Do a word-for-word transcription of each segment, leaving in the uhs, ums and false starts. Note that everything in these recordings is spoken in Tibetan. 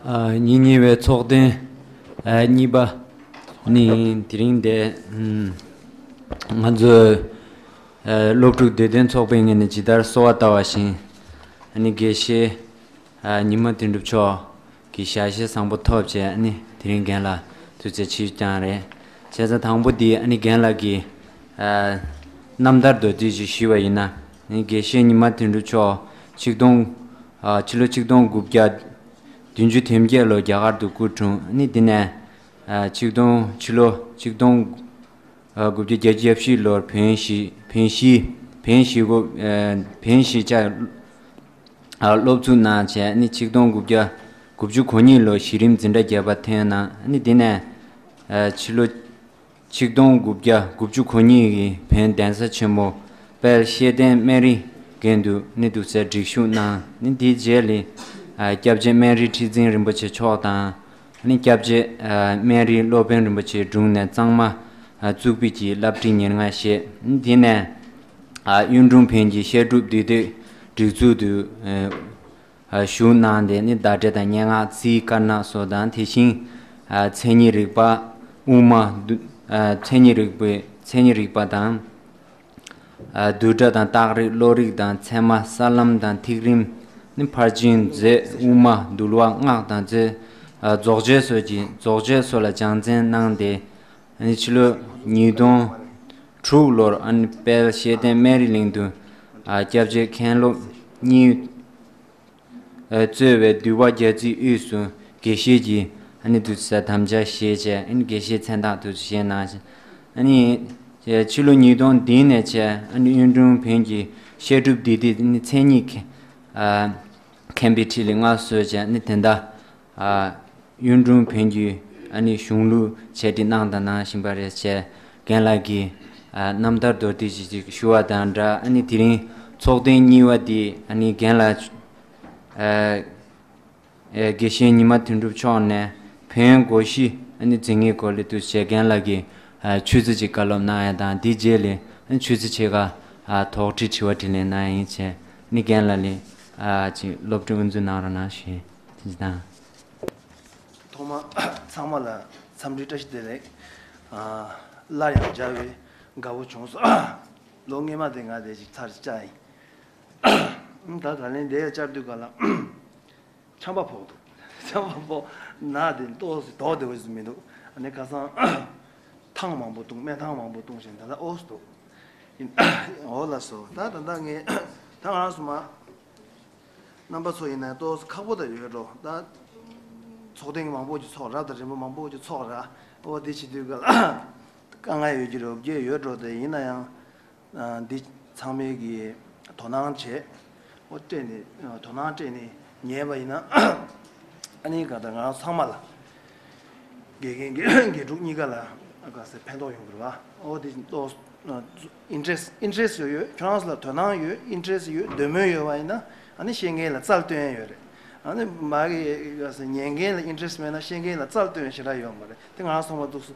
ཨ། ཉིན་གཉིས་པའི་ཚོགས་ཐེངས་ཨ་གཉིས་པ་ནི་དེ་རིང་འདི་ང་ཚོའི་ཨ་སློབ་ཕྲུག་བདེ་དོན་ཚོགས་པའི་ངོས་ནས་ཇི་ལྟར་གསོལ་བ་བཏབ་པ་བཞིན་ཨ་ནི་དགེ་བཤེས་ཨ་ཉི་མ་དོན་གྲུབ་མཆོག་གི་ཞལ་བཞེས་བཟང་པོ་ཐོབ་བྱས་ཨ་ནི་དེ་རིང་རྒན་ལགས་དུས་ཚོད་ཕྱིར་བསྐྱངས་རེད། བྱས་ཙང་དང་པོ་འདི་ཨ་ནི་རྒན་ལགས་ཀྱི་ཨ་རྣམ་ཐར་མདོར་བསྡུས་ཤིག་ཞུས་པ་ཡིན་ན། ཨ་ནི་དགེ་བཤེས་ཉི་མ་དོན་གྲུབ་མཆོག་ཆིག་སྟོང་ཨ་ཕྱི་ལོ་ཆིག་སྟོང་དགུ་བརྒྱ་བདུན་ཅུ་དོན་བརྒྱད་ལོར་རྒྱ་གར་དུ་སྐུ་འཁྲུངས། ཨ་ནི་འདི་ནས་ཨ་ཆིག་སྟོང་ཕྱི་ལོ་ཆིག་སྟོང་དགུ་བརྒྱ་བརྒྱད་ཅུ་གྱ་བཞི་ལོར་བོན་གཞིས་བོན་གཞིས་བོན་གཞིས་སྒོ་ཨ་བོན་གཞིས་ཆགས་ཨ་སློབ་ཚུགས་གནང་བྱས། ཨ་ནི་ཆིག་སྟོང་དགུ་བརྒྱ་དགུ་བཅུ་གོ་གཉིས་ལོར་གཞི་རིམ་འཛིན་གྲྭ་བརྒྱད་པ་ཐོན་གནང་། ཨ་ནི་འདི་ནས་ཨ་ཕྱི་ལོ་ཆིག་སྟོང་དགུ་བརྒྱ་དགུ་བཅུ་གོ་གཉིས་ཀྱི་བོན་གདན་ས་ཆེན་མོ་དཔལ་ཤེས་ལྡན་སྨན་རིའི་རྒན་དུ་ཨ་ནི་འདུག་སེ་སྒྲིག་ཞུགས་གནང་། ཨ་ནི་དེའི་རྗེས་ལ་ཨ་སྐྱབས་རྗེ་སྨན་རི་ཁྲི་འཛིན་རིན་པོ་ཆེ་མཆོག་དང་། ཨ་ནི་སྐྱབས་རྗེ་ཨ་སྨན་རིའི་སློབ་དཔོན་རིན་པོ་ཆེའི་དྲུང་ནས་གཙང་མ་ཨ་གཙུག་ཕུད་ཀྱི་བསླབ་ཁྲིད་ཉེར་ལྔ་བཞེས། ཨ་ནི་དེ་ནས་ཨ་གཡུང་དྲུང་བོན་གྱི་བཤད་སྒྲུབ་འདུས་སྡེ་སྒྲིག་འཛུགས་དུ་ཨ་ཨ་ཞུགས་གནང་སྟེ། ཨ་ནི་བརྡ་འགྲེལ་དང་སྙན་ངག་རྩིས་དཀར་ནག་སོགས་དང་། དེ་བཞིན་ཨ་མཚན་ཉིད་རིག་པ། དབུ་མ་བསྡུ་ཨ་མཚན་ཉིད་རིག་པའི་མཚན་ཉིད་རིག་པ་དང་། ཨ་བསྡུས་གྲྭ་དང་རྟགས་རིགས་བློ་རིག་དང་ཚད་མ་ས་ལམ་དང་ཐིག་རིམ། ཨ་ནི་ཕར་ཕྱིན་མཛོད། དབུ་མ་འདུལ་བ་སྔགས་དང་མཛོད། ཨ་རྫོགས་ཆོས་སོགས་ཀྱི་རྫོགས་ཆོས་སོགས་ལ་སྦྱང་བརྩོན་གནང་སྟེ། ཨ་ནི་ཕྱི་ལོ་ཉིས་སྟོང་དྲུག་ལོར་ཨ་ནི་དཔལ་ཤེས་ལྡན་སྨན་རི་གླིང་དུ་ཨ་སྐྱབས་རྗེ་མཁན་སློབ་གཉིས་ཨ་གཙོས་པའི་འདུལ་བ་རྒྱ་རྩིས་དབུས་སུ་དགེ་བཤེས་ཀྱི་ཨ་ནི་དུས་ཚོད་དམ་བཅའ་བཞེས་བྱས། ཨ་ནི་དགེ་བཤེས་མཚན་རྟགས་དུ་བཞེས་གནང་ཞིང་། ཨ་ནི་ཕྱི་ལོ་ཉིས་སྟོང་བདུན་ནས་བྱས་ཨ་ནི་གཡུང་དྲུང་བོན་གྱི་བཤད་སྒྲུབ་འདུས་སྡེ་ཨ་ནི་མཚན་ཉིད་མཁན་ཨ་མཁན་པོའི་ཁྲི་ལ་མངའ་གསོལ་བྱས། ཨ་ནི་དེ་འདྲ་ཨ་གཡུང་དྲུང་བོན་གྱི་ཨ་ནི་གཞུང་ལུགས་འཆད་ཁྲིད་གནང་དང་གནང་བཞིན་པ་རེད་བྱས། རྒན་ལགས་ཀྱི་ཨ་རྣམ་ཐར་མདོར་བསྡུས་ཅིག་ཅིག་ཞུ་བ་དང་སྦྲགས། ཨ་ནི་དེ་རིང་ཚོགས་ཐེངས་གཉིས་པ་འདི་ཨ་ནི་རྒན་ལགས་ཨ་ཨ་དགེ་བཤེས་ཉི་མ་དོན་གྲུབ་མཆོག་ནས་བོན་སྒོ་བཞི་ཨ་ནི་འཛིན་ངེས་སྐོར་ལ་དུས་བྱས་རྒན་ལགས་ཀྱིས་ཨ་ཆུ་ཚོད་ཅིག་བཀའ་སློབ་གནང་ཡ་དང་། དེའི་རྗེས་ལ་ཨ་ནི་ཆུ་ཚོད་ཕྱེད་ཀ་ཨ་དོགས་འདྲི་དྲི་བ་དྲིས་ལན་གནང་ཡ་ཡིན་བྱས། ཨ་ནི་རྒན་ལགས་ལ་ཨ་ཅིག་སློབ་ཁྲིད་དབུ་འཛུགས་གནང་རོགས་གནང་ཞུ་ཡིན། ཐུགས་རྗེ་ཆེ་གནང་། ཐོག་མ་ཚང་མ་ལ་འཚམས་འདྲི་བཀྲ་ཤིས་བདེ་ལེགས། ཨ་སླར་ཡང་མཇལ་བའི་དགའ་བོ་བྱུང་སོང་། ལོ་སྔོན་མ་དེ་ང་དེ་ཅིག་ཚར་བཅག་ཡིན། ད་ད་ལན་དེ་བཅར་དུས་ག་ལ་ཆམ་པ་ཕོག་འདུག་ཆམ་པ་ཕོག་ན་དེ་ཏོག་ཙམ་དོགས་བདེ་བོ་ཞིག་མི་འདུག་ཨ་ནི་ཁ་སང་ཐང་མང་པོ་བཏུང་། སྨན་ཐང་མང་པོ་བཏུང་བཞིན་ད་ལྟ་ཨོ་སི་འདུག་འོ་ལགས་སོ། ད་ད་ལྟ་ངས་ད་ང་རང་སོ་མ་རྣམ་པ་ཚོ་ཡིན་ན་ཏོག་ཙམ་ཁག་པོ་ད་ཡོད་འགྲོ། ད་ཚོགས་ཐེངས་མང་པོ་ཅིག་ཚོགས། རབ་དང་རིམ་པ་མང་པོ་ཅིག་ཚོགས་ར། ཨོ་དེ་བྱེད་དུས་ག་ལ་དཀའ་ངལ་ཡོད་ཀྱི་རེད། འོ་བརྒྱད་ཡོད་འགྲོ། དེ་ཡིན་ན་ཡང་ཨ་འདི་ཚང་མས་ཀྱི་དོ་སྣང་བྱས། ཨོ་སྤྲད་ནས་དོ་སྣང་སྤྲད་ནས་ཉན་པ་ཡིན་ན་ཨ་ནི་ག་ད་ང་རང་ཚང་མ་ལ། དགེ་རྒན་དགེ་དགེ་ཕྲུག་གཉིས་ཀ་ལ་ག་ཟེ་ཕན་ཐོགས་ཡོང་གི་རེད་བ། ཨོ་དེ་ཏོག་ཨིན་ཊི་རེ་སི་ཊི་ཨིན་ཊི་རེ་སི་ཊི་ཡོད་ཡོད། ཁྱོད་རང་ཚོ་ལ་དོ་སྣང་ཡོད། ཨིན་ཊི་རེ་སི་ཊི་ཡོད། འདོད་མོས་ཡོད་བ་ཡིན་ན་ཨ་ནི་ཤེས་མཁན་ལ་རྩལ་སྟོན་ཡ་ཡོད་རེད། ཨ་ནི་མ་གི་ག་ཟེ་ཉན་མཁན་ལ་ཨིན་ཊི་རེ་སི་ཊི་མེད་ན་ཤེས་མཁན་ལ་རྩལ་སྟོན་ཡ་ཞེ་དྲག་ཡོད་མ་རེད། དེ་ང་རང་ཚང་མ་འདུག་སེ་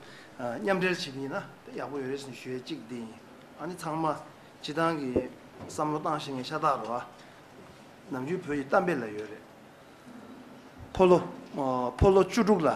མཉམ་འབྲེལ་བྱེད་ཀྱི་ཡིན་ན་དེ་ཡག་པོ་ཡོད་རེད་ཟེར་ནས་ཞུ་ཡ་གཅིག་དེ་ཡིན། ཨ་ནི་ཚང་མ་སྤྱི་བཏང་གི་བསམ་བློ་བཏང་ཤེས་མཁན་ཤ་སྟག་རེད་བ། ནམ་རྒྱུན་བོད་ཀྱི་གཏམ་དཔེ་ལ་ཡོད་རེད། ཕོ་ལོ། ཨ་ཕོ་ལོ་བཅུ་དྲུག་ལ་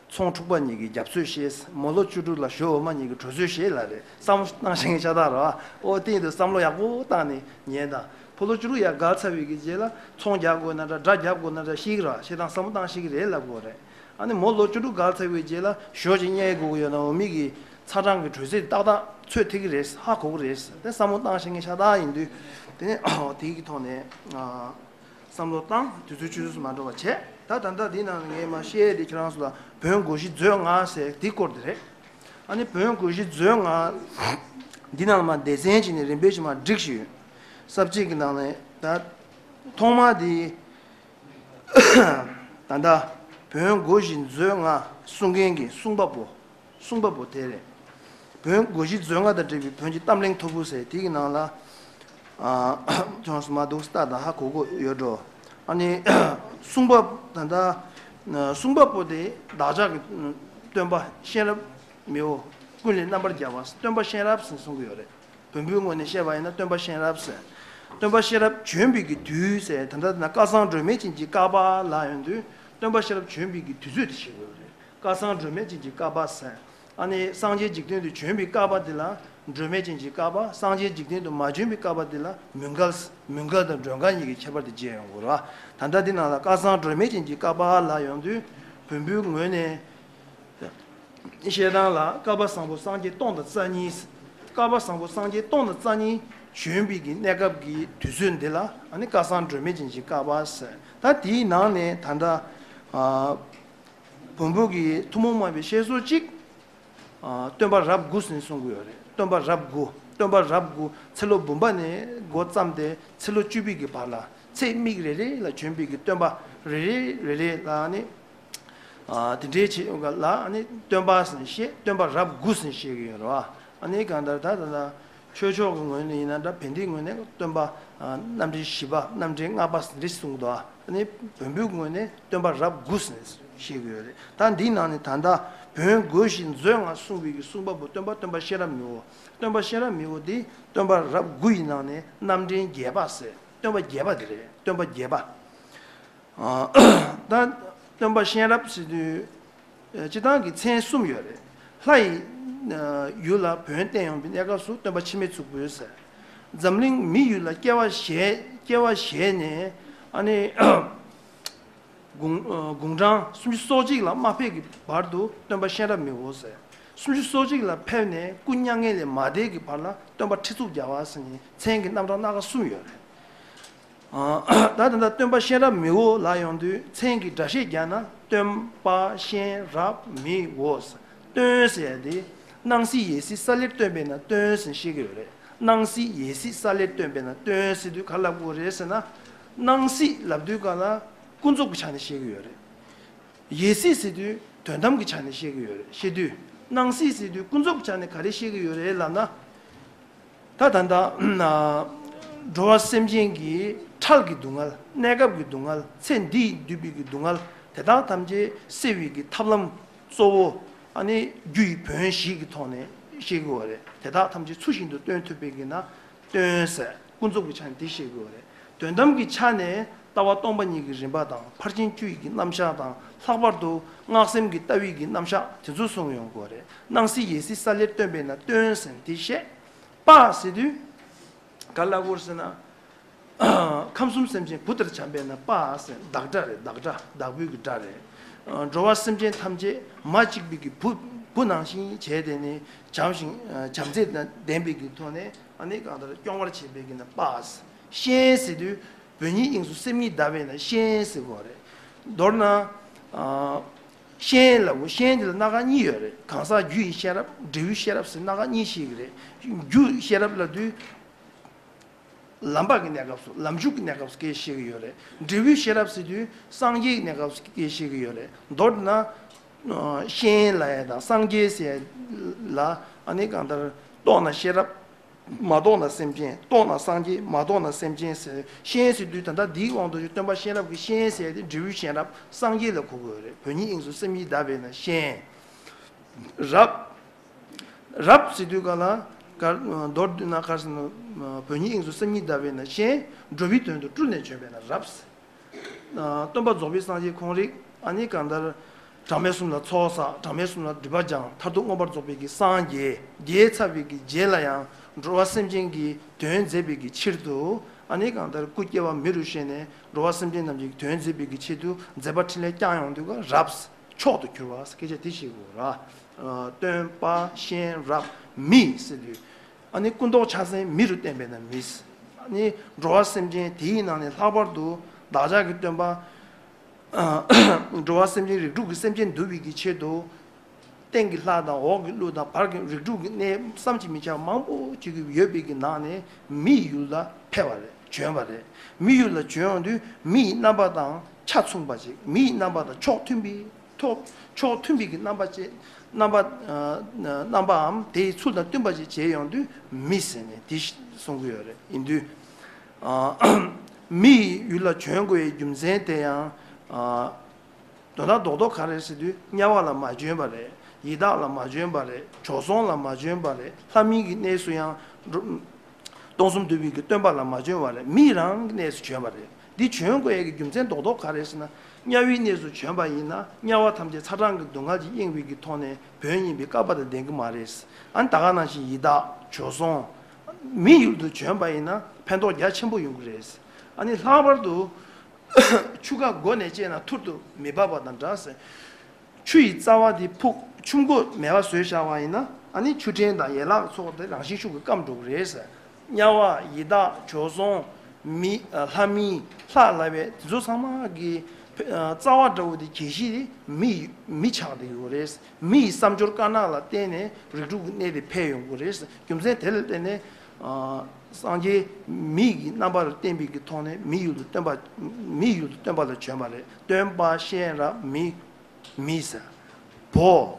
ཚོང་འཁྲུག་པ་གཉིས་ཀྱིས་རྒྱབ་གསོད་བྱས། མོ་ལོ་བཅུ་དྲུག་ལ་ཞོ་འོ་མ་གཉིས་ཀྱིས་གྲོས་གསོད་བྱས་ལབ་རེད། བསམ་བློ་བཏང་ཤེས་མཁན་ཤ་སྟག་རེད་བ། ཨོ་དེ་ཡིན་དུས་བསམ་བློ་ཡག་པོ་བཏང་ནས་ཉན་དང་། ཕོ་ལོ་བཅུ་དྲུག་ཡར་བརྒལ་ཚར་བའི་གི་རྗེས་ལ་ཚོང་རྒྱག་དགོས་ན་འདྲ། དགྲ་རྒྱབ་དགོས་ན་འདྲ་ཤེས་ཀྱི་རེད་བ། བྱས་ཙང་བསམ་བློ་བཏང་ཤེས་ཀྱི་རེད་ལབ་དགོས་རེད། ཨ་ནི་མོ་ལོ་བཅུ་དྲུག་བརྒལ་ཚར་བའི་རྗེས་ལ་ཞོ་ཅིག་བརྙས་དགོས་ཀྱི་ཡོད་ན་འོ་མི་གི་ཚ་གྲང་གི་དྲོད་ཚད་ཏག་ཏག་ཚོད་ཐིག་གི་རེད། ཧ་གོ་གི་རེད། དེ་བསམ་བློ་བཏང་ཤེས་མཁན་ཤ་སྟག་ཡིན་དུས་དེ་ནས་དེའི་གི་ཐོག་ནས་ཨ་བསམ་བློ་བཏང་། དུས་ཚོད་ཆུད་ཟོས་སུ་མ་འགྲོ་བ་བྱས། ད་ད་ལྟ་འདི་ནང་ངས་མ་བཤད་དེ་ཁྱེད་རང་ཚོ་ལ་བོན་སྒོ་བཞི་མཛོད་ལྔ་ཟེར་དེའི་སྐོར་དེ་རེད། ཨ་ནི་བོན་སྒོ་བཞི་མཛོད་ལྔ་འདི་ནང་མ་སྡེ་ཚན་བྱས་ནས་རིམ་པས་བྱས་མ་བསྒྲིགས་ཤིག་ཡོད། ས་བཅད་ཀྱི་ནང་ནས་ད་ཐོག་མ་དེ་ད་ལྟ་བོན་སྒོ་བཞི་མཛོད་ལྔ་གསུང་མཁན་གྱི་གསུང་པ་པོ། གསུང་པ་པོ་དེ་རེད། བོན་སྒོ་བཞི་མཛོད་ལྔ་དང་འབྲེལ་བའི་བོན་གྱི་གཏམ་གླེང་ཐོར་བུ་ཟེར་དེ་གི་ནང་ལ་ཨ་ཁྱོད་རང་ཚོ་མ་འདུག་སེ་ལྟ་དང་ཧ་གོ་གི་ཡོད་འགྲོ། ཨ་ནི་གསུང་པ་ད་ལྟ་གསུང་པ་པོ་དེ་བདག་ཅག་གི་སྟོན་པ་གཤེན་རབ་མི་བོ་ཀུན་ལས་རྣམ་པར་རྒྱལ་བ་སྟོན་པ་གཤེན་རབ་ཟེར་གསུང་གི་ཡོད་རེད། བོན་པོའི་ངོས་ནས་བཤད་པ་ཡིན་ན་སྟོན་པ་གཤེན་རབ་ཟེར། སྟོན་པ་གཤེན་རབ་བྱོན་པའི་གི་དུས་ཟེར་ད་ལྟ་ན་སྐལ་བཟང་སྒྲོན་མེ་བྱིན་གྱིས་བཀག་པ་ལབ་ཡོང་དུས་ སྟོན་པ་ཤེས་རབ་བྱོན་པའི་གི་དུས་ཚོད་དེ་བཤད་དགོས་པ་རེད། བསྐལ་བཟང་སྒྲོན་མེ་ཅན་གྱི་བསྐལ་པ་ཟེར། ཨ་ནི་སངས་རྒྱས་འཇིག་རྟེན་དུ་བྱོན་པའི་བསྐལ་པ་དེ་ལ་སྒྲོན་མེ་ཅན་གྱི་བསྐལ་པ། སངས་རྒྱས་འཇིག་རྟེན་དུ་མ་བྱོན་པའི་བསྐལ་པ་དེ་ལ་མུན་སྐལ། མུན་སྐལ་དང་སྒྲོན་སྐལ་གཉིས་ཀྱི་ཁྱད་པར་དེ་མཇལ་ཡོང་དགོས་རེད་བ། ད་ལྟ་འདི་ནང་ལ་བསྐལ་བཟང་སྒྲོན་མེ་ཅན་གྱི་བསྐལ་པ་ལ་ཡོང་དུས་བོན་པོའི་ངོས་ནས། བཤད་སྟངས་ལ་བསྐལ་པ་བཟང་པོ་སངས་རྒྱས་སྟོང་དང་རྩ་གཉིས། བསྐལ་པ་བཟང་པོ་སངས་རྒྱས་སྟོང་དང་རྩ་གཉིས་བྱོན་པའི་གི་གནས་སྐབས་ཀྱི་དུས་ཚོད་འདི་ལ་ཨ་ནི་བསྐལ་བཟང་སྒྲོན་མེ་ཅན་གྱི་བསྐལ་པ་ཟེར། ད་དེའི་ནང་ནས་ད་ལྟ་ཨ་བོན་པོ་གི་ཐུན་མོང་མ་ཡིན་པའི་བཤད་སྲོལ་གཅིག་ཨ་སྟོན་པ་རབས་དགུ་ཟེར་གསུང་གི་ཡོད་རེད། སྟོན་པ་རབས་དགུ། སྟོན་པ་རབས་དགུ། ཚེ་ལོ་འབུམ་པ་ནས་འགོ་བརྩམས་ཏེ་ཚེ་ལོ་བཅུ་པའི་གི་བར་ལ་ཚེ་མིག་རེ་རེ་ལ་བྱོན་པའི་གི་སྟོན་པ་རེ་རེ་རེ་རེ་ལ་ནི། ཨ་དེ་འདྲའི་ཆེད་ལ་ཨ་ནི་སྟོན་པ་ཟེར་ནས་བཤད། སྟོན་པ་རབས་དགུ་ཟེར་ནས་བཤད་ཀྱི་ཡོད་རེད་བ། ཨ་ནི་གང་ལྟར་ད་ད་ལྟ་ཆོས་ཕྱོགས་ཀྱི་ངོས་ནས་ཡིན་ན་འདྲ། བན་དེའི་ངོས་ནས་སྟོན་པ་ཨ་རྣམ་འདྲེན་བཞི་པ། རྣམ་འདྲེན་ལྔ་པ་ཟེར་འདྲ་གསུང་གི་འདུག་ཨ་ནི་བོན་པོའི་ངོས་ནས་སྟོན་པ་རབས་དགུ་ཟེར་ནས་བཤད་ཀྱི་ཡོད་རེད། ད་འདིའི་ནང་ནས་ད་ལྟ་བོན་དགོས་ཤིང་མཛོད་ལྔ་གསུངས་པའི་གི་གསུང་པ་པོ་སྟོན་པ་སྟོན་པ་གཤེན་རབ་མི་བོ། སྟོན་པ་གཤེན་རབ་མི་བོ་འདི་སྟོན་པ་རབས་དགུ་ཡི་ནང་ནས་རྣམ་འདྲེན་བརྒྱད་པ་ཟེར། སྟོན་པ་བརྒྱད་པ་དེ་རེད། སྟོན་པ་བརྒྱད་པ། ཨ་ད་སྟོན་པ་གཤེན་རབ་ཟེར་དུས་ཨ་སྤྱིར་བཏང་གི་མཚན་གསུམ་ཡོད་རེད། ལྷ་ཡི་ཨ་ཡུལ་ལ་བོན་བསྟན་ཡོང་བའི་གནས་སྐབས་སུ་སྟོན་པ་འཆི་མེད་གཙུག་ཕུད་ཟེར། འཛམ་གླིང་མི་ཡུལ་ལ་སྐྱེ་བ་བཞེས། སྐྱེ་བ་བཞེས་ནས་ཨ་ནི་དགུང་ཨ་དགུང་གྲངས་སུམ་ཅུ་སོ་གཅིག་ལ་མ་ཕེབས་ཀྱི་བར་དུ་སྟོན་པ་གཤེན་རབ་མི་བོ་ཟེར། སུམ་ཅུ་སོ་གཅིག་ལ་ཕེབས་ནས་སྐུ་མྱ་ངན་ལས་མ་འདས་ཀྱི་བར་ལ་སྟོན་པ་ཁྲི་གཙུག་རྒྱལ་བ་ཟེར་ནས་མཚན་གྱི་རྣམ་གྲངས་སྣ་ཁ་གསུམ་ཡོད་རེད། ཨ་ད་ད་ལྟ་སྟོན་པ་གཤེན་རབ་མི་བོ་ལ་ཡོང་དུས་མཚན་གྱི་སྒྲ་བཤད་རྒྱག་ན་སྟོན་པ་གཤེན་རབ་མི་བོ། སྟོན་ཟེར་ཡ་དེ་སྣང་སྲིད་ཡེ་སྲིད་ས་ལེར་སྟོན་པས་ན་སྟོན་ཟེར་བཤད་ཀྱི་ཡོད་རེད། སྣང་སྲིད་ཡེ་སྲིད་ས་ལེར་སྟོན་པས་ན་སྟོན་ཟེར་དུས་ག་རེ་ལབ་དགོས་རེད་ཟེར་ན། སྣང་སྲིད་ལབ་དུས་ག་ལ་ཀུན་རྫོབ་ཀྱི་ཆ་ནས་བཤད་ཀྱི་ཡོད་རེད། ཡེ་སྲིད་ཟེར་དུས་དོན་དམ་གྱི་ཆ་ནས་བཤད་ཀྱི་ཡོད་རེད། བཤད་དུས་སྣང་སྲིད་ཟེར་དུས་ཀུན་རྫོབ་ཀྱི་ཆ་ནས་ག་རེ་བཤད་ཀྱི་ཡོད་རེད་ལབ་ན། ད་ད་ལྟ་འགྲོ་བ་སེམས་ཅན་གྱི་འཕྲལ་གྱི་སྡུག་བསྔལ། གནས་སྐབས་ཀྱི་སྡུག་བསྔལ། ཚེ་འདིས་བསྡུས་པའི་གི་སྡུག་བསྔལ་དེ་དག་ཐམས་ཅད་སེལ་བའི་གི་ཐབས་ལམ་གཙོ་བོ་ཨ་ནི་རྒྱུ་ཡི་བོན་བཞི་གི་ཐོག་ནས་བཤད་དགོས་པ་རེད། དེ་དག་ཐམས་ཅད་ཚུལ་བཞིན་དུ་སྟོན་ཐུབ་པའི་གི་ན་སྟོན་ཟེར། ཀུན་རྫོབ་ཀྱི་ཆ་ནས་དེ་བཤད་དགོས་པ་རེད། དོན་དམ་གྱི་ཆ་ནས་ལྟ་བ་སྟོང་པ་ཉིད་ཀྱི་རིམ་པ་དང་ཕར་ཕྱིན་བཅུ་ཡི་གི་རྣམ་གཞག་དང་ལྷག་པར་དུ་སྔགས་སེམས་ཀྱི་ལྟ་བའི་གི་རྣམ་གཞག་དེ་ཚོ་གསུངས་ཡོང་དགོས་པ་རེད། སྣང་སྲིད་ཡེ་སྲིད་ས་ལེར་སྟོན་པས་ན་སྟོན་ཟེར་ནས་དེ་བཤད། པ་ཟེར་དུས་ག་ལ་དགོས་ཟེར་ན། ཁམས་གསུམ་སེམས་ཅན་བུ་ལྟར་བྱམས་པས་ན་པ་ཟེར། བདག་སྒྲ་རེད། བདག་སྒྲ། བདག་པོའི་གི་སྒྲ་རེད། འགྲོ་བ་སེམས་ཅན་ཐམས་ཅད་མ་གཅིག་པའི་གི་བུ། བུ་ནང་བཞིན་བྱས་ཏེ་ནི་བྱམས་ཤིང་བྱམས་བརྩེ་དང་ལྡན་པའི་གི་ཐོག་ནས་ཨ་ནི་གང་ལྟར་སྐྱོང་བར་བྱེད་པའི་གི་ན་པ་ཟེར། གཤེན་ཟེར་དུས་བོན་ཉིད་དབྱིངས་སུ་སེམས་ཉིད་གདའ་བས་ན་གཤེན་ཟེར་དགོས་རེད། མདོར་ན། གཤེན་ལབ་དགོས། གཤེན་དེ་ལ་སྣ་ཁ་གཉིས་ཡོད་རེད། གང་ཟག་རྒྱུ་ཡི་གཤེན་རབ། འབྲས་བུའི་གཤེན་རབ་ཟེར་སྣ་ཁ་གཉིས་ཤེས་ཀྱི་རེད། རྒྱུ་གཤེན་རབ་ལབ་དུས་ལམ་པ་གི་གནས་སྐབས་སུ། ལམ་ཞུགས་ཀྱི་གནས་སྐབས་སུ་སྐད་ཤེས་ཀྱི་ཡོད་རེད། འབྲས་བུའི་གཤེན་རབ་ཟེར་དུས་སངས་རྒྱས་ཀྱི་གནས་སྐབས་སུ་སྐད་ཤེས་ཀྱི་ཡོད་རེད། མདོར་ན་གཤེན་ལབ་ཡ་དང་སངས་རྒྱས་ཟེར་ཡ་ལ་ཨ་ནི་གང་ལྟར་རྟོགས་ན་གཤེན་རབ། མ་རྟོགས་ན་སེམས་ཅན། རྟོགས་ན་སངས་རྒྱས། མ་རྟོགས་ན་སེམས་ཅན་ཟེར། གཤེན་ཟེར་དུས་ད་ལྟ་འདིའི་དབང་དུ་སྟོན་པ་གཤེན་རབ་ཀྱི་གཤེན་ཟེར་ཏེ་འབྲས་བུའི་གཤེན་རབ་སངས་རྒྱས་ལ་གོ་དགོས་རེད། བོན་ཉིད་དབྱིངས་སུ་སེམས་ཉིད་གདའ་བས་ན་གཤེན། རབ། རབ་ཟེར་དུས་ག་ལ་ག་མདོར་བསྡུས་ན་ག་ཟེར་ན། བོན་ཉིད་དབྱིངས་སུ་སེམས་ཉིད་གདའ་བས་ན་གཤེན། འགྲོ་བའི་དོན་དུ་སྤྲུལ་ནས་བྱོན་པས་ན་རབ། སྟོན་པ་རྫོགས་པའི་སངས་རྒྱས་ཁོང་རིག་ཨ་ནི་གང་ལྟར་གྲངས་མེད་གསུམ་ལ་ཚོགས་བསགས། གྲངས་མེད་གསུམ་ལ་སྒྲིབ་པ་སྦྱངས། མཐར་ཐུག་མངོན་པར་རྫོགས་པའི་གི་སངས་རྒྱས། རྒྱས་ཚར་བའི་གི་རྗེས་ལ་ཡང་འགྲོ་བ་སེམས་ཅན་གྱི་དོན་མཛད་པའི་གི་ཕྱིར་དུ་ཨ་ནི་གང་ལྟར་སྐུ་སྐྱེ་བ་མི་རུ་བཞེས་ནས་འགྲོ་བ་སེམས་ཅན་རྣམས་ཀྱི་དོན་མཛད་པའི་གི་ཆེད་དུ་མཛད་པ་འཕྲིན་ལས་བསྐྱངས་ཡོང་དུས་ཀ་རབ་མཆོག་ཏུ་གྱུར་བ་སྐད་ཆ་དེ་བཤད་དགོས་ར། སྟོན་པ་གཤེན་རབ་མི་ཟེར་དུས། ཨ་ནི་སྐུ་མདོག་ཕྱག་མཚན་མི་རུ་བསྟན་པས་ན་མི། ཨ་ནི་འགྲོ་བ་སེམས་ཅན་དེའི་ནང་ནས་ལྷག་པར་དུ་བདག་ཅག་གི་སྟོན་པ། འགྲོ་བ་སེམས་ཅན་རིགས་དྲུག་གི་སེམས་ཅན་འདུལ་བའི་གི་ཆེད་དུ། སྟེང་གི་ལྷ་དང་འོག་གི་ཀླུ་དང་བར་གྱི་རིགས་དྲུག་གི་གནས་བསམ་གྱིས་མི་ཁྱབ་མང་པོ་ཅིག་ཡོད་པའི་གི་ནང་ནས་མིའི་ཡུལ་ལ་ཕེབས་པ་རེད། བྱོན་པ་རེད། མིའི་ཡུལ་ལ་བྱོན་ཡོང་དུས་མིའི་རྣམ་པ་དང་ཆ་མཚུངས་པ་ཅིག་མིའི་རྣམ་པ་དང་ཕྱོགས་མཐུན་པའི། ཐོག་ཕྱོགས་མཐུན་པའི་གི་རྣམ་པ་ཅན། རྣམ་པ། རྣམ་པའམ་དེའི་ཚུལ་དང་བསྟུན་པ་ཅིག་བྱས་ཡོང་དུས་མི་ཟེར་ནས་དེ་གསུང་གི་ཡོད་རེད། ཡིན་དུས། མིའི་ཡུལ་ལ་བྱོན་དགོས་པའི་རྒྱུ་མཚན་དེ་ཡང་། དོན་དག་རྡོག་རྡོག་ག་རེ་ཟེར་དུས་དམྱལ་བ་ལ་མ་བྱོན་པ་རེད། ཡི་དྭགས་ལ་མ་བྱོན་པ་རེད། བྱོལ་སོང་ལ་མ་བྱོན་པ་རེད། ལྷ་མིན་གྱི་གནས་སུ་ཡང་། སྟོང་གསུམ་འདུལ་བའི་གི་སྟོན་པ་ལ་མ་བྱོན་པ་རེད། མི་རང་གི་གནས་སུ་བྱོན་པ་རེད། འདི་བྱོན་དགོས་ཡས་ཀྱི་རྒྱུ་མཚན་རྡོག་རྡོག་ག་རེ་ཟེར་ན། དམྱལ་བའི་གནས་སུ་བྱོན་པ་ཡིན་ན་དམྱལ་བ་ཐམས་ཅད་ཚ་གྲང་གི་སྡུག་བསྔལ་གྱིས་གཡེངས་པའི་གི་ཐོག་ནས་བོན་ཡིན་པའི་བསྐལ་པ་དང་ལྡན་གྱི་མ་རེད། ཨ་ནི་ད་ག་ནང་བཞིན་ཡི་དྭགས་བྱོལ་སོང་མི་ཡུལ་དུ་བྱོན་པ་ཡིན་ན་ཕན་ཐོགས་རྒྱ་ཆེན་པོ་ཡོང་གི་རེད། ཨ་ནི་ལྷག་པར་དུ་ཆུ་ཁ་སྒོ་ནས་བཅད་ན་ཐུར་དུ་མི་འབབ་པ་དང་འདྲ་ཟེར། ཆུ་ཡི་རྩ་བ་དེ་ཕུག་ཆུ་མགོ་མེ་བ་བཟོས་བཞག་པ་ཡིན་ན་ཨ་ནི་ཆུ་ཕྲན་དང་ཡན་ལག་ཚོགས་དེ་རང་བཞིན་ཤུགས་ཀྱིས་སྐམ་འགྲོ་གི་རེད་ཟེར། དམྱལ་བ་ཡི་དྭགས་བྱོལ་སོང་མི་ལྷ་མི་ལྷ་ལ་བས་དེ་ཚོ་ཚང་མ་གི་རྩ་བ་འདྲ་བོ་དེ་གྱེས་གཞི་དེ་མི་མི་ཆགས་བསྡད་ཡོད་རེད། མི་ཡི་བསམ་སྦྱོར་དཀར་ནག་ལ་བརྟེན་ནས་རིགས་དྲུག་གི་གནས་དེ་འཕེལ་ཡོང་གི་རེད། རྒྱུ་མཚན་དེ་ལ་བརྟེན་ནས་སངས་རྒྱས་མི་གི་རྣམ་པར་བསྟན་པའི་གི་ཐོག་ནས་མི་ཡུལ་དུ་སྟོན་པ་མི་ཡུལ་དུ་སྟོན་པ་ལ་བྱོན་པ་རེད། སྟོན་པ་གཤེན་རབ་མི་མི་ཟེར། བོ།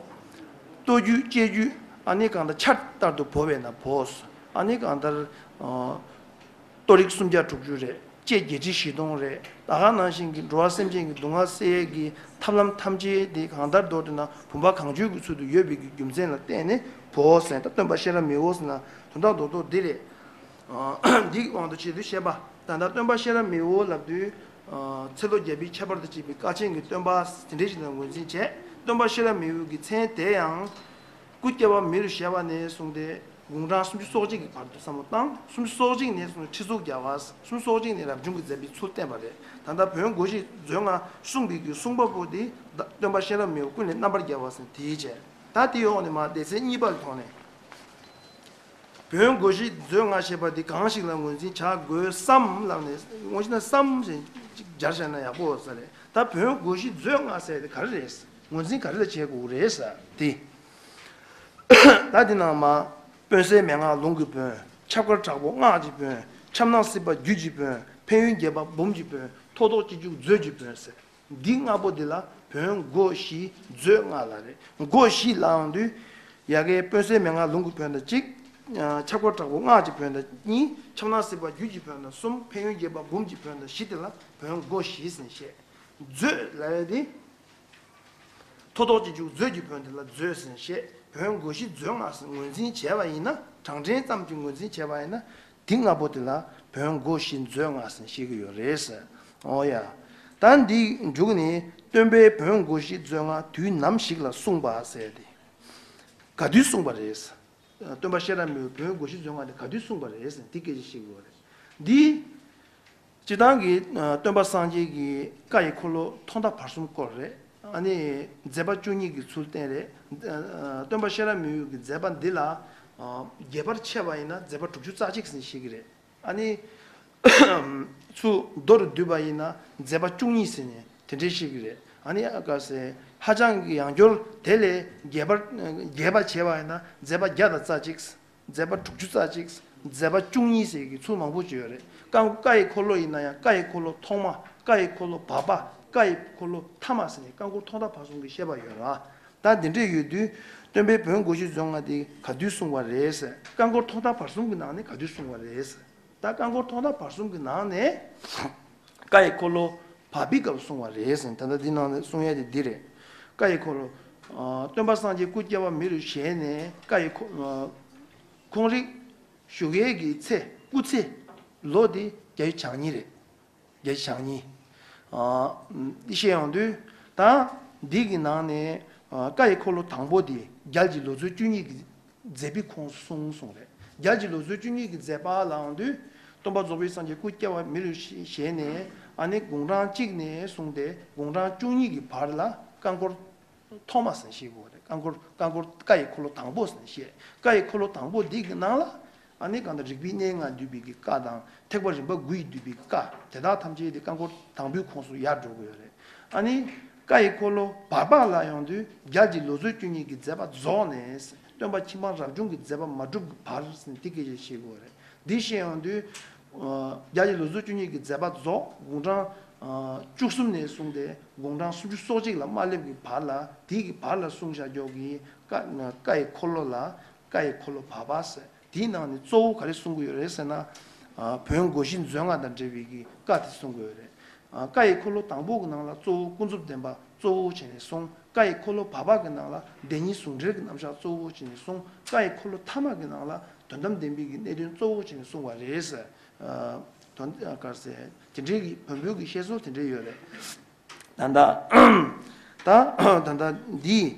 ལྟོ་རྒྱུས་སྤྱད་རྒྱུས་ཨ་ནི་གང་ལྟར་ཆར་ལྟར་དུ་བབས་པས་ན་བོ། ཨ་ནི་གང་ལྟར་ཨ་ལྟོ་རིགས་སུམ་བརྒྱ་དྲུག་ཅུ་རེད། ལྕེ་བརྒྱད་ཁྲི་བཞི་སྟོང་རེད། ད་ག་ནང་བཞིན་གྱི་འགྲོ་བ་སེམས་ཅན་གྱི་སྡུག་བསྔལ་སེལ་ཡས་ཀྱི་ཐབས་ལམ་ཐམས་ཅད་དེ་གང་ལྟར་མདོར་བསྡུ་ན་བུམ་པ་གང་བྱོའི་གི་ཚུལ་དུ་ཡོད་པའི་གི་རྒྱུ་མཚན་ལ་བརྟེན་ནས་བོ་ཟེར། ད་སྟོན་པ་གཤེན་རབ་མི་བོ་ཟེར་ན་དོན་དག་རྡོག་རྡོག་འདི་རེད། འདི་གི་དབང་དུ་བྱས་ཏེ་བཤད་པ། ད་ལྟ་སྟོན་པ་གཤེན་རབ་མི་བོ་ལབ་དུས། ཚེ་ལོ་བརྒྱ་པའི་ཁྱད་པར་དུ་བྱས་པའི་དཀའ་ཆེན་གྱི་སྟོན་པ་དེ་འདྲའི་ཞིག་ལ་ངོས་འཛིན་བྱས། སྟོན་པ་གཤེན་རབ་མི་བོ་གི་མཚན་དེ་ཡང་། སྐུ་སྐྱེ་བ་མི་རུ་བཞེས་པ་ནས་བཟུང་སྟེ་དགུང་གྲངས་སུམ་ཅུ་སོ་གཅིག་གི་བར་དུ་བསམ་བློ་བཏང་། སུམ་ཅུ་སོ་གཅིག་ནས་བཟུང་ཁྲི་གཙུག་རྒྱལ་བ། སུམ་ཅུ་སོ་གཅིག་ནས་རབ་བྱུང་གི་མཛད་པའི་ཚུལ་བསྟན་པ་རེད། ད་ལྟ་བོན་སྒོ་བཞི་མཛོད་ལྔ་གསུངས་པའི་གི་གསུང་པ་པོ་དེ་སྟོན་པ་གཤེན་རབ་མི་བོ་ཀུན་ལས་རྣམ་པར་རྒྱལ་བ་ཟེར་དེའི་བྱས། ད་དེའི་འོག་ནས་མར་སྡེ་ཚན་གཉིས་པ་གི་ཐོག་ནས། བོན་སྒོ་བཞི་མཛོད་ལྔ་ཞེས་པ་འདི་གང་ཞིག་ལ་ངོས་འཛིན་བྱ་དགོས་སམ་ལབ་ནས་དངོས་གཞི་ན་སམ་ཞེས་ཅིག་སྦྱར་བྱས་ན་ཡག་པོ་ཡོད་ས་རེད། ད་བོན་སྒོ་བཞི་མཛོད་ལྔ་ཟེར་དེ་ག་རེ་རེད། ངོས་འཛིན་ག་རེ་ལ་བྱེད་དགོས་རེད་ཟེར་དེ། ད་དེ་ནང་མ། དཔོན་གསས་མན་ངག་ལུང་གི་བོན། ཁྱབ་དཀར་དྲག་པོ་སྔགས་ཀྱི་བོན། ཁྱབ་སྣང་སྲིད་པ་རྒྱུད་ཀྱི་བོན། ཕན་ཡོན་རྒྱས་པ་འབུམ་གྱི་བོན། ཐོག་ཐོག་སྤྱི་རྒྱུག་མཛོད་ཀྱི་བོན་ཟེར། འདི་ལྔ་པོ་འདི་ལ་བོན་སྒོ་བཞི་མཛོད་ལྔ་ལ་རེད། སྒོ་བཞི་ལབ་ཡོང་དུས། ཡ་གི་དཔོན་གསས་མན་ངག་ལུང་གི་བོན་དང་གཅིག་ཁྱབ་དཀར་དྲག་པོ་སྔགས་ཀྱི་བོན་དང་གཉིས། ཁྱབ་སྣང་སྲིད་པ་རྒྱུད་ཀྱི་བོན་དང་གསུམ། ཕན་ཡོན་རྒྱས་པ་འབུམ་གྱི་བོན་དང་བཞི་དེ་ལ་བོན་སྒོ་བཞི་ཟེར་བཤད། མཛོད་ལབ་ཡ་དེ། ཐོག་ཐོག་སྤྱི་རྒྱུག་མཛོད་ཀྱི་བོན་དེ་ལ་མཛོད་ཟེར་བཤད། བོན་སྒོ་བཞི་མཛོད་ལྔ་ཟེར་ངོས་འཛིན་བྱས་པ་ཡིན་ན། གྲངས་འདྲེན་ཙམ་གྱིས་ངོས་འཛིན་བྱས་པ་ཡིན་ན། འདི་ལྔ་པོ་དེ་ལ་བོན་སྒོ་བཞི་མཛོད་ལྔ་ཟེར་བཤད་ཀྱི་ཡོད་རེད་ཟེར། ཨོ་ཡ། ད་འདི་མཇུག་ནས་སྟོན་པས་བོན་སྒོ་བཞི་མཛོད་ལྔ་དུས་ནམ་ཞིག་ལ་གསུངས་པ་ཟེར་ཏེ། ག་དུས་གསུངས་པ་རེད་ཟེར། སྟོན་པ་གཤེན་རབ་མི་བོས་བོན་སྒོ་བཞི་མཛོད་ལྔ་དེ་ག་དུས་གསུངས་པ་རེད་ཟེར་འདི་སྐད་ཆ་བཤད་ཀྱི་ཡོད་རེད། འདི། སྤྱིར་བཏང་གི་སྟོན་པ་སངས་རྒྱས་ཀྱི་བཀའ་ཡི་འཁོར་ལོ་ཐོག་མཐའ་བར་གསུམ་བསྐོར་རེད། ཨ་ནི་མཛད་པ་བཅུ་གཉིས་ཀྱི་ཚུལ་བསྟན་རེད། སྟོན་པ་གཤེན་རབ་མི་བོ་གི་མཛད་པ་འདི་ལ་རྒྱས་པར་ཕྱེ་བ་ཡིན་ན་མཛད་པ་དྲུག་ཅུ་རྩ་གཅིག་ཟེར་བཤད་ཀྱི་རེད། ཨ་ནི་ཚུར་མདོ་རུ་བསྡུས་པ་ཡིན་ན་མཛད་པ་བཅུ་གཉིས་ཟེར་ནས་དེ་འདྲའི་བཤད་ཀྱི་རེད། ཨ་ནི་ཨ་ཀ་སེ་ཧ་ཅང་གི་ཡང་སྐྱོར་དེ་ལས་རྒྱས་པར་རྒྱས་པ་བྱས་པ་ཡིན་ན་མཛད་པ་བརྒྱ་དང་རྩ་གཅིག་མཛད་པ་དྲུག་ཅུ་རྩ་གཅིག་མཛད་པ་བཅུ་གཉིས་ཟེར་གྱི་ཚུལ་མང་པོ་ཅིག་ཡོད་རེད། བཀའ་བཀའ་ཡི་འཁོར་ལོ་ཡིན་ན་ཡང་བཀའ་ཡི་འཁོར་ལོ་ཐོག་མ། བཀའ་ཡི་འཁོར་ལོ་བར་པ། བཀའ་ཡི་འཁོར་ལོ་ཐ་མ་ཟེར་ནས་བཀའ་འཁོར་ཐོག་མཐའ་བར་གསུམ་གྱི་བཤད་པ་ཡོད་རེད། ད་འདི་འདྲས་ཡོད་དུས་སྟོན་པས་བོན་སྒོ་བཞི་མཛོད་ལྔ་དེ་ག་དུས་གསུངས་པ་རེད་ཟེར། བཀའ་འཁོར་ཐོག་མཐའ་བར་གསུམ་གྱི་ནང་ནས་ག་དུས་གསུངས་པ་རེད་ཟེར། ད་བཀའ་འཁོར་ཐོག་མཐའ་བར་གསུམ་གྱི་ནང་ནས་བཀའ་ཡི་འཁོར་ལོ་བར་པའི་སྐབས་གསུངས་པ་རེད་ཟེར། ད་ལྟ་འདི་ནང་ནས་གསུང་ཡས་དེ་འདི་རེད། བཀའ་ཡི་འཁོར་ལོ། ཨ། སྟོན་པ་སངས་རྒྱས་སྐུ་སྐྱེ་བ་མི་རུ་བཞེས་ནས་བཀའ་ཡི་འཁོར། ཨ། ཁོང་རིག་བཞུགས་ཡས་ཀྱི་ཚེ་སྐུ་ཚེ་ལོ་དེ་བརྒྱད་ཅུ་གྱ་གཉིས་རེད། བརྒྱད་ཅུ་གྱ་གཉིས། ཨ། འདི་བཤད་ཡོང་དུས་ད་འདི་གི་ནང་ནས་ཨ། བཀའ་ཡི་འཁོར་ལོ་དང་པོ་དེ་རྒྱལ་གྱི་ལོ་ཚོད་བཅུ་གཉིས་ཀྱི་མཛད་པའི་ཁོངས་སུ་གསུངས་གསུངས་རེད། རྒྱལ་གྱི་ལོ་ཚོད་བཅུ་གཉིས་ཀྱི་མཛད་པ་ལ་ཡོང་དུས་སྟོན་པ་རྫོགས་པའི་སངས་རྒྱས་སྐུ་སྐྱེ་བ་མི་རུ་བཞེས་ནས་ཨ་ནི་དགུང་གྲངས་གཅིག་ནས་བཟུང་སྟེ་དགུང་གྲངས་བཅུ་གཉིས་ཀྱི་བར་ལ་བཀའ་འཁོར་ཐོག་མ་ཟེར་བཤད་དགོས་རེད། བཀའ་འཁོར་བཀའ་འཁོར་བཀའ་ཡི་འཁོར་ལོ་དང་པོ་ཟེར་བཤད། བཀའ་ཡི་འཁོར་ལོ་དང་པོ་འདི་གི་ནང་ལ་ཨ་ནི་གང་ལྟར་རིག་པའི་གནས་ལྔ་འདུས་པའི་གི་བཀའ་དང་ཐེག་པ་རིམ་པ་དགུ་ཡིས་བསྡུས་པའི་བཀའ་དེ་དག་ཐམས་ཅད་དེ་བཀའ་འཁོར་དང་པོའི་ཁོངས་སུ་ཡར་འགྲོ་གི་ཡོད་རེད། ཨ་ནི་བཀའ་ཡི་འཁོར་ལོ་བར་པ་ལ་ཡོང་དུས་རྒྱལ་གྱི་ལོ་ཚོད་བཅུ་གཉིས་ཀྱི་མཛད་པ་རྫོགས་ནས་སྟོན་པ་ཁྱིམ་སྤངས་རབ་བྱུང་གི་མཛད་པ་མ་གྲུབ་ཀྱི་བར་ཟེར་ནས་དེ་སྐད་ཆ་བཤད་དགོས་རེད། འདི་བཤད་ཡོང་དུས། རྒྱལ་གྱི་ལོ་ཚོད་བཅུ་གཉིས་ཀྱི་མཛད་པ་རྫོགས་དགུང་གྲངས་བཅུ་གསུམ་ནས་བཟུང་སྟེ་དགུང་གྲངས་སུམ་ཅུ་སོ་གཅིག་ལ་མ་སླེབས་ཀྱི་བར་ལ་དེའི་གི་བར་ལ་གསུངས་བཞག་རྒྱུ་གི་བཀའ་བཀའ་ཡི་འཁོར་ལོ་ལ་བཀའ་ཡི་འཁོར་ལོ་བར་པ་ཟེར། དེའི་ནང་ནས་གཙོ་བོ་ག་རེ་གསུང་གི་ཡོད་རེད་ཟེར་ན། བོན་སྒོ་བཞི་མཛོད་ལྔ་དང་འབྲེལ་བའི་གི་བཀའ་དེ་གསུང་གི་ཡོད་རེད། བཀའ་ཡི་འཁོར་ལོ་དང་པོ་གི་ནང་ལ་གཙོ་བོ་ཀུན་རྫོབ་བདེན་པ་གཙོ་བོ་བྱས་ནས་གསུངས། བཀའ་ཡི་འཁོར་ལོ་བར་པ་གི་ནང་ལ་བདེན་གཉིས་ཟུང་འབྲེལ་གྱི་རྣམ་གཞག་གཙོ་བོ་བྱས་ནས་གསུངས། བཀའ་ཡི་འཁོར་ལོ་ཐ་མ་གི་ནང་ལ་དོན་དམ་བདེན་པའི་གི་གནད་དོན་གཙོ་བོ་བྱས་ནས་གསུངས་པ་རེད་ཟེར། དོན་ག་རེ་ཟེར་དེ་འདྲའི་གི་བོན་པོའི་གི་བཤད་སྲོལ་དེ་འདྲའི་ཡོད་རེད། ད་ལྟ་ད་ད་ལྟ་འདི་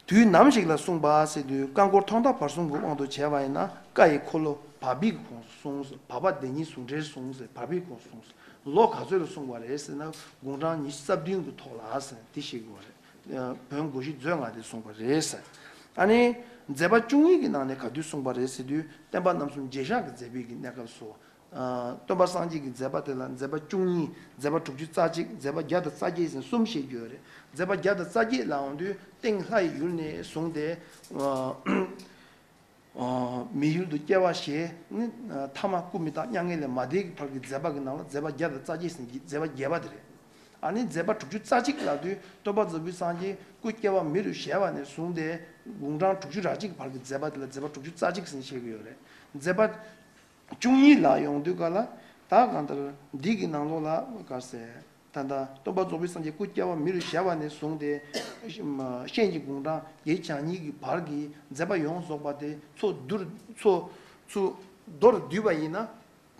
དུས་ནམ་ཞིག་ལ་གསུངས་པ་ཟེར་དུས། ཀ་འཁོར་ཐོག་མཐའ་བར་གསུམ་གྱི་དབང་དུ་བྱས་པ་ཡིན་ན། ཀ་ཡི་འཁོར་ལོ་བ་བི་གི་ཁོངས་སུ་སོང་ཟེར། བ་བ་དེ་ཉིད་ཟུང་འབྲེལ་སོང་ཟེར། བ་བི་ཁོངས་སུ་སོང་ཟེར། ལོ་ག་ཚོད་ལ་གསུངས་པ་རེད་ཟེར་ན། དགུང་གྲངས་ཉི་ཤུ་རྩ་བདུན་གྱི་ཐོག་ལ་ཟེར་དེ་ཤེས་དགོས་པ་རེད། བོན་སྒོ་བཞི་མཛོད་ལྔ་དེ་གསུངས་པ་རེད་ཟེར། ཨ་ནི་མཛད་པ་བཅུ་གཉིས་ཀྱི་ནང་ནས་ག་དུས་གསུངས་པ་རེད་ཟེར་དུས། བསྟན་པ་རྣམ་གསུམ་རྒྱས་བཤད་ཀྱི་མཛད་པའི་གི་གནས་སྐབས་སུ། སྟོན་པ་སངས་རྒྱས་ཀྱི་མཛད་པ་དེ་ལ་མཛད་པ་བཅུ་གཉིས། མཛད་པ་དྲུག་ཅུ་རྩ་གཅིག། མཛད་པ་བརྒྱ་དང་རྩ་བརྒྱད་ཟེར་གསུམ་བཤད་རྒྱུ་ཡོད་རེད། མཛད་པ་བརྒྱ་དང་རྩ་བརྒྱད་ལ་འོང་དུས་སྟེང་ལྷ་ཡི་ཡུལ་ནས་བཟུང་སྟེ། མི་ཡུལ་དུ་སྐྱེ་བ་བཞེས་ནི། ཐ་མ་སྐུ་མི་རྟག་མྱ་ངན་ལས་མ་འདས་ཀྱི་བར་གྱི་མཛད་པ་གི་ནང་ལ་མཛད་པ་བརྒྱ་དང་རྩ་བརྒྱད་ཟེར་གྱི་མཛད་པ་རྒྱས་པ་དེ་རེད། ཨ་ནི་མཛད་པ་དྲུག་ཅུ་རྩ་གཅིག་ལབ་དུས། སྟོན་པ་རྫོགས་པའི་སངས་རྒྱས་སྐུ་སྐྱེ་བ་མི་རུ་བཞེས་པ་ནས་བཟུང་སྟེ་དགུང་གྲངས་དྲུག་ཅུ་རེ་གཅིག་གི་བར་གྱི་མཛད་པ་དེ་ལ་མཛད་པ་དྲུག་ཅུ་རྩ་གཅིག་ཟེར་བཤད་ཀྱི་ཡོད་རེད། མཛད་པ་བཅུ་གཉིས་ལ་ཡོང་དུས་ག་ལ། ད་གང་ལྟར་འདི་གི་ནང་ལོགས་ལ་ག་རེ་ཟེར། ད་ལྟ་སྟོན་པ་རྫོགས་པའི་སངས་རྒྱས་སྐུ་སྐྱེ་བ་མི་རུ་བཞེས་པ་ནས་བཟུང་སྟེ། གཤེན་གྱི་དགུང་གྲངས་བརྒྱད་ཅུ་གྱ་གཉིས་ཀྱི་བར་གྱི་མཛད་པ་ཡོངས་རྫོགས་པ་དེ་ཚོ་བསྡུར་ཚོ་ཚུ་མདོར་བསྡུས་པ་ཡིན་ན།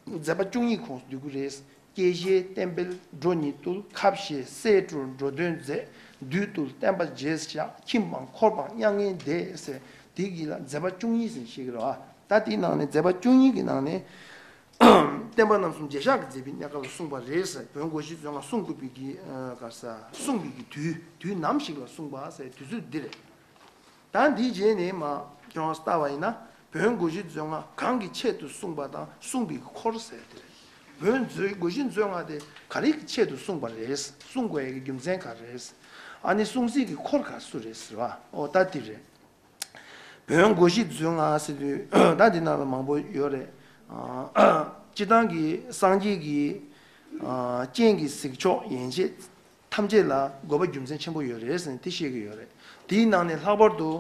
མཛད་པ་བཅུ་གཉིས་ཁོངས་སུ་འདུ་གི་རེད། སྐྱེ་ཤེས་བསྟན་འཕེལ་འགྲོ་གཉིས་བཏུལ། ཁ་བཤད་སྲས་སྤྲུལ་འགྲོ་དོན་མཛད། བདུད་བཏུལ་བསྟན་པ་རྒྱས་བཞག། ཁྱིམ་སྤངས་འཁོར་སྤངས་མྱ་ངན་འདས་ཟེར། དེ་གི་ལ་མཛད་པ་བཅུ་གཉིས་ཟེར་ཞིག་རེད་བ། ད་དེའི་ནང་ནས་མཛད་པ་བཅུ་གཉིས་ཀྱི་ནང་ནས། བསྟན་པ་རྣམ་གསུམ་རྒྱས་བཤད་ཀྱི་མཛད་པའི་གནས་སྐབས་སུ་གསུངས་པ་རེད་ཟེར། བོན་སྒོ་བཞི་མཛོད་ལྔ་གསུང་དགོས་པའི་གི་ག་ས་གསུངས་པའི་གི་དུས་དུས་ནམ་ཞིག་ལ་གསུངས་པ་ཟེར་དུས་ཚོད་འདི་རེད། ད་འདིའི་རྗེས་ནས་མ་ཁྱོད་རང་ལྟ་བ་ཡིན་ན། བོན་སྒོ་བཞི་མཛོད་ལྔ་གང་གི་ཆེད་དུ་གསུངས་པ་དང་གསུངས་པའི་གི་འཁོར་ཟེར་དེ་རེད། བོན་མཛོད་སྒོ་བཞི་མཛོད་ལྔ་དེ་ག་རེ་གི་ཆེད་དུ་གསུངས་པ་རེད། གསུང་དགོས་ཡ་གི་རྒྱུ་མཚན་ག་རེ་རེད། ཨ་ནི་གསུང་སྲིད་ཀྱི་འཁོར་ག་སུ་རེད་ཟེར་བ། ཨོ་ད་འདི་རེད། བོན་སྒོ་བཞི་མཛོད་ལྔ་ཟེར་དུས་ད་འདི་ནང་ལ་མང་པོ་ཡོད་རེད། སྤྱི་བཏང་གི་སངས་རྒྱས་ཀྱི་སྤྱན་གྱི་གཟིགས་ཕྱོགས་ཡན་ཆད་ཐམས་ཅད་ལ་དགོས་པ་རྒྱུ་མཚན་ཆེན་པོ་ཡོད་རེད་ཟེར་ནས་དེ་བཤད་ཀྱི་ཡོད་རེད། དེའི་ནང་ནས་ལྷག་པར་དུ་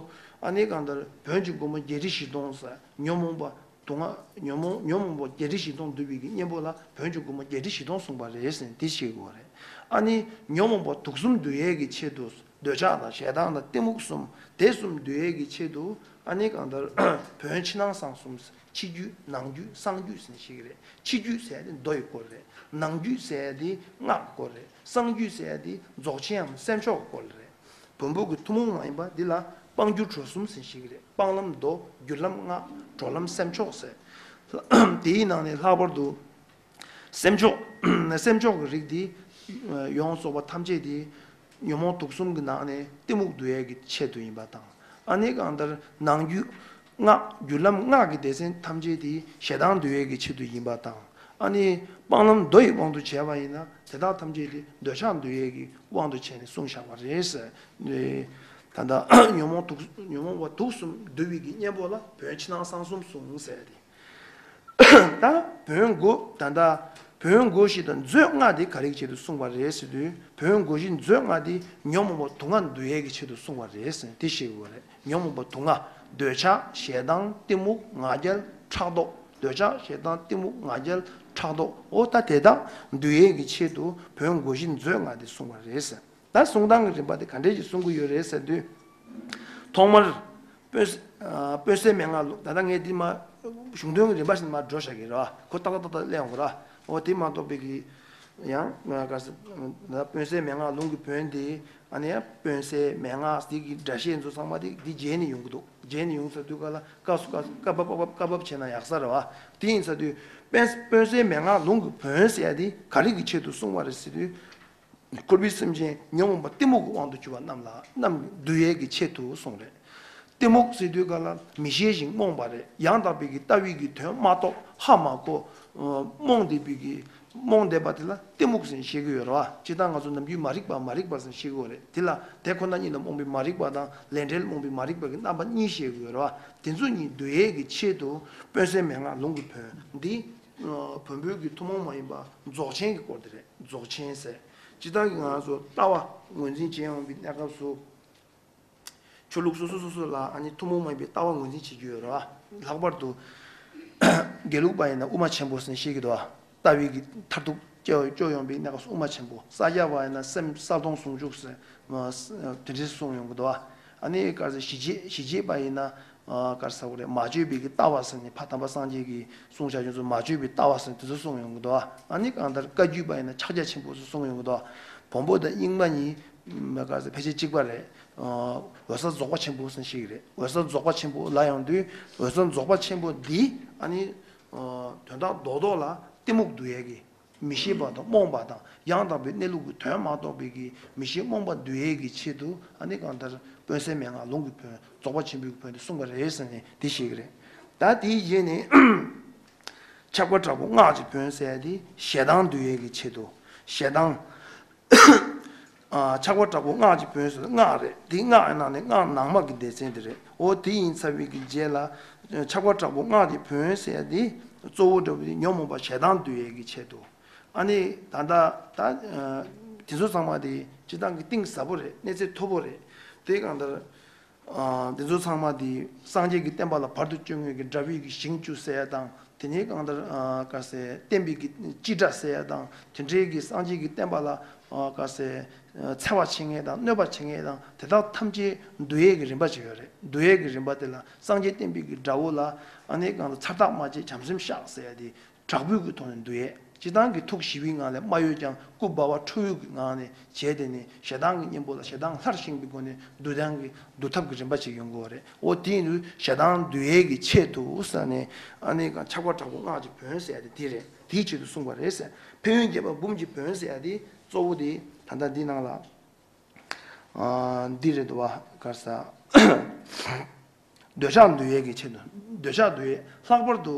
ཨ་ནི་གང་ལྟར་བོན་གྱི་སྒོ་མོ་བརྒྱད་ཁྲི་བཞི་སྟོང་ཟེར། ཉོན་མོངས་པ་དུག་ལྔ་ཉོན་མོངས་ཉོན་མོངས་པ་བརྒྱད་ཁྲི་བཞི་སྟོང་འདུལ་བའི་གི་གཉེན་པོ་ལ་བོན་གྱི་སྒོ་མོ་བརྒྱད་ཁྲི་བཞི་སྟོང་གསུངས་པ་རེད་ཟེར་ནས་དེ་བཤད་ཀྱི་ཡོད་རེད། ཨ་ནི་ཉོན་མོངས་པ་དུག་གསུམ་འདུལ་ཡས་ཀྱི་ཆེད་དུ། འདོད་ཆགས་དང་ཞེ་སྡང་དང་གཏི་མུག་གསུམ། དེ་གསུམ་འདུལ་ཡས་ཀྱི་ཆེད་དུ་ཨ་ནི་གང་ལྟར་བོན་ཕྱི་ནང་གསང་གསུམ། ཕྱི་རྒྱུད་ནང་རྒྱུད་གསང་རྒྱུད་ཟེར་ནས་བཤད་ཀྱི་རེད། ཕྱི་རྒྱུད་ཟེར་ཡ་དེ་མདོ་ཡི་སྐོར་རེད། ནང་རྒྱུད་ཟེར་ཡ་དེ་སྔགས་ཀྱི་སྐོར་རེད། གསང་རྒྱུད་ཟེར་ཡ་དེ་རྫོགས་ཆེན་ནམ་སེམས་མཆོག་གི་སྐོར་རེད། བོན་པོ་གི་ཐུན་མོང་མ་ཡིན་པ་འདི་ལ་སྤང་རྒྱུད་གྲོལ་གསུམ་ཟེར་ནས་བཤད་ཀྱི་རེད། སྤང་ལམ་མདོ། བརྒྱུད་ལམ་སྔགས། གྲོལ་ལམ་སེམས་མཆོག་ཟེར། དེའི་ནང་ནས་ལྷག་པར་དུ། སེམས་མཆོག་སེམས་མཆོག་གི་རིགས་དེ་ཡོངས་རྫོགས་པ་ཐམས་ཅད་དེ་ཉོན་མོངས་དུག་གསུམ་གྱི་ནང་ནས་གཏི་མུག་འདུལ་ཡས་ཀྱི་ཆེད་དུ་ཡིན་པ་དང་། ཨ་ནི་གང་ལྟར་ནང་རྒྱུད་སྔགས་བརྒྱུད་ལམ་སྔགས་ཀྱི་སྡེ་ཚན་ཐམས་ཅད་དེ་ཞེ་སྡང་འདུལ་ཡས་ཀྱི་ཆེད་དུ་ཡིན་པ་དང་། ཨ་ནི་སྤང་ལམ་མདོ་ཡི་དབང་དུ་བྱས་པ་ཡིན་ན་དེ་དག་ཐམས་ཅད་དེ་འདོད་ཆགས་འདུལ་ཡས་ཀྱི་དབང་དུ་བྱས་ནས་གསུངས་བཞག་པ་རེད་ཟེར། ད་ལྟ་ཉོན་མོངས་དུག་ཉོན་མོངས་པ་དུག་གསུམ་འདུལ་བའི་གི་གཉེན་པོ་ལ་བོན་ཕྱི་ནང་གསང་གསུམ་གསུངས་ཟེར་ཏེ། ད་བོན་སྒོ་ད་ལྟ་བོན་སྒོ་བཞི་དང་མཛོད་ལྔ་དེ་ག་རེ་གི་ཆེད་དུ་གསུངས་པ་རེད་ཟེར་དུས། བོན་སྒོ་བཞི་མཛོད་ལྔ་དེ་ཉོན་མོངས་པ་དུག་ལྔ་འདུལ་ཡས་ཀྱི་ཆེད་དུ་གསུངས་པ་རེད་ཟེར་དེ་ཤེས་དགོས་རེད། ཉོན་མོངས་པ་དུག་ལྔ། འདོད་ཆགས་ཞེ་སྡང་གཏི་མུག་ང་རྒྱལ་ཕྲག་དོག་འདོད་ཆགས་ཞེ་སྡང་གཏི་མུག་ང་རྒྱལ་ཕྲག་དོག་འོ་ད་དེ་དག་འདུལ་ཡས་ཀྱི་ཆེད་དུ་བོན་སྒོ་བཞི་མཛོད་ལྔ་དེ་གསུངས་པ་རེད་ཟེར། ད་གསུང་སྟངས་ཀྱི་རིམ་པ་དེ་ག་འདྲས་ཀྱིས་གསུང་གི་ཡོད་རེད་ཟེར་དུས། ཐོག་མར་དཔོན་ས་ཨ་དཔོན་གསས་མན་ངག་ལུང་། ད་ལྟ་ངས་འདི་མ་གཞུང་དོན་གྱི་རིམ་པ་བཞིན་མར་འགྲོ་བཞག་གི་རེད་བ། ཁོ་ཏག་ཏག་ཏག་ཏག་གླེང་ཡོང་གི་རེད་བ། འོ་དེ་མ་གཏོགས་པའི་གི་ཡང་ང་ག་ས་ད་དཔོན་གསས་མན་ངག་ལུང་གི་བོན་དེ་ཨ་ནི་ཡང་དཔོན་གསས་མན་ངག་འདི་གི་སྒྲ་བཤད་ཚོ་ཚང་མ་དེ་འདི་རྗེས་ནས་ཡོང་གི་འདུག་རྗེས་ནས་ཡོང་ས་དུས་ག་ལ་སྐབས་སུ་སྐབས་སྐབས་བབ་བབ་བབ་བཀའ་བབས་བྱས་ན་ཡག་ས་རེད་བ། དེ་ཡིན་ས་དུས་དཔོན་དཔོན་གསས་མན་ངག་ལུང་གི་བོན་ཟེར་ཡ་དེ་ག་རེ་གི་ཆེད་དུ་གསུངས་པ་རེད་ཟེར་དུས། འཁོར་བའི་སེམས་ཅན་ཉོན་མོངས་པ་གཏི་མུག་གི་དབང་དུ་གྱུར་པ་རྣམས་ལ་རྣམས་འདུལ་ཡས་ཀྱི་ཆེད་དུ་གསུངས་རེད། གཏི་མུག་ཟེར་དུས་ག་ལ་མི་ཤེས་ཤིང་རྨོངས་པ་རེད། ཡང་དག་པའི་གི་ལྟ་བའི་གི་དོན་མ་རྟོགས་ཧ་མ་གོ། རྨོངས་བསྡད་པའི་གི་རྨོངས་བསྡད་པ་དེ་ལ་གཏི་མུག་ཟེར་ནས་བཤད་ཀྱི་ཡོད་རེད་བ། སྤྱིར་བཏང་ང་ཚོ་ནམ་རྒྱུན་མ་རིག་པ་མ་རིག་པ་ཟེར་ནས་བཤད་ཀྱི་ཡོད་རེད། དེ་ལ་དེ་ཁོ་ན་ཉིད་ལ་རྨོངས་པའི་མ་རིག་པ་དང་ལས་འབྲས་ལ་རྨོངས་པའི་མ་རིག་པ་གི་རྣམ་པ་གཉིས་བཤད་ཀྱི་ཡོད་རེད་བ། དེ་ཚོ་གཉིས་འདུལ་ཡས་ཀྱི་ཆེད་དུ་དཔོན་གསས་མན་ངག་ལུང་གི་བོན་འདི། བོན་པོའི་གི་ཐུན་མོང་མ་ཡིན་པ་རྫོགས་ཆེན་གྱི་སྐོར་དེ་རེད། རྫོགས་ཆེན་ཟེར། སྤྱིར་བཏང་གི་ང་ཚོ་ལྟ་བ་ངོས་འཛིན་བྱེད་ཡོང་བའི་གནས་སྐབས་སུ། ཆོས་ལུགས་སོ་སོ་སོ་སོ་ལ་ཨ་ནི་ཐུན་མོང་མ་ཡིན་པའི་ལྟ་བ་ངོས་འཛིན་བྱེད་རྒྱུ་ཡོད་རེད་བ། ལྷག་པར་དུ་དགེ་ལུགས་པ་ཡིན་ན་དབུ་མ་ཆེན་པོ་ཟེར་ནས་བཤད་ཀྱི་འདུག་བ། ལྟ་བའི་གི་མཐར་ཐུག་སྐྱོ་སྐྱོ་ཡོང་བའི་གནས་སྐབས་སུ་དབུ་མ་ཆེན་པོ། ས་སྐྱ་པ་ཡིན་ན་སེམས་གསལ་སྟོང་ཟུང་འཇུག་ཟེར་དེ་འདྲས་གསུངས་ཡོང་གི་འདུག་བ། ཨ་ནི་ག་རེ་ཟེར་ཞི་བྱེད་ཞི་བྱེད་པ་ཡིན་ན། ཨ་ག་རེ་ཟེར་དགོས་རེད། མ་བཅོས་པའི་གི་ལྟ་བ་ཟེར་ནས་ཕ་དམ་པ་སངས་རྒྱས་ཀྱིས་གསུངས་བཞག་ཡོད་ཚུལ་མ་བཅོས་པའི་ལྟ་བ་ཟེར་ནས་དེ་ཚོ་གསུངས་ཡོང་གི་འདུག་བ། ཨ་ནི་གང་ལྟར་བཀའ་བརྒྱུད་པ་ཡིན་ན་ཕྱག་རྒྱ་ཆེན་པོ་ཟེར་གསུངས་ཡོང་གི་འདུག་བ། བོན་པོ་དང་རྙིང་མ་གཉིས་མ་ག་ས་ཕལ་ཆེར་གཅིག་པ་རེད། འོད་གསལ་རྫོགས་པ་ཆེན་པོ་ཟེར་ཞིག་རེད། འོད་གསལ་རྫོགས་པ་ཆེན་པོ་ལབ་ཡོང་དུས་འོད་གསལ་རྫོགས་པ་ཆེན་པོ་འདི་ཨ་ནི་དོན་དག་རྡོག་རྡོག་ལ་གཏི་མུག་འདུལ་ཡས་ཀྱི་མི་ཤེས་པ་དང་རྨོངས་པ་དང་ཡང་དག་པའི་གནས་ལུགས་ཀྱི་དོན་མ་རྟོགས་པའི་གི་མི་ཤེས་རྨོངས་པ་འདུལ་ཡས་ཀྱི་ཆེད་དུ་ཨ་ནི་གང་ལྟར་དཔོན་གསས་མན་ངག་ལུང་གི་བོན་རྫོགས་པ་ཆེན་པོའི་བོན་དེ་གསུངས་པ་རེད་ཟེར་ནས་འདི་ཤེས་ཀྱི་རེད། ད་དེའི་རྗེས་ནས་ཆགས་པ་དྲག་པོ་སྔགས་ཀྱི་བོན་ཟེར་ཡ་དེ་ཞེ་སྡང་འདུལ་ཡས་ཀྱི་ཆེད་དུ་ཞེ་སྡང་ཆགས་པ་དྲག་པོ་སྔགས་ཀྱི་བོན་ཟེར་སྔགས་རེད། དེ་སྔགས་ཡིན་ནང་ནས་སྔགས་ནང་མ་གི་སྡེ་ཚན་དེ་རེད། འོ་དེ་ཡིན་ཚར་བའི་གི་རྗེས་ལ་ཆགས་པ་དྲག་པོ་སྔགས་ཀྱི་བོན་ཟེར་ཡ་དེ་གཙོ་བོ་འདྲ་བོ་དེ་ཉོན་མོངས་པ་ཞེ་སྡང་འདུལ་ཡས་ཀྱི་ཆེད་དུ་ཨ་ནི་ད་ལྟ་ད་དེ་ཚོ་ཚང་མ་དེ་སྤྱི་བཏང་གི་གཏིང་ཟབ་པོ་རེད། གནས་ཚད་མཐོ་པོ་རེད། དེ་གང་ལྟར། འདི་ཚོ་ཚང་མ་དེ་སངས་རྒྱས་ཀྱི་བསྟན་པ་ལ་བར་དུ་གཅོད་ངེས་ཀྱི་དགྲ་བོའི་གི་ཞིང་བཅུ་ཟེར་ཡ་དང་དེ་ནས་གང་ལྟར་ག་ཟེ་བསྟན་པའི་གི་སྤྱི་དགྲ་ཟེར་ཡ་དང་དེ་འདྲའི་གི་སངས་རྒྱས་ཀྱི་བསྟན་པ་ལ་ག་ཟེ་འཚེ་བ་བྱེད་མཁན་དང་གནོད་པ་བྱེད་མཁན་དང་དེ་དག་ཐམས་ཅད་འདུལ་ཡས་ཀྱི་རིམ་པ་ཅིག་ཡོད་རེད། འདུལ་ཡས་ཀྱི་རིམ་པ་དེ་ལ་སངས་རྒྱས་བསྟན་པའི་གི་དགྲ་བོ་ལ་ཨ་ནི་གང་ལྟར་མཚར་རྟགས་མ་བྱེད་བྱམས་སེམས་བཤགས་ཟེར་ཡ་དེ། དྲག་པོའི་གི་ཐོག་ནས་འདུལ་ཡས། སྤྱིར་བཏང་གི་ཐུགས་ཞི་བའི་ངང་ལས་སྨྲ་བའི་ཀྱང་སྐུ་འབར་བ་ཁྲོ་བོའི་གི་ངང་ནས་བྱས་ཏེ་ནི་ཞེ་སྡང་གི་གཉེན་པོ་ལ་ཞེ་སྡང་སླར་བཞེངས་པའི་སྒོ་ནས་འདུལ་སྟངས་ཀྱི་འདུལ་ཐབས་ཀྱི་རིམ་པ་ཅིག་ཡོང་གི་ཡོད་རེད། འོ་དེ་ཡིན་དུས་ཞེ་སྡང་འདུལ་ཡས་ཀྱི་ཆེད་དུ་ཟེར་ནས་ཨ་ནི་གང་ཆགས་པ་དྲག་པོ་སྔགས་ཀྱི་བོན་ཟེར་ཡ་དེ་དེ་རེད། དེའི་ཆེད་དུ་གསུངས་པ་རེད་ཟེར། ཕན་ཡོན་བརྒྱད་པ་འབུམ་གྱི་བོན་ཟེར་ཡ་དེ་གཙོ་བོ་དེ་ད་ལྟ་འདི་ནང་ལ་འདི་རེད་འདུག་བ། ག་རེ་ཟེར། འདོད་ཆགས་འདུལ་ཡས་ཀྱི་ཆེད་དུ། འདོད་ཆགས་འདུལ་ཡས་ལྷག་པར་དུ་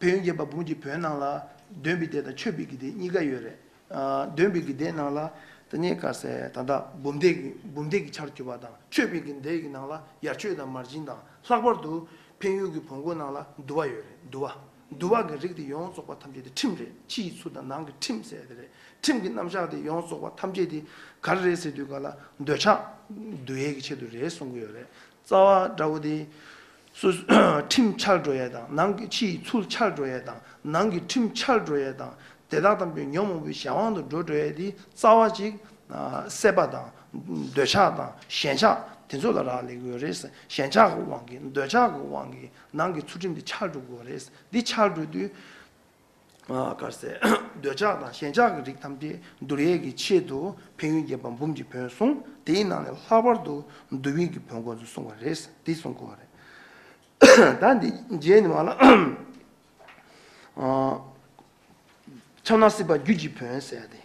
ཕན་ཡོན་བརྒྱད་པ་འབུམ་གྱི་བོན་ནང་ལ་འདོན་པའི་སྡེ་དང་མཆོད་པའི་གི་སྡེ་གཉིས་ཀ་ཡོད་རེད། འདོན་པའི་གི་སྡེ་ནང་ལ་དེ་ནས་ག་ཟེ་ད་ལྟ་འབུམ་སྡེ་གི་འབུམ་སྡེ་གི་ཆར་གྱུར་པ་དང་མཆོད་པའི་གི་སྡེ་གི་ནང་ལ་ཡར་མཆོད་དང་མར་སྦྱིན་དང་ལྷག་པར་དུ་ཕན་ཡོན་གྱི་བོན་སྐོར་ནང་ལ་འདུལ་བ་ཡོད་རེད། འདུལ་བ། འདུལ་བ་གི་རིགས་དེ་ཡོངས་རྫོགས་པ་ཐམས་ཅད་དེ་ཁྲིམས་རེད། ཕྱི་ཡི་ཚུལ་དང་ནང་གི་ཁྲིམས་ཟེར་དེ་རེད། ཁྲིམས་ཀྱི་རྣམ་གཞག་དེ་ཡོངས་རྫོགས་པ་ཐམས་ཅད་དེ་ག་རེ་རེད་ཟེར་དུས་ག་ལ་འདོད་ཆགས་འདུལ་ཡས་ཀྱི་ཆེད་དུ་རེད་གསུང་གི་ཡོད་རེད། རྩ་བ་འདྲ་བོ་དེ། སོ་སོ་ཁྲིམས་འཆལ་འགྲོ་ཡས་དང་ནང་གི་ཕྱི་ཡི་ཚུལ་འཆལ་འགྲོ་ཡས་དང་ནང་གི་ཁྲིམས་འཆལ་འགྲོ་ཡས་དང་དེ་དག་ཐམས་ཅད་ཉོན་མོངས་པའི་གཞན་དབང་དུ་འགྲོ་འགྲོ་ཡས་དེ་རྩ་བ་གཅིག་སྲེད་པ་དང་འདོད་ཆགས་དང་ཞེན་ཆགས་དེ་ཚོ་ལ་རག་ལས་ཀྱི་ཡོད་རེད། ཞེན་ཆགས་ཀྱི་དབང་གིས་འདོད་ཆགས་ཀྱི་དབང་གིས་ནང་གི་ཚུལ་ཁྲིམས་དེ་འཆལ་འགྲོ་གི་ཡོད་རེད། འདི་འཆལ་འགྲོ་དུས། ག་རེ་ཟེར། འདོད་ཆགས་དང་ཞེན་ཆགས་ཀྱི་རིགས་ཐམས་ཅད་འདུལ་ཡས་ཀྱི་ཆེད་དུ་ཕན་ཡོན་བརྒྱད་པ་འབུམ་གྱི་བོན་གསུངས། དེའི་ནང་ནས་ལྷག་པར་དུ་འདུལ་བའི་གི་བོན་སྐོར་ཚོ་གསུངས་པ་རེད། འདི་གསུང་དགོས་པ་རེད། ད་འདི་རྗེས་ནས་མ་ལ། ཆབ་ནག་སྲིད་པ་རྒྱུད་ཀྱི་བོན་ཟེར་ཡ་དེ།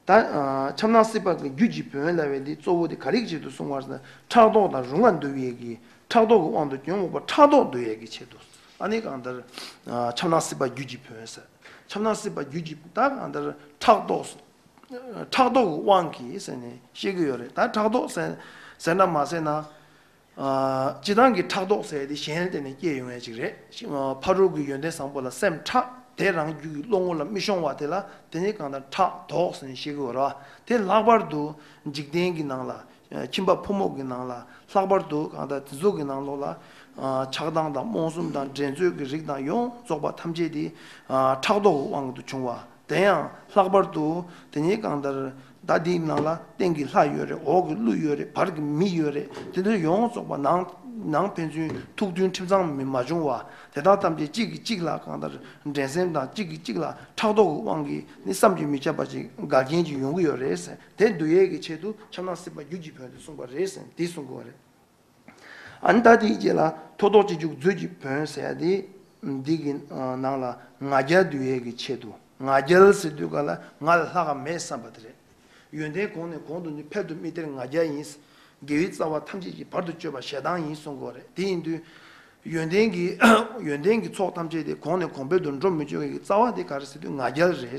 ད་ཆབ་ནག་སྲིད་པ་གི་རྒྱུད་ཀྱི་བོན་ལབ་པའི་འདི་གཙོ་བོ་དེ་ག་རེ་ཆེད་དུ་གསུངས་པ་ཟེར་ན་ཕྲག་དོག་དང་རུང་བ་འདུལ་ཡས་ཀྱི་ཕྲག་དོག་གི་དབང་དུ་ཉོན་མོངས་པ་ཕྲག་དོག་འདུལ་ཡས་ཀྱི་ཆེད་དུ་ཨ་ནི་གང་ལྟར་ཆབ་ནག་སྲིད་པ་རྒྱུད་ཀྱི་བོན་ཟེར། ཆབ་ནག་སྲིད་པ་རྒྱུད་ཀྱི་ད་གང་ལྟར་ཕྲག་དོག་ཕྲག་དོག་གི་དབང་གིས་ཟེར་ནས་བཤད་ཀྱི་ཡོད་རེད། ད་ཕྲག་དོག་ཟེར་ཟེར་ན་མ་ཟེར་ན། སྤྱི་བཏང་གི་ཕྲག་དོག་ཟེར་དེ་གཞན་ལ་བརྟེན་ནས་སྐྱེ་ཡོང་ཡ་ཅིག་རེད། ཕ་རོལ་གྱི་ཡོན་ཏན་བཟང་པོ་ལ་སེམས་ཕྲག་དེ་རང་རྒྱུད་ཀྱི་བློ་ངོ་ལ་མི་ཤོང་བ་དེ་ལ་དེ་ནི་གང་ལྟར་ཕྲག་དོག་ཟེར་ནས་བཤད་ཀྱི་ཡོད་རེད་བ། དེ་ལྷག་པར་དུ་འཇིག་རྟེན་གྱི་ནང་ལ་ཁྱིམ་པ་ཕོ་མོ་གི་ནང་ལ་ལྷག་པར་དུ་གང་ལྟར་དེ་ཚོ་གི་ནང་ལོགས་ལ་ཆགས་སྡང་དང་རྨོངས་གསུམ་དང་འགྲན་རྩོད་ཀྱི་རིགས་དང་ཡོངས་རྫོགས་པ་ཐམས་ཅད་དེ་ཕྲག་དོག་གི་དབང་དུ་བྱུང་བ། དེ་ཡང་ལྷག་པར་དུ་དེ་ཉིད་གང་ལྟར་ཟླ་འདིའི་ནང་ལ་སྟེང་གི་ལྷ་ཡོད་རེད། འོག་གི་ཀླུ་ཡོད་རེད། བར་གྱི་མི་ཡོད་རེད། དེ་ཚོ་ཡོངས་རྫོགས་པ་ནང་ནང་ཕན་ཚུན་ཐུགས་མཐུན་ཁྲིམས་གཙང་མི་མ་བྱུང་བ། དེ་དག་ཐམས་ཅད་གཅིག་གིས་གཅིག་ལ་གང་ལྟར་འགྲན་སེམས་དང་གཅིག་གིས་གཅིག་ལ་ཕྲག་དོག་གི་དབང་གིས་ནི་བསམ་གྱིས་མི་ཁྱབ་པ་ཅིག་འགལ་རྐྱེན་ཅིག་ཡོང་གི་ཡོད་རེད་ཟེར། དེ་འདུལ་ཡས་ཀྱི་ཆེད་དུ་ཆབ་ནག་སྲིད་པ་རྒྱུད་ཀྱི་བོན་དེ་གསུངས་པ་རེད་ཟེར་འདི་གསུང་དགོས་པ་རེད། ཨ་ནི་ད་དེའི་རྗེས་ལ་ཐོག་ཐོག་གཅིག་རྒྱུག་མཛོད་ཀྱི་བོན་ཟེར་ཡ་དེ། འདི་གི་ནང་ལ་ང་རྒྱལ་འདུལ་ཡས་ཀྱི་ཆེད་དུ། ང་རྒྱལ་ཟེར་དུས་ག་ལ་ང་ལས་ལྷག་ག་མེད་བསམ་པ་དེ་རེད། ཡོན་ཏན་གོང་ནས་གོང་དུ་འཕེལ་དུ་མི་སྟེར་ང་རྒྱལ་ཡིན། དགེ་བའི་རྩ་བ་ཐམས་ཅད་ཀྱི་བར་དུ་གཅོད་པ་ཞེ་སྡང་ཡིན་གསུང་གི་ཡོད་རེད། དེ་ཡིན་དུས། ཡོན་ཏན་གྱི་ཡོན་ཏན་གྱི་ཚོགས་ཐམས་ཅད་དེ་གོང་ནས་གོང་འཕེལ་དུ་འགྲོ་མི་བཅུག་ཡས་ཀྱི་རྩ་བ་དེ་ག་རེ་ཟེར་དུས་ང་རྒྱལ་རེད།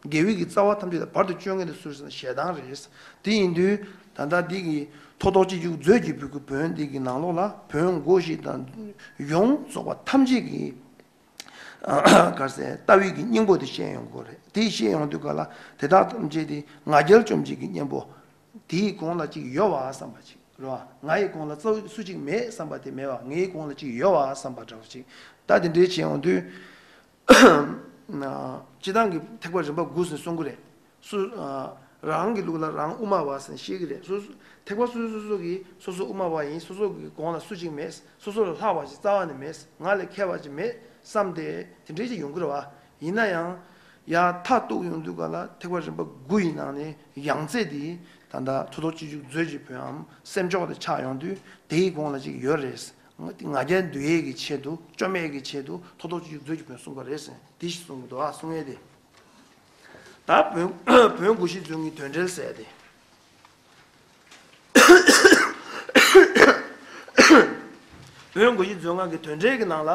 དགེ་བའི་གི་རྩ་བ་ཐམས་ཅད་ལ་བར་དུ་གཅོད་མཁན་དེ་སུ་རེད་ཟེར་ན་ཞེ་སྡང་རེད། དེ་ཡིན་དུས་ད་ལྟ་འདི་གི་ཐོག་ཐོག་གཅིག་རྒྱུག་མཛོད་ཀྱི་ཕྲུ་གུ་བོན་འདི་གི་ནང་ལོགས་ལ་བོན་སྒོ་བཞི་དང་ཡོངས་རྫོགས་པ་ཐམས་ཅད་ཀྱི་ག་རེ་ཟེར་ལྟ་བའི་གི་སྙིང་པོ་དེ་བཤད་ཡོང་གི་རེད། དེ་བཤད་ཡོང་དུས་ག་ལ་དེ་དག་ཐམས་ཅད་དེ་ང་རྒྱལ་བཅོམ་བྱེད་ཀྱི་གཉེན་པོ། དེའི་གོང་ལ་གཅིག་ཡོད་པ་བསམ་པ་ཅིག་རེད་བ། ང་ཡི་གོང་ལ་རྩ་བ་སུ་གཅིག་མེད་བསམ་པ་དེ་མེད་པ། ངའི་གོང་ལ་གཅིག་ཡོད་པ་བསམ་པ་འདྲ་བོ་ཅིག་ད་དེ་འདྲའི་བྱས་ཡོང་དུས། སྤྱི་བཏང་གི་ཐེག་པ་རིམ་པ་དགུ་ཟེར་གསུང་གི་རེད། སུ། རང་གི་ལུགས་ལ་རང་དབུ་མ་པ་ཟེར་བཤད་ཀྱི་རེད། སོ་སོ་ཐེག་པ་སོ་སོ་སོ་སོ་གིས་སོ་སོ་དབུ་མ་པ་ཡིན། སོ་སོ་གི་གོང་ལ་སུ་གཅིག་མེད། སོ་སོ་ལས་ལྷག་པ་ཞིག་རྩ་བ་ནས་མེད། ང་ལས་མཁས་པ་ཞིག་མེད་བསམ་སྟེ་དེ་འདྲའི་ཞིག་ཡོང་གི་རེད་བ། ཡིན་ན་ཡང་། ཡར་མཐར་གཏུགས་ཡོང་དུས་ག་ལ་ཐེག་པ་རིམ་པ་དགུ་ཡི་ནང་ནས་ཡང་རྩེ་དེ་ད་ལྟ་མཐུ་སྟོབས་ཆོས་འབྱུང་མཛོད་ཀྱི་བོན་འམ་སེམས་ཕྱོགས་དེ་ཆགས་ཡོང་དུས་དེའི་གོང་ལ་ཅིག་ཡོད་རེད། ང་ང་རྒྱལ་འདུལ་ཡས་ཀྱི་ཆེད་དུ་བཅོམ་ཡས་ཀྱི་ཆེད་དུ་མཐུ་སྟོབས་ཆོས་འབྱུང་མཛོད་ཀྱི་བོན་གསུང་གི་རེད་ཟེར་དེ་ཞིག་གསུང་གི་འདུག་ཨ་གསུང་ཡས་དེ། ད་བོན་བོན་དགུ་བཞི་མཛོད་ཀྱི་དོན་འགྲེལ་ཟེར་ཡས་དེ། བོན་དགུ་བཞི་མཛོད་ལྔ་གི་དོན་འགྲེལ་གྱི་ནང་ལ་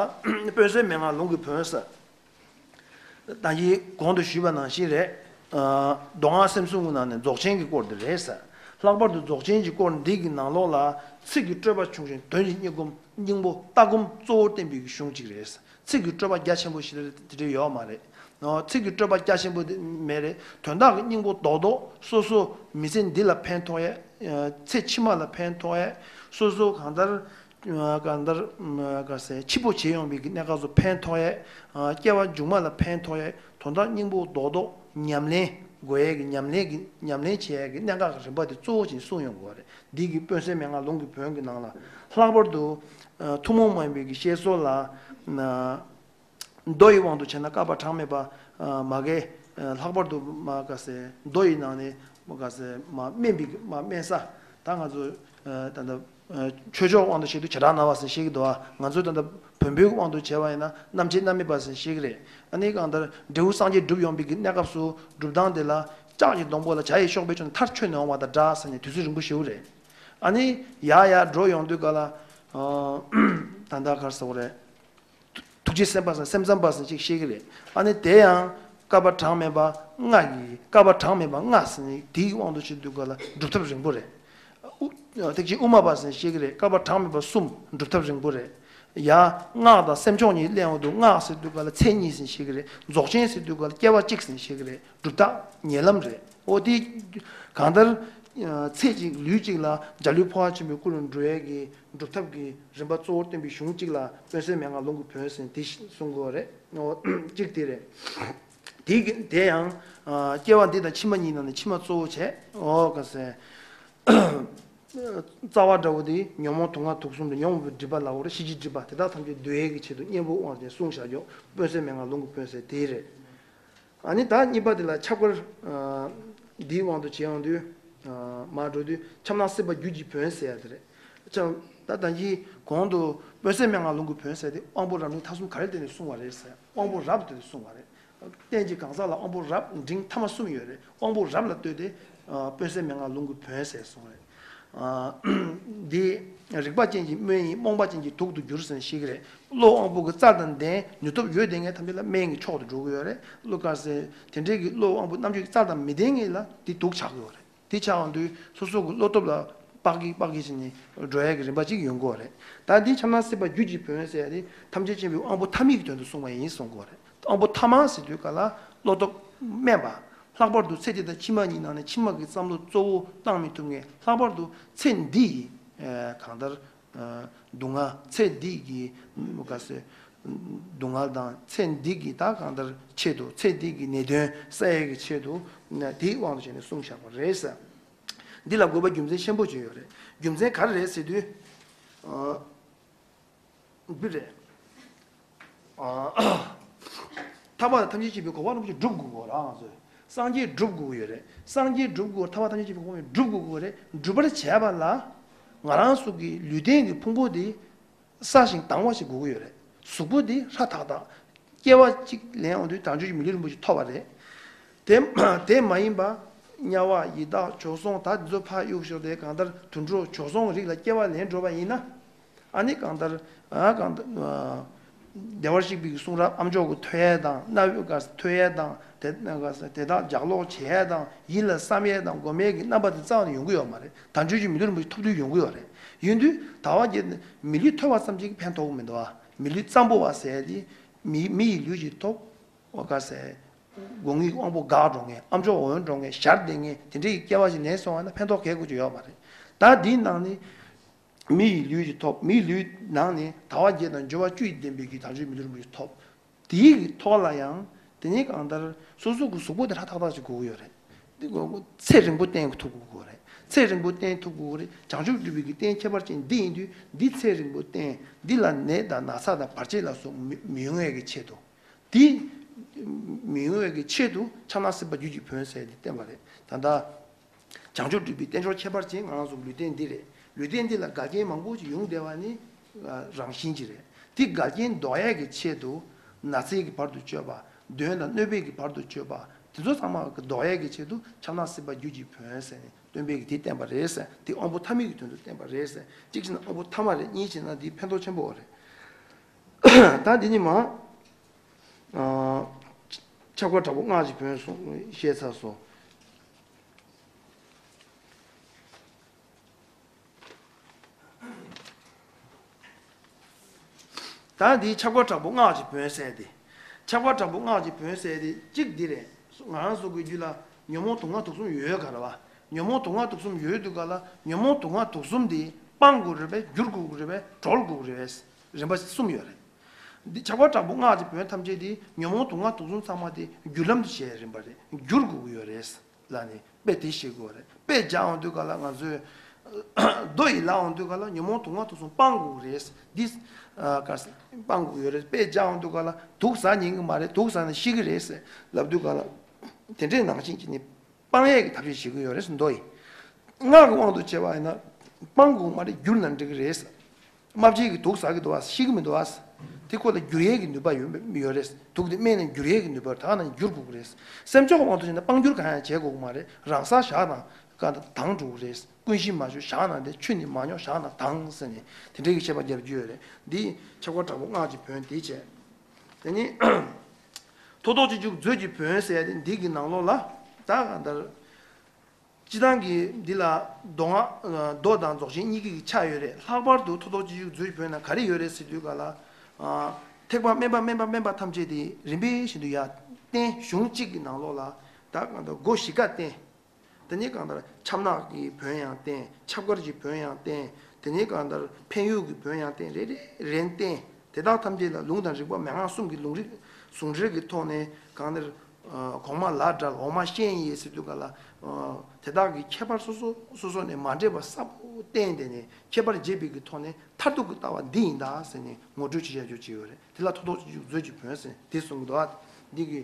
དཔོན་གསས་མན་ངག་ལུང་གི་བོན་ཟེར། ད་གིན་གོང་དུ་ཞུས་པ་ནང་བཞིན་རེད། ཨ། མདོ་སྔགས་སེམས་གསུམ་གྱི་ནང་ནས་རྫོགས་ཆེན་གྱི་སྐོར་འདི་རེད་ཟེར། ལྷག་པར་དུ་རྫོགས་ཆེན་གྱི་སྐོར་འདི་གི་ནང་ལོགས་ལ་ཚིག་གི་སྤྲོས་པ་ཆུང་ཞིང་དོན་གྱི་སྙིང་པོ་སྙིང་པོ་ལྟ་སྒོམ་གཙོ་བོར་བསྟན་པའི་གཞུང་གཅིག་རེད། ཚིག་གི་སྤྲོས་པ་རྒྱ་ཆེན་པོ་ཞིག་དེ་འདྲ་ཡོད་མ་རེད། ཨོ། ཚིག་གི་སྤྲོས་པ་རྒྱ་ཆེན་པོ་དེ་མེད་རེད། དོན་དག་གི་སྙིང་པོ་རྡོག་རྡོག་སོ་སོ་མི་ཚེ་འདི་ལ་ཕན་ཐོགས་ཡས། ཚེ་ཕྱི་མ་ལ་ཕན་ཐོགས་ཡས། སོ་སོ་གང་ལྟར་གང་ལྟར་ག་ཟེར་འཆི་འཕོ་བྱེད་ཡོང་བའི་གི་གནས་སྐབས་སུ་ཕན་ཐོགས་ཡས། སྐྱེ་བ་མཇུག་མ་ལ་ཕན་ཐོགས་ཡས། དོན་དག་སྙིང་པོ་རྡོག་རྡོག་ཉམས་ལེན་དགོས་ཡས་ཀྱི་ཉམས་ལེན་གྱི་ཉམས་ལེན་བྱེད་ཡས་ཀྱི་གནད་འགག་གི་རིམ་པ་དེ་གཙོ་བོ་ཅིག་གསུངས་ཡོང་དགོས་པ་རེད། འདི་གི་དཔོན་གསས་མན་ངག་ལུང་གི་བོན་གྱི་ནང་ལ་ལྷག་པར་དུ་ཐུན་མོང་མ་ཡིན་པའི་གི་བཤད་སྲོལ་ལ། མདོ་ཡི་དབང་དུ་བྱས་ན་བསྐལ་པ་གྲངས་མེད་པ་མ་གའི་ལྷག་པར་དུ་མ་ག་ཟེ་མདོ་ཡི་ནང་ནས་མ་ག་ཟེ་མ་དམན་པའི་མ་དམན་ས་ད་ང་ཚོ་ད་ལྟ་ཆོས་ཕྱོགས་དབང་དུ་བྱས་དུས་བྱེ་བྲག་སྨྲ་བ་ཟེར་བཤད་ཀྱི་འདུག་ང་ཚོ་ད་ལྟ་བོན་པོའི་དབང་དུ་བྱས་པ་ཡིན་ན་རྣམ་འབྱེད་རྣམ་དབྱེ་པ་ཟེར་བཤད་ཀྱི་རེད། ཨ་ནི་གང་ལྟར་འབྲས་བུ་སངས་རྒྱས་འགྲུབ་ཡོང་བའི་གི་གནས་སྐབས་སུ་སྒྲུབ་སྟངས་དེ་ལ་ལྕགས་ཀྱི་སྡོང་པོ་ལ་བྱ་ཡི་གཤོག་པས་ཕྱུང་ནས་མཐར་ཆོད་ནས་འོང་བ་དང་འདྲ་ཟེར་ནས་དུས་ཚོད་རིང་པོ་ཞེ་པོ་རེད། ཨ་ནི་ཡར་ཡར་འགྲོ་ཡོང་དུས་ག་ལ་ད་ལྟ་ག་རེ་ཟེར་དགོས་རེད། ཐུགས་རྗེ་སེམས་དཔའ་ཟེར་སེམས་ཙམ་པ་ཟེར་ཅིག་བཤད་ཀྱི་རེད། ཨ་ནི་དེ་ཡང་བསྐལ་པ་གྲངས་མེད་པ་ལྔ་ཡི་བསྐལ་པ་གྲངས་མེད་པ་ལྔ་ཟེར་ནས་དེའི་དབང་དུ་བྱེད་དུས་ག་ལ་སྒྲུབ་ཐབས་རིང་པོ་རེད། ཨུ། ཐེག་ཆེན་དབུ་མ་པ་ཟེར་བཤད་ཀྱི་རེད། བསྐལ་པ་གྲངས་མེད་པ་གསུམ་སྒྲུབ་ཐབས་རིང་པོ་རེད། ཡ། སྔགས་དང་སེམས་ཕྱོགས་གཉིས་གླེང་འོང་དུས་སྔགས་ཟེར་དུས་ག་ལ་ཚེ་གཉིས་ཟེར་བཤད་ཀྱི་རེད། རྫོགས་ཆེན་ཟེར་དུས་ག་ལ་སྐྱེ་བ་གཅིག་ཟེར་བཤད་ཀྱི་རེད། སྒྲུབ་རྟགས་ཉེ་ལམ་རེད། འོ་དེ་གང་ལྟར་ཚེ་གཅིག་ལུས་གཅིག་ལ་འཇའ་ལུས་འཕོ་བ་ཆེན་པོའི་སྐུ་ལ་འགྲོ་ཡས་ཀྱི་སྒྲུབ་ཐབས་ཀྱི་རིམ་པ་གཙོ་བོར་བསྟན་པའི་གཞུང་གཅིག་ལ་དཔོན་གསས་མན་ངག་ལུང་གི་བོན་ཟེར་དེ་གསུང་དགོས་རེད། འོ་གཅིག་དེ་རེད། དེ་གི་དེ་ཡང་སྐྱེ་བ་འདི་དང་ཕྱི་མ་གཉིས་ནང་ནས་ཕྱི་མ་གཙོ་བོ་བྱས། འོ་ག་ཟེ། རྩ་བ་འདྲ་བོ་དེ་ཉོན་མོངས་དུག་ལྔ་དུག་གསུམ་དང་ཉོན་མོངས་པའི་སྒྲིབ་པ་ལ་འོ་རེད། ཤེས་བྱའི་སྒྲིབ་པ་དེ་དག་ཐམས་ཅད་འདུལ་ཡས་ཀྱི་ཆེད་དུ་གཉེན་པོའི་དབང་དུ་གསུངས་བཞག་རྒྱུ་དཔོན་གསས་མན་ངག་ལུང་གི་བོན་ཟེར་དེ་རེད། ཨ་ནི་ད་གཉིས་པ་དེ་ལ་ཁྱབ་པར་འདིའི་དབང་དུ་བྱས་ཡོང་དུས་མར་འགྲོ་དུས་ཁྱབ་སྣང་སྲིད་པ་རྒྱུད་ཀྱི་བོན་ཟེར་ཡ་དེ་རེད། ཁྱབ་ད་ད་གིན་གོང་དུ་དཔོན་གསས་མན་ངག་ལུང་གི་བོན་ཟེར་དེ་དབང་པོ་རབ་འབྲིང་ཐ་གསུམ་ག་རེ་བརྟེན་ནས་གསུངས་པ་རེད་ཟེར། དབང་པོ་རབ་བརྟེན་ནས་གསུངས་པ་རེད། རྟེན་གྱི་གང་ཟག་ལ་དབང་པོ་རབ་འབྲིང་ཐ་མ་གསུམ་ཡོད་རེད། དབང་པོ་རབ་ལ་ལྟོས་ཏེ་དཔོན་གསས་མན་ངག་ལུང་གི་བོན་ཟེར་གསུངས་རེད། འདི་རིག་པ་ཅན་གྱི་སྨན་ཡིན། རྨོངས་པ་ཅན་གྱི་དུག་ཏུ་འགྱུར་ཟེར་ནས་བཤད་ཀྱི་རེད། བློ་དབང་པོ་གི་རྩལ་དང་ལྡན་ནུས་སྟོབས་ཡོད་བསྡད་མཁན་ཐམས་ཅད་ལ་སྨན་གྱི་མཆོག་ཏུ་འགྲོ་གི་ཡོད་རེད། བློ་དཀར་ཟེར་དེ་འདྲའི་གི་བློ་དབང་པོ་རྣམ་དཔྱོད་ཀྱི་རྩལ་དང་མི་ལྡན་མཁན་ལ་འདི་དུག་ཆགས་ཀྱི་ཡོད་རེད། དེ་ཆགས་ཡོང་དུས་སོ་སོ་གི་བློ་སྟོབས་ལ་དཔག་གིས་དཔག་གིས་བྱས་ནས་འགྲོ་ཡ་གི་རིམ་པ་ཅིག་ཡོང་གི་ཡོད་རེད། ད་འདི་ཁྱབ་སྣང་སྲིད་པ་རྒྱུད་ཀྱི་བོན་ཟེར་ཡ་དེ་ཐམས་ཅད་མཁྱེན་པའི་དབང་པོ་ཐ་མའི་གི་དོན་དུ་གསུངས་པ་ཡིན་གསུང་གི་ཡོད་རེད། དབང་པོ་ཐ་མ་ཟེར་དུས་ག་ལ་བློ་སྟོབས་དམན་པ། ལྷག་པར་དུ་ཚེ་འདི་དང་ཕྱི་མ་གཉིས་ནང་ནས་ཕྱི་མ་གི་བསམ་བློ་གཙོ་བོ་བཏང་མི་ཐུབ་མཁན། ལྷག་པར་དུ་ཚེ་འདི་ཡི་གང་ལྟར་སྡུག་བསྔལ། ཚེ་འདི་གི་ག་ཟེར་སྡུག་བསྔལ་དང་ཚེ་འདི་གི་ད་གང་ལྟར་ཆེད་དུ་ཚེ་འདི་གི་ནད་གདོན་སེལ་ཡས་ཀྱི་ཆེད་དུ་དེའི་དབང་དུ་བྱས་ནས་གསུངས་བཞག་པ་རེད་ཟེར། འདི་ལ་དགོས་པ་རྒྱུ་མཚན་ཆེན་པོ་ཅིག་ཡོད་རེད། རྒྱུ་མཚན་ག་རེ་རེད་ཟེར་དུས། འདི་རེད། ཨ། ཐར་པ་དང་ཐམས་ཅད་མཁྱེན་པའི་གོ་འཕང་རིན་པོ་ཆེ་སྒྲུབ་དགོས་ཀྱི་ཡོད་རེད། ང་ཚོས་སངས་རྒྱས་སྒྲུབ་དགོས་ཀྱི་ཡོད་རེད། སངས་རྒྱས་སྒྲུབ་དགོས། ཐར་པ་ཐམས་ཅད་མཁྱེན་པའི་གོ་འཕང་སྒྲུབ་དགོས་ཀྱི་ཡོད་རེད། སྒྲུབ་པར་བྱས་པ་ལ་ང་རང་ཚོ་གི་ལུས་རྟེན་གྱི་ཕུང་པོ་དེ་སྲ་ཞིང་དྭངས་པ་ཞིག་དགོས་ཀྱི་ཡོད་རེད། གཟུགས་པོ་དེ་ཧྲ་ཐག་ཐག་སྐྱེ་བ་གཅིག་ལེན་འོང་དུས་དལ་འབྱོར་གྱི་མི་ལུས་རིན་པོ་ཆེ་ཐོབ་པ་རེད། དེ་དེ་མ་ཡིན་པ་དམྱལ་བ་ཡི་དྭགས་བྱོལ་སོང་ད་འདི་ཚོ་ཕར་གཡུག་ཞོག་དེ་གང་ལྟར་དུད་འགྲོ་བྱོལ་སོང་གི་རིགས་ལ་སྐྱེ་བ་ལེན་འགྲོ་བ་ཡིན་ན། ཨ་ནི་གང་ལྟར་ཨ་གང་ལྟར་ཨ་བདེ་བར་གཤེགས་པའི་གསུང་རབ་ཨ་མཆོག་གི་ཐོས་ཡས་དང་རྣ་བའི་སྒང་ཐོས་ཡས་དང་དེ་དེ་དག་ལྗགས་ཀློག་བྱེད་ཡས་དང་ཡིད་ལ་བསམ་ཡས་དང་སྒོམ་ཡས་ཀྱི་རྣམ་པ་དེ་རྩ་བ་ནས་ཡོང་གི་ཡོད་མ་རེད། དལ་འབྱོར་གྱི་མི་ལུས་རིན་པོ་ཆེ་ཐོབ་དུས་ཡོང་གི་ཡོད་རེད། ཡིན་དུས་དལ་བ་བརྒྱད་མི་ལུས་ཐོབ་པ་ཙམ་གྱིས་ཕན་ཐོགས་ཀྱི་མི་འདུག་ཨ། མི་ལུས་ཙམ་པོ་བ་ཟེར་ཡས་དེ་མི་མི་ཡི་ལུས་ཅིག་ཐོབ། འོ་ག་ཟེ། སྒོ་ངའི་དབང་པོ་འགག་འགྲོ་མཁན། ཨ་མཆོག་འོན་འགྲོ་མཁན། ཞར་བསྡད་མཁན། དེ་འདྲའི་སྐྱེ་བ་ཞིག་ལེན་སོང་བ་ན་ཕན་ཐོགས་གལ་དགོས་ཀྱི་ཡོད་མ་རེད། ད་འདིའི་ནང་ནས་མི་ཡི་ལུས་ཀྱི་ཐོབ། མིའི་ལུས་ནང་ནས་དལ་བ་བརྒྱད་དང་འབྱོར་བ་བཅུ་ཡིས་ལྡན་པའི་གི་དལ་འབྱོར་མི་ལུས་རིན་པོ་ཆེ་ཐོབ། དེའི་གི་ཐོག་ལ་ཡང་དེ་ནས་གང་ལྟར་སོ་སོ་གི་གཟུགས་པོ་དེ་ཧྲ་ཐག་ཐག་ཅིག་དགོས་ཀྱི་ཡོད་རེད། འདི་དགོས་ཚེ་རིང་པོ་བརྟན་ཐུབ་དགོས་ཀྱི་ཡོད་རེད། ཚེ་རིང་པོ་བརྟན་ཐུབ་དགོས་ཀྱི་རེད། བྱང་ཆུབ་སྒྲུབ་པའི་གི་རྟེན་ཁྱད་པར་ཅན་འདི་ཡིན་དུས་འདི་ཚེ་རིང་པོ་བརྟན། འདི་ལ་ནད་དང་ན་ཚ་དང་བར་ཆད་ལ་སོགས་མི་མི་ཡོང་ཡས་ཀྱི་ཆེད་དུ། དེ་ མི་ཡོང་བའི་གི་ཆེད་དུ་ཆབ་ནག་སྲིད་པ་རྒྱུད་ཀྱི་བོན་ཟེར་ཏེ་བསྟན་པ་རེད། ད་ལྟ་བྱང་ཆུབ་སྒྲུབ་པའི་རྟེན་འབྱོར་ཁྱད་པར་ཅན་ང་རང་ཚོ་ལུས་རྟེན་འདི་རེད། ལུས་རྟེན་འདི་ལ་འགལ་རྐྱེན་མང་པོ་ཞིག་ཡོང་བསྡད་པ་ནི་རང་བཞིན་ཅིག་རེད། དེ་འགལ་རྐྱེན་ཟློག་ཡས་ཀྱི་ཆེད་དུ་ན་ཚའི་གི་བར་དུ་གཅོད་པ། གདོན་དང་གནོད་པའི་གི་བར་དུ་གཅོད་པ། དེ་ཚོ་ཚང་མ་གི་ཟློག་ཡས་ཀྱི་ཆེད་དུ་ཆབ་ནག་སྲིད་པ་རྒྱུད་ཀྱི་བོན་ཟེར་ནས་སྟོན་པས་གི་དེ་བསྟན་པ་རེད་ཟེར། དེ་དབང་པོ་ཐ་མའི་གི་དོན་དུ་བསྟན་པ་རེད་ཟེར། གཅིག་བྱས་ན་དབང་པོ་ཐ་མ་རེད། གཉིས་བྱས་ན་དེ་ཕན་ཐོགས་ཆེན་པོ་རེད། ད་འདི་ཉིན་མ། ཨ། ཆབ་དཀར་དྲག་པོ་སྔགས་ཀྱི་བོན་གསུངས་བཤད་ཚར་སོང་། ད་འདི་ཆབ་དཀར་དྲག་པོ་སྔགས་ཀྱི་བོན་ཟེར་ཏེ། ཆབ་དཀར་དྲག་པོ་སྔགས་ཀྱི་བོན་ཟེར་ཏེ་གཅིག་འདི་རེད། ང་རང་ཚོ་གི་རྒྱུད་ལ་ཉོན་མོངས་དུག་ལྔ་དུག་གསུམ་ཡོད་ག་རེད་བ། ཉོན་མོངས་དུག་ལྔ་དུག་གསུམ་ཡོད་དུས་ག་ལ་ཉོན་མོངས་དུག་ལྔ་དུག་གསུམ་དེ་སྤང་དགོས་རེད་པས། བསྒྱུར་དགོས་རེད་པས། གྲོལ་དགོས་རེད་པས། རིམ་པ་གསུམ་ཡོད་རེད། འདི་ཆབ་དཀར་དྲག་པོ་སྔགས་ཀྱི་བོན་ཐམས་ཅད་དེ་ཉོན་མོངས་དུག་ལྔ་དུག་གསུམ་ཚང་མ་དེ་བསྒྱུར་ལམ་དུ་བྱས་རིམ་པ་རེད། བསྒྱུར་དགོས་ཀྱི་ཡོད་རེད་ལ་ནི་དཔེ་དེ་ཤེས་དགོས་རེད། དཔེ་སྦྱར་འོང་དུས་ག་ལ་ང་ཚོས་མདོ་ཡི་ལ་འོང་དུས་ག་ལ་ཉོན་མོངས་དུག་ལྔ་དུག་གསུམ་སྤང་དགོས་རེད། འདི་ག་སྤང་དགོས་ཡོད་རེད། དཔེ་སྦྱར་འོང་དུས་ག་ལ་དུག་ཟ་ཉན་གི་མ་རེད། དུག་ཟ་ན་ཤི་གི་རེད་ལབ་དུས་ག་ལ་དེ་འདྲའི་ནང་བཞིན་གྱི་ནི། སྤང་ཡས་ཀྱི་ཐབས་ཤེས་བྱེད་ཀྱི་ཡོད་རེད་མདོ་ཡིས། སྔགས་ཀྱི་དབང་དུ་བྱས་པ་ཡིན་ན་སྤང་དགོས་མ་རེད། བསྒྱུར་ན་འགྲིག་གི་རེད། རྨ་བྱའི་གི་དུག་ཟ་གི་འདུག་བ། ཤི་གི་མི་འདུག་བ། དེ་ཁོ་ལ་བསྒྱུར་ཡས་ཀྱི་ནུས་པ་ཡོད་ཡོད་རེད། དུག་དེ་སྨན་ནས་བསྒྱུར་ཡས་ཀྱི་ནུས་པ་ད་ནས་བསྒྱུར་དགོས་ཀྱི་རེད། སེམས་མཆོག་གི་དབང་དུ་བྱས་ན་སྤང་བསྒྱུར་གང་ཡང་བྱེད་དགོས་ཀྱི་མ་རེད། རང་སར་བཞག་ན་ག་དང་དྭངས་འགྲོ་གི་རེད། ཀུན་གཞི་མ་བཅོས་བཞག་ན་དེ་ཆུ་ནི་མ་རྙོག་བཞག་ན་དྭངས་ཟེར་ནས་དེ་འདྲའི་གི་བཤད་པ་རྒྱབ་རྒྱུ་ཡོད་རེད། འདི་ཆབ་དཀར་དྲག་པོ་སྔགས་ཀྱི་བོན་དེ་བྱས། དེ་ནི་ཐོག་ཐོག་གཅིག་གཅིག་མཛོད་ཀྱི་བོན་ཟེར་ཡ་དེ་འདི་གི་ནང་ལོགས་ལ་ད་གང་ལྟར། སྤྱི་བཏང་གི་འདི་ལ་མདོ་སྔགས་མདོ་དང་རྫོགས་ཆེན་གཉིས་ཀྱི་ཆ་ཡོད་རེད། ལྷག་པར་དུ་ཐོག་ཐོག་གཅིག་གཅིག་མཛོད་ཀྱི་བོན་ན་ག་རེ་ཡོད་རེད་ཟེར་དུས་ག་ལ། ཐེག་པ་དམན་པ་དམན་པ་དམན་པ་ཐམས་ཅད་དེ་རིམ་པས་བཞིན་དུ་ཡར་བསྟན། གཞུང་གཅིག་གི་ནང་ལོགས་ལ་ད་གང་ལྟར་སྒོ་བཞི་ཀ་བསྟན། དེ་ནས་གང་ལྟར་ཆབ་ནག་གི་བོན་ཡང་བསྟན། ཆབ་དཀར་གྱི་བོན་ཡང་བསྟན། དེ་ནས་གང་ལྟར་འཕན་ཡུལ་གྱི་བོན་ཡང་བསྟན། རེ་རེ་རན་བསྟན། དེ་དག་ཐམས་ཅད་ལ་ལུང་དང་རིགས་པ་མན་ངག་གསུམ་གྱི་ལུང་རིགས་ཟུང་འབྲེལ་གྱི་ཐོག་ནས་གང་ལྟར་གོང་མ་ལ་བཀྲལ་འོག་མ་བཤན་ཡས་ཟེར་དུས་ག་ལ། དེ་དག་གི་ཁྱད་པར་སོ་སོ་སོ་སོ་ནས་མ་འདྲེས་པ་གསལ་པོ་བསྟན། དེ་ནས་ཁྱད་པར་འབྱེད་པའི་གི་ཐོག་ནས་མཐར་ཐུག་གི་ལྟ་བ་འདི་ཡིན་ད་ཟེར་ནས་ངོ་སྤྲོད་བྱེད་ཡ་རྒྱུ་ཅིག་ཡོད་རེད། དེ་ལ་ཐོག་ཐོག་གཅིག་གཅིག་མཛོད་ཀྱི་བོན་ཟེར་དེ་གསུང་གི་འདུག་ཨ། འདི་གི་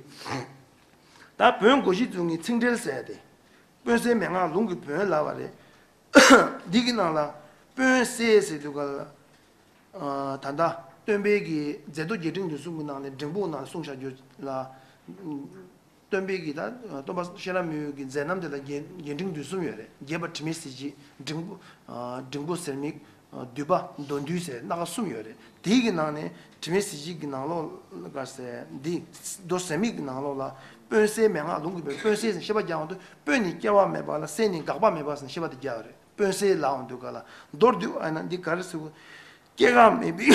ད་བོན་སྒོ་བཞི་བཙུགས་ནས་ཚིག་འགྲེལ་ཟེར་ཏེ། དཔོན་གསས་མན་ངག་ལུང་གི་བོན་ལབ་པ་རེད། འདི་གི་ནང་ལ་དཔོན་གསས་ཟེར་དུས་ག་ལ། ད་ལྟ་སྟོན་པའི་གི་མཛད་མདོ་རྒྱས་འབྲིང་བསྡུས་གསུམ་གྱི་ནང་ནས་འབྲིང་པོ་ནང་གསུངས་བཞག་རྒྱུ་ལ། སྟོན་པའི་གི་ད་སྟོན་པ་ཤེས་རབ་མི་ཡུལ་གྱི་མཛད་རྣམ་དེ་ལ་རྒྱས་རྒྱས་འབྲིང་བསྡུས་གསུམ་ཡོད་རེད། རྒྱས་པ་དྲི་མེད་གཟི་བརྗིད། འབྲིང་པོ་འབྲིང་པོ་ཟེར་མིག་བསྡུས་པ་མདོ་འདུས་ཟེར་སྣ་ཁ་གསུམ་ཡོད་རེད། དེའི་གི་ནང་ནས་དྲི་མེད་གཟི་བརྗིད་ཀྱི་ནང་ལོགས་ལ་ག་ཟེར་འདི་མདོ་ཟེར་མིག་གི་ནང་ལོགས་ལ་དཔོན་གསས་མན་ངག་ལུང་གི་བོན། དཔོན་གསས་ཟེར་བཤད་པ་རྒྱག་འོང་དུས་དཔོན་ནི་སྐྱེ་བ་མེད་པ་ལ་གསས་ནི་འགག་པ་མེད་པ་ཟེར་བཤད་པ་དེ་རྒྱག་ཡོད་རེད། དཔོན་གསས་ལབ་འོང་དུས་ག་ལ་མདོར་བསྡུས་ཨ་ན་འདི་ག་རེ་ཟེར་གོ། སྐྱེ་འགག་མེད་པའི་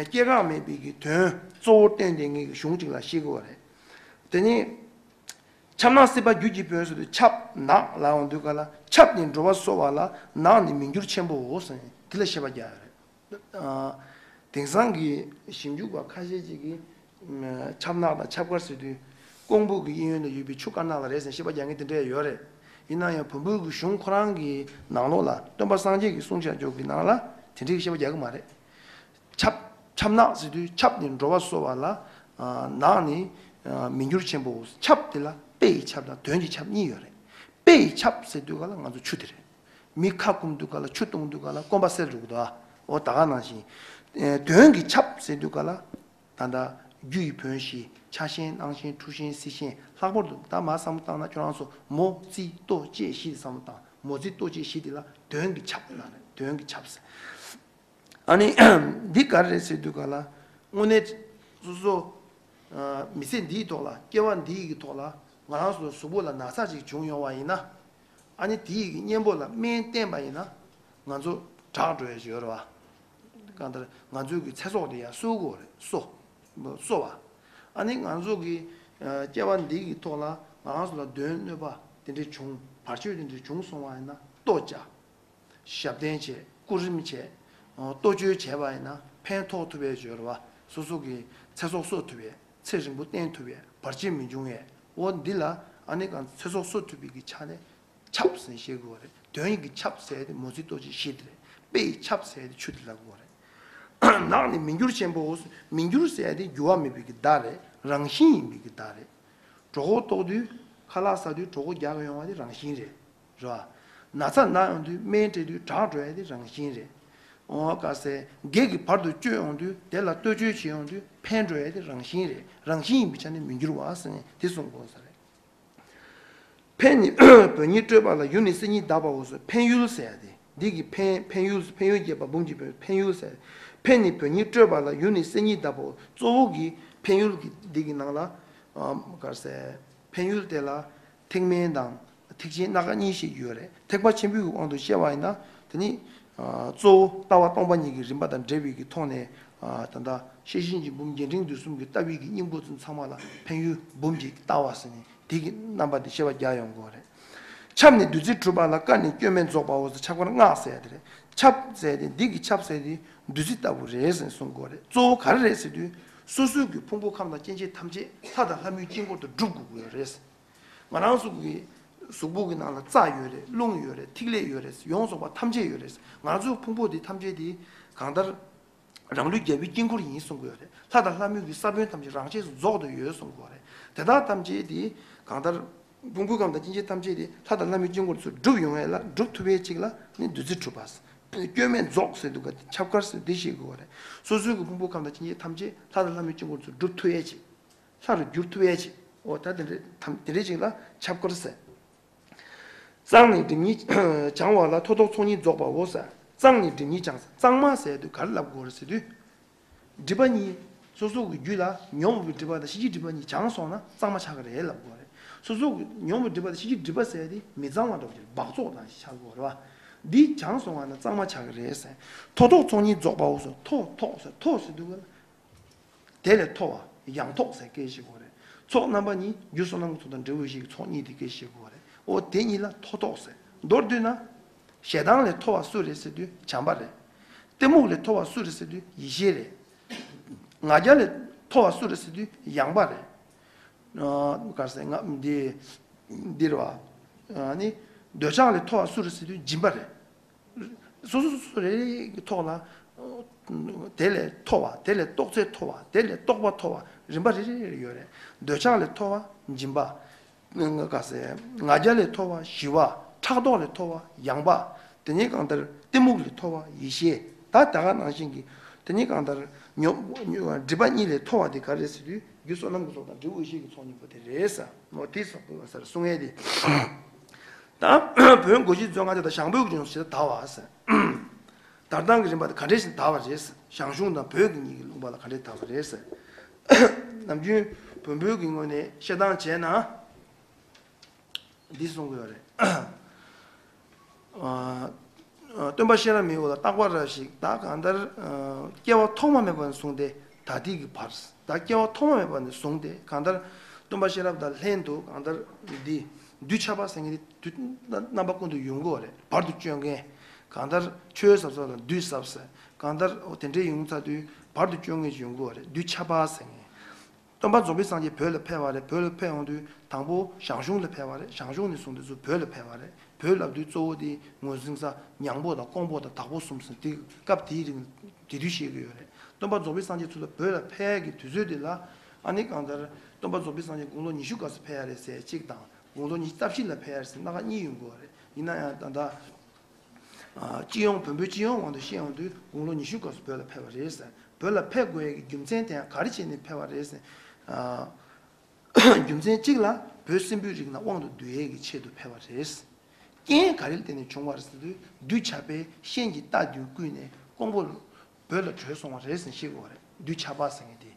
སྐྱེ་འགག་མེད་པའི་གི་དོན་གཙོ་བོར་བསྟན་དེ་ངེད་ཀྱི་གཞུང་གཅིག་ལ་ཤེས་དགོས་པ་རེད། དེ་ནི། ཆབ་ནག་སྲིད་པ་རྒྱུད་ཀྱི་བོན་ཟེར་དུས་ཆབ་ནག་ལབ་འོང་དུས་ག་ལ་ཆབ་ནི་འགྲོ་བ་གསོ་བ་ལ་ནག་ནི་མི་འགྱུར་ཆེན་པོའོ་ཟེར་ནས་དེ་ལ་བཤད་པ་རྒྱག་ཡོད་རེད། དེང་སང་གི་ཞིབ་འཇུག་པ་ཁ་ཤས་ཅིག་གིས་ཆབ་ནག་དང་ཆབ་དཀར་ཟེར་དུས་ཀོང་པོ་གི་གཡས་གཡོན་ལ་ཡོད་པའི་ཆུ་དཀར་ནག་ལ་རེད་ཟེར་བཤད་པ་རྒྱག་མཁན་དེ་འདྲ་ཡོད་རེད། ཡིན་ན་ཡང་བོན་པོའི་གི་གཞུང་ཁོ་རང་གི་ནང་ལོགས་ལ་སྟོན་པ་སངས་རྒྱས་ཀྱིས་གསུངས་བཞག་རྒྱུ་གི་ནང་ལ་དེ་འདྲའི་བཤད་པ་རྒྱག་གི་མ་རེད། ཆབ་ཆབ་ནག་ཟེར་དུས་ཆབ་ནི་འགྲོ་བ་གསོ་བ་ལ། ནག་ནི་མི་འགྱུར་ཆེན་པོ། ཆབ་དེ་ལ་དཔེ་ཡི་ཆབ་དང་དོན་གྱི་ཆབ་གཉིས་ཡོད་རེད། དཔེ་ཡི་ཆབ་ཟེར་དུས་ག་ལ་ང་ཚོ་ཆུ་དེ་རེད། མི་ཁ་སྐོམ་དུས་ག་ལ་ཆུ་བཏུང་དུས་ག་ལ་སྐོམ་པ་སེལ་འགྲོ་གི་འདུག་ཨ། འོ་ད་ག་ནང་བཞིན། དོན་གྱི་ཆབ་ཟེར་དུས་ག་ལ། ད་ལྟ་རྒྱུ་ཡི་བོན་བཞི་ཆ་ཤན་སྣང་ཤན་འཁྲུལ་ཤན་སྲིད་ཤན། ལྷག་པར་དུ་ད་མར་བསམ་བློ་བཏང་ན་ཁྱོད་རང་ཚོ་མོ་རྩིས་ལྟོ་བཅས་བཞི་དེ་བསམ་བློ་བཏང་། མོ་རྩིས་ལྟོ་བཅས་བཞི་དེ་ལ་དོན་གྱི་ཆབ་ལབ་ནས་དོན་གྱི་ཆབ་ཟེར། ཨ་ནི་འདི་ག་རེ་རེད་ཟེར་དུས་ག་ལ། དངོས་གནས་སོ་སོ་མི་ཚེ་འདིའི་ཐོག་ལ་སྐྱེ་བ་འདིའི་གི་ཐོག་ལ་ང་རང་ཚོ་གཟུགས་པོ་ལ་ན་ཚ་ཅིག་བྱུང་ཡོང་བ་ཡིན་ན། ཨ་ནི་དེའི་གི་གཉེན་པོ་ལ་སྨན་བསྟེན་པ་ཡིན་ན་ང་ཚོ་དྲག་འགྲོ་ཡ་ཅིག་ཡོད་རེད་བ། གང་ལྟར་ང་ཚོའི་གི་ཚེ་སྲོག་དེ་ཡང་གསོ་དགོས་རེད། གསོ་གསོ་བ། ཨ་ནི་ང་ཚོ་གི་སྐྱེ་བ་འདི་གི་ཐོག་ལ་ང་རང་ཚོ་ལ་གདོན་གནོད་པ་དེ་འདྲ་བྱུང་བར་ཆད་དེ་འདྲ་བྱུང་སོང་བ་ཡིན་ན་ལྟོ་བཅའ། ཞབས་བརྟན་བྱས། སྐུ་རིམ་བྱས། ལྟོ་བཅོས་བྱས་པ་ཡིན་ན་ཕན་ཐོགས་ཐུབ་པའི་སྦྱོར་བ། སོ་སོ་གི་ཚེ་སྲོག་གསོ་ཐུབ་པའི་ཚེ་རིང་པོ་བརྟན་ཐུབ་པའི་བར་ཆད་མི་འབྱུང་བའི་འོ་འདི་ལ་ཨ་ནི་གང་ཚེ་སྲོག་གསོ་ཐུབ་པའི་གི་ཆ་ནས་ཆབ་ཟེར་ནས་བཤད་དགོས་རེད། དོན་གྱི་ཆབ་ཟེར་དེ་མོ་རྩིས་ལྟོ་བཅས་བཞི་དེ་རེད། དཔེ་ཡི་ཆབ་ཟེར་དེ་ཆུ་དེ་ལ་གོ་རེད། ནགས་ནི་མི་འགྱུར་ཆེན་པོའོ། མི་འགྱུར་ཟེར་ཡ་དེ་འགྱུར་བ་མེད་པའི་གི་བརྡ་རེད། རང་བཞིན་ཡིན་པའི་གི་བརྡ་རེད། གྲོད་ཁོག་ལྟོགས་དུས་ཁ་ལག་ཟ་དུས་གྲོད་ཁོག་རྒྱགས་ཡོང་བ་དེ་རང་བཞིན་རེད། རེད་བ། ན་ཚ་ན་ཡོང་དུས་སྨན་སྤྲད་དུས་དྲག་འགྲོ་ཡ་དེ་རང་བཞིན་རེད། འོ་ག་ཟེ་བགེགས་ཀྱི་བར་དུ་གཅོད་ཡོང་དུས་དེ་ལ་གཏོ་བཅོས་བྱེད་ཡོང་དུས་ཕན་འགྲོ་ཡ་དེ་རང་བཞིན་རེད། རང་བཞིན་ཡིན་པའི་ཆ་ནས་མི་འགྱུར་བ་ཟེར་ནས་དེ་གསུང་དགོས་ས་རེད། ཕན་ནི་བོན་ཉིད་སྤྲོད་པ་ལ་ཡུལ་ནི་སེམས་ཉིད་གདབ་པའོ་ཟེར། ཕན་ཡུལ་ཟེར་ཡ་དེ་འདི་གི་ཕན་ཕན་ཡུལ་ཕན་ཡུལ་རྒྱས་པ་འབུམ་གྱི་ཕན་ཕན་ཡུལ་ཟེར། ཕན་ནི་བོན་ཉིད་སྤྲོད་པ་ལ་ཡུལ་ནི་སེམས་ཉིད་གདབ་པའོ། གཙོ་བོ་གི་ཕན་ཡུལ་གྱི་འདི་གི་ནང་ལ་ག་ཟེ་ཕན་ཡུལ་དེ་ལ་ཐེག་དམན་དང་ཐེག་ཆེན་སྣ་ཁ་གཉིས་ཤིག་ཡོད་རེད། ཐེག་པ་ཆེན་པོའི་དབང་དུ་བཤད་པ་ཡིན་ན་དེ་ནི་གཙོ་བོ་ལྟ་བ་སྟོང་པ་ཉིད་ཀྱི་རིམ་པ་དང་འབྲེལ་བའི་གི་ཐོག་ནས་ད་ལྟ་ཤེར་ཕྱིན་གྱི་འབུམ་རྒྱས་འབྲིང་བསྡུས་གསུམ་གྱི་ལྟ་བའི་གི་སྙིང་པོ་ཚུན་ཚང་མ་ལ་ཕན་ཡུལ་འབུམ་གྱི་ལྟ་བ་ཟེར་ནས་དེ་གི་རྣམ་པ་དེ་བཤད་པ་རྒྱག་ཡོང་དགོས་རེད། ཆབ་ནི་བདུད་རྩི་གྲུབ་པ་ལ་བཀའ་ནི་སྐྱོན་མེད་རྫོགས་པའོ་ཟེར། ཆབ་དཀར་སྔགས་ཟེར་ཡ་དེ་རེད། ཆབ་ཟེར་ཡ་དེ་འདི་གི་ཆབ་ཟེར་ཡ་དེ་བདུད་རྩི་ལྟ་བུ་རེད་ཟེར་གསུང་དགོས་རེད། གཙོ་བོ་ག་རེ་རེད་ཟེར་དུས་སོ་སོའི་གི་ཕུང་པོ་ཁམས་དང་སྐྱེ་མཆེད་ཐམས་ཅད་ལྷ་དང་ལྷ་མིའི་དཀྱིལ་འཁོར་དུ་སྒྲུབ་དགོས་ཀྱི་ཡོད་རེད། ང་རང་ཚོ་གི་གཟུགས་པོ་གི་ནང་ལ་རྩ་ཡོད་རེད། རླུང་ཡོད་རེད། ཐིག་ལེ་ཡོད་རེད། ཡོངས་རྫོགས་པ་ཐམས་ཅད་ཡོད་རེད། ང་ཚོའི་ཕུང་པོ་འདི་ཐམས་ཅད་དེ་གང་ལྟར་རང་ལུས་རྒྱལ་པོའི་དཀྱིལ་འཁོར་ཡིན་གསུང་གི་ཡོད་རེད། ལྷ་དང་ལྷ་མོའི་གི་ས་བོན་ཐམས་ཅད་རང་ཆས་སུ་རྫོགས་ཏེ་ཡོད་གསུང་གི་ཡོད་རེད། དེ་དག་ཐམས་ཅད་དེ་གང་ལྟར་ཕུང་པོའི་ཁམས་དང་སྐྱེ་མཆེད་ཐམས་ཅད་དེ་ལྷ་དང་ལྷ་མོའི་དཀྱིལ་འཁོར་ཚུར་སྒྲུབ་ཡོང་ཡས་ལ་སྒྲུབ་ཐུབ་ཡས་ཅིག་ལ་ནི་བདུད་རྩི་གྲུབ་པ། སྐྱོན་མེད་རྫོགས་ཟེར་འདུག་ག་ཆབ་དཀར་ཟེར་འདི་ཤེས་དགོས་པ་རེད། སོ་སོའི་གི་ཕུང་པོ་ཁམས་དང་སྐྱེ་མཆེད་ཐམས་ཅད་ལྷ་དང་ལྷ་མོའི་དཀྱིལ་འཁོར་ཚུར་སྒྲུབ་ཐུབ་ཡས་ཅིག་ལྷ་རུ་འགྱུར་ཐུབ་ཡས་ཅིག་འོ་ད་དེ་འདྲ་དེ་འདྲ་ཅིག་ལ་ཆབ་དཀར་ཟེར། གཙང་ནི་སྒྲིབ་གཉིས་བྱང་བ་ལ་ཐོག་ཐོག་ཚོགས་གཉིས་རྫོགས་པའོ་ཟེར། གཙང་ནི་སྒྲིབ་གཉིས་བྱང་ཟེར། གཙང་མ་ཟེར་དུས་ག་རེ་ལབ་དགོས་རེད་ཟེར་དུས། སྒྲིབ་པ་གཉིས། སོ་སོ་གི་རྒྱུད་ལ་ཉོན་མོངས་པའི་སྒྲིབ་པ་དང་ཤེས་བྱའི་སྒྲིབ་པ་གཉིས་བྱང་སོང་ན་གཙང་མ་ཆགས་ཀྱི་རེད་ལབ་དགོས་རེད། སོ་སོ་གི་ཉོན་མོངས་པའི་སྒྲིབ་པ་དང་ཤེས་བྱའི་སྒྲིབ་པ་ཟེར་དེ་མི་གཙང་བ་འདྲ་བོ་ཅིག་འབག་བཙོག་དང་ཆགས་དགོས་རེད་བ། འདི་བྱང་སོང་བ་ན་གཙང་མ་ཆགས་ཀྱི་རེད་ཟེར། ཐོག་ཐོག་ཚོགས་གཉིས་རྫོགས་པའོ་ཟེར། ཐོག་ཐོག་ཟེར་ཐོག་ཟེར་དུས་ག་ལ། དེ་ལས་མཐོ་བ་ཡང་ཐོག་ཟེར་སྐད་བཤད་དགོས་རེད། ཚོགས་རྣམ་པ་གཉིས་རྒྱུ་བསོད་ནམས་ཀྱི་ཚོགས་དང་འབྲས་བུ་བཞི་གི་ཚོགས་གཉིས་དེ་སྐད་བཤད་དགོས་རེད། འོ་དེ་གཉིས་ལ་མཐོ་ཐོག་ཟེར། མདོར་བསྡུས་ན། ཞེ་སྡང་ལས་མཐོ་བ་སུ་རེད་ཟེར་དུས་བྱམས་པ་རེད། གཏི་མུག་ལས་མཐོ་བ་སུ་རེད་ཟེར་དུས་ཡེ་ཤེས་རེད། ང་རྒྱལ་ལས་མཐོ་བ་སུ་རེད་ཟེར་དུས་ཡངས་པ་རེད། ཨ་ག་རེ་ཟེར་ང་འདི་འདི་རེད་བ། ཨ་ནི་འདོད་ཆགས་ལས་མཐོ་བ་སུ་རེད་ཟེར་དུས་སྦྱིན་པ་རེད། སོ་སོ་སོ་སོ་རེ་རེ་གི་ཐོག་ལ། དེ་ལས་མཐོ་བ། དེ་ལས་རྟོགས་ཚད་མཐོ་བ། དེ་ལས་རྟོགས་པ་མཐོ་བ། རིམ་པ་རེ་རེ་རེ་ཡོད་རེད། འདོད་ཆགས་ལས་མཐོ་བ་སྦྱིན་པ། ག་ཟེ། ང་རྒྱལ་ལས་མཐོ་བ་ཞི་བ། ཕྲག་དོག་ལས་མཐོ་བ་ཡངས་པ། དེ་ནས་གང་ལྟར་གཏི་མུག་ལས་མཐོ་བ་ཡེ་ཤེས། ད་ད་ག་ནང་བཞིན་གྱི། དེ་ནས་གང་ལྟར་ཉོ། སྒྲིབ་པ་གཉིས་ལས་མཐོ་བ་དེ་ག་རེ་ཟེར་དུས་རྒྱུ་བསོད་ནམས་ཀྱི་ཚོགས་དང་འབྲས་བུ་ཡེ་ཤེས་ཀྱི་ཚོགས་གཉིས་པོ་དེ་རེད་ཟེར། འོ་དེ་སོགས་པ་ཟེར་གསུང་ཡས་དེ། ད་བོན་སྒོ་བཞི་མཛོད་ལྔ་སྡེ་དང་ཞང་བོད་ཀྱི་ལྗོངས་ཞེས་དར་བ་ཟེར། དར་སྟངས་ཀྱི་རིམ་པ་དེ་ག་འདྲས་ཤིག་དར་བ་རེད་ཟེར། ཞང་ཞུང་དང་བོད་ཀྱི་གཉིས་ཀྱི་ལུང་པ་ལ་ག་འདྲས་དར་བ་རེད་ཟེར། ནམ་རྒྱུན་བོན་པོའི་གི་ངོས་ནས་བཤད་སྟངས་བྱས་ན། འདི་གསུང་གི་ཡོད་རེད། ཨ། སྟོན་པ་ཤེས་རབ་མའི་འོག་ལ་རྟག་པ་ར་ཞིག་ད་གང་ལྟར། ཨ། སྐྱེ་བ་ཐོག་མ་མེད་པ་ནས་བཟུང་སྟེ་ད་ལྟའི་གི་བར། ད་སྐྱེ་བ་ཐོག་མ་མེད་པ་ནས་བཟུང་སྟེ་གང་ལྟར། སྟོན་པ་ཤེས་རབ་དང་ལྷན་དུ་གང་ལྟར་འདི། བདུད་ཆགས་པ་ཟེར་མཁན་འདི་དུས་རྣམ་པ་ཀུན་ཏུ་ཡོང་གི་ཡོད་རེད། བར་དུ་གཅོད་མཁན། གང་ལྟར་ཆོས་ཟབ་ས་ལ་བདུད་ཟབ་ཟེར། གང་ལྟར་དེ་འདྲའི་ཡོང་ཚར་དུས་བར་དུ་གཅོད་མཁན་ཞིག་ཡོང་གི་ཡོད་རེད། བདུད་ཆགས་པ་ཟེར་མཁན། སྟོན་པ་རྫོགས་པའི་སངས་རྒྱས་བོད་ལ་ཕེབས་པ་རེད། བོད་ལ་ཕེབས་ཡོང་དུས་དང་པོ་ཞང་ཞུང་ལ་ཕེབས་པ་རེད། ཞང་ཞུང་ནས་བཟུང་དུས་ཚུར་བོད་ལ་ཕེབས་པ་རེད། བོད་ལབ་དུས་གཙོ་བོ་དེ་ངོས་འཛིན་ས་ཉང་པོ་དང་ཀོང་པོ་དང་དྭགས་པོ་གསུམ་ཟེར་དེ་སྐབས་དེའི་རིང་དེ་དུས་བཤད་ཀྱི་ཡོད་རེད། སྟོན་པ་རྫོགས་པའི་སངས་རྒྱས་ཚུར་ལ་བོད་ལ་ཕེབས་ཀྱི་དུས་ཚོད་དེ་ལ་ཨ་ནི་གང་ལྟར་སྟོན་པ་རྫོགས་པའི་སངས་རྒྱས་དགུང་ལོ་ཉི་ཤུ་སྐབས་སུ་ཕེབས་ཡ་རེད་ཟེར་གཅིག་དང་དགུང་ལོ་ཉི་ཤུ་རྩ་བཞི་ལ་ཕེབས་ཡ་རེད་ཟེར་སྣ་ཁ་གཉིས་ཡོང་གི་ཡོད་རེད། ཡིན་ན་ཡང་ད་ལྟ། ཨ། སྤྱི་ཡོངས་བོན་པོའི་སྤྱི་ཡོངས་དབང་དུ་བཤད་ཡོང་དུས་དགུང་ལོ་ཉི་ཤུ་སྐབས་སུ་བོད་ལ་ཕེབས་པ་རེད་ཟེར། བོད་ལ་ཕེབས་དགོས་ཡས་ཀྱི་རྒྱུ་མཚན་དེ་ཡང་ག་རེ་བྱས་ནས་ཕེབས་པ་རེད་ཟེར། ཨ། རྒྱུ་མཚན་གཅིག་ལ་བོད་སྲིན་པོའི་རིགས་རྣམས་དབང་དུ་བསྡུ་ཡས་ཀྱི་ཆེད་དུ་ཕེབས་པ་རེད། རྐྱེན་ག་རེ་བརྟེན་ནས་བྱུང་བ་རེད་ཟེར་དུས་བདུད་ཆགས་པས་གཤེན་གྱི་རྟ་བདུན་བརྐུས་ནས་ཀོང་པོ་བོད་ལ་བྲོས་སོང་བ་རེད་ཟེར་བཤད་དགོས་པ་རེད། བདུད་ཆགས་པ་ཟེར་མཁན་དེ།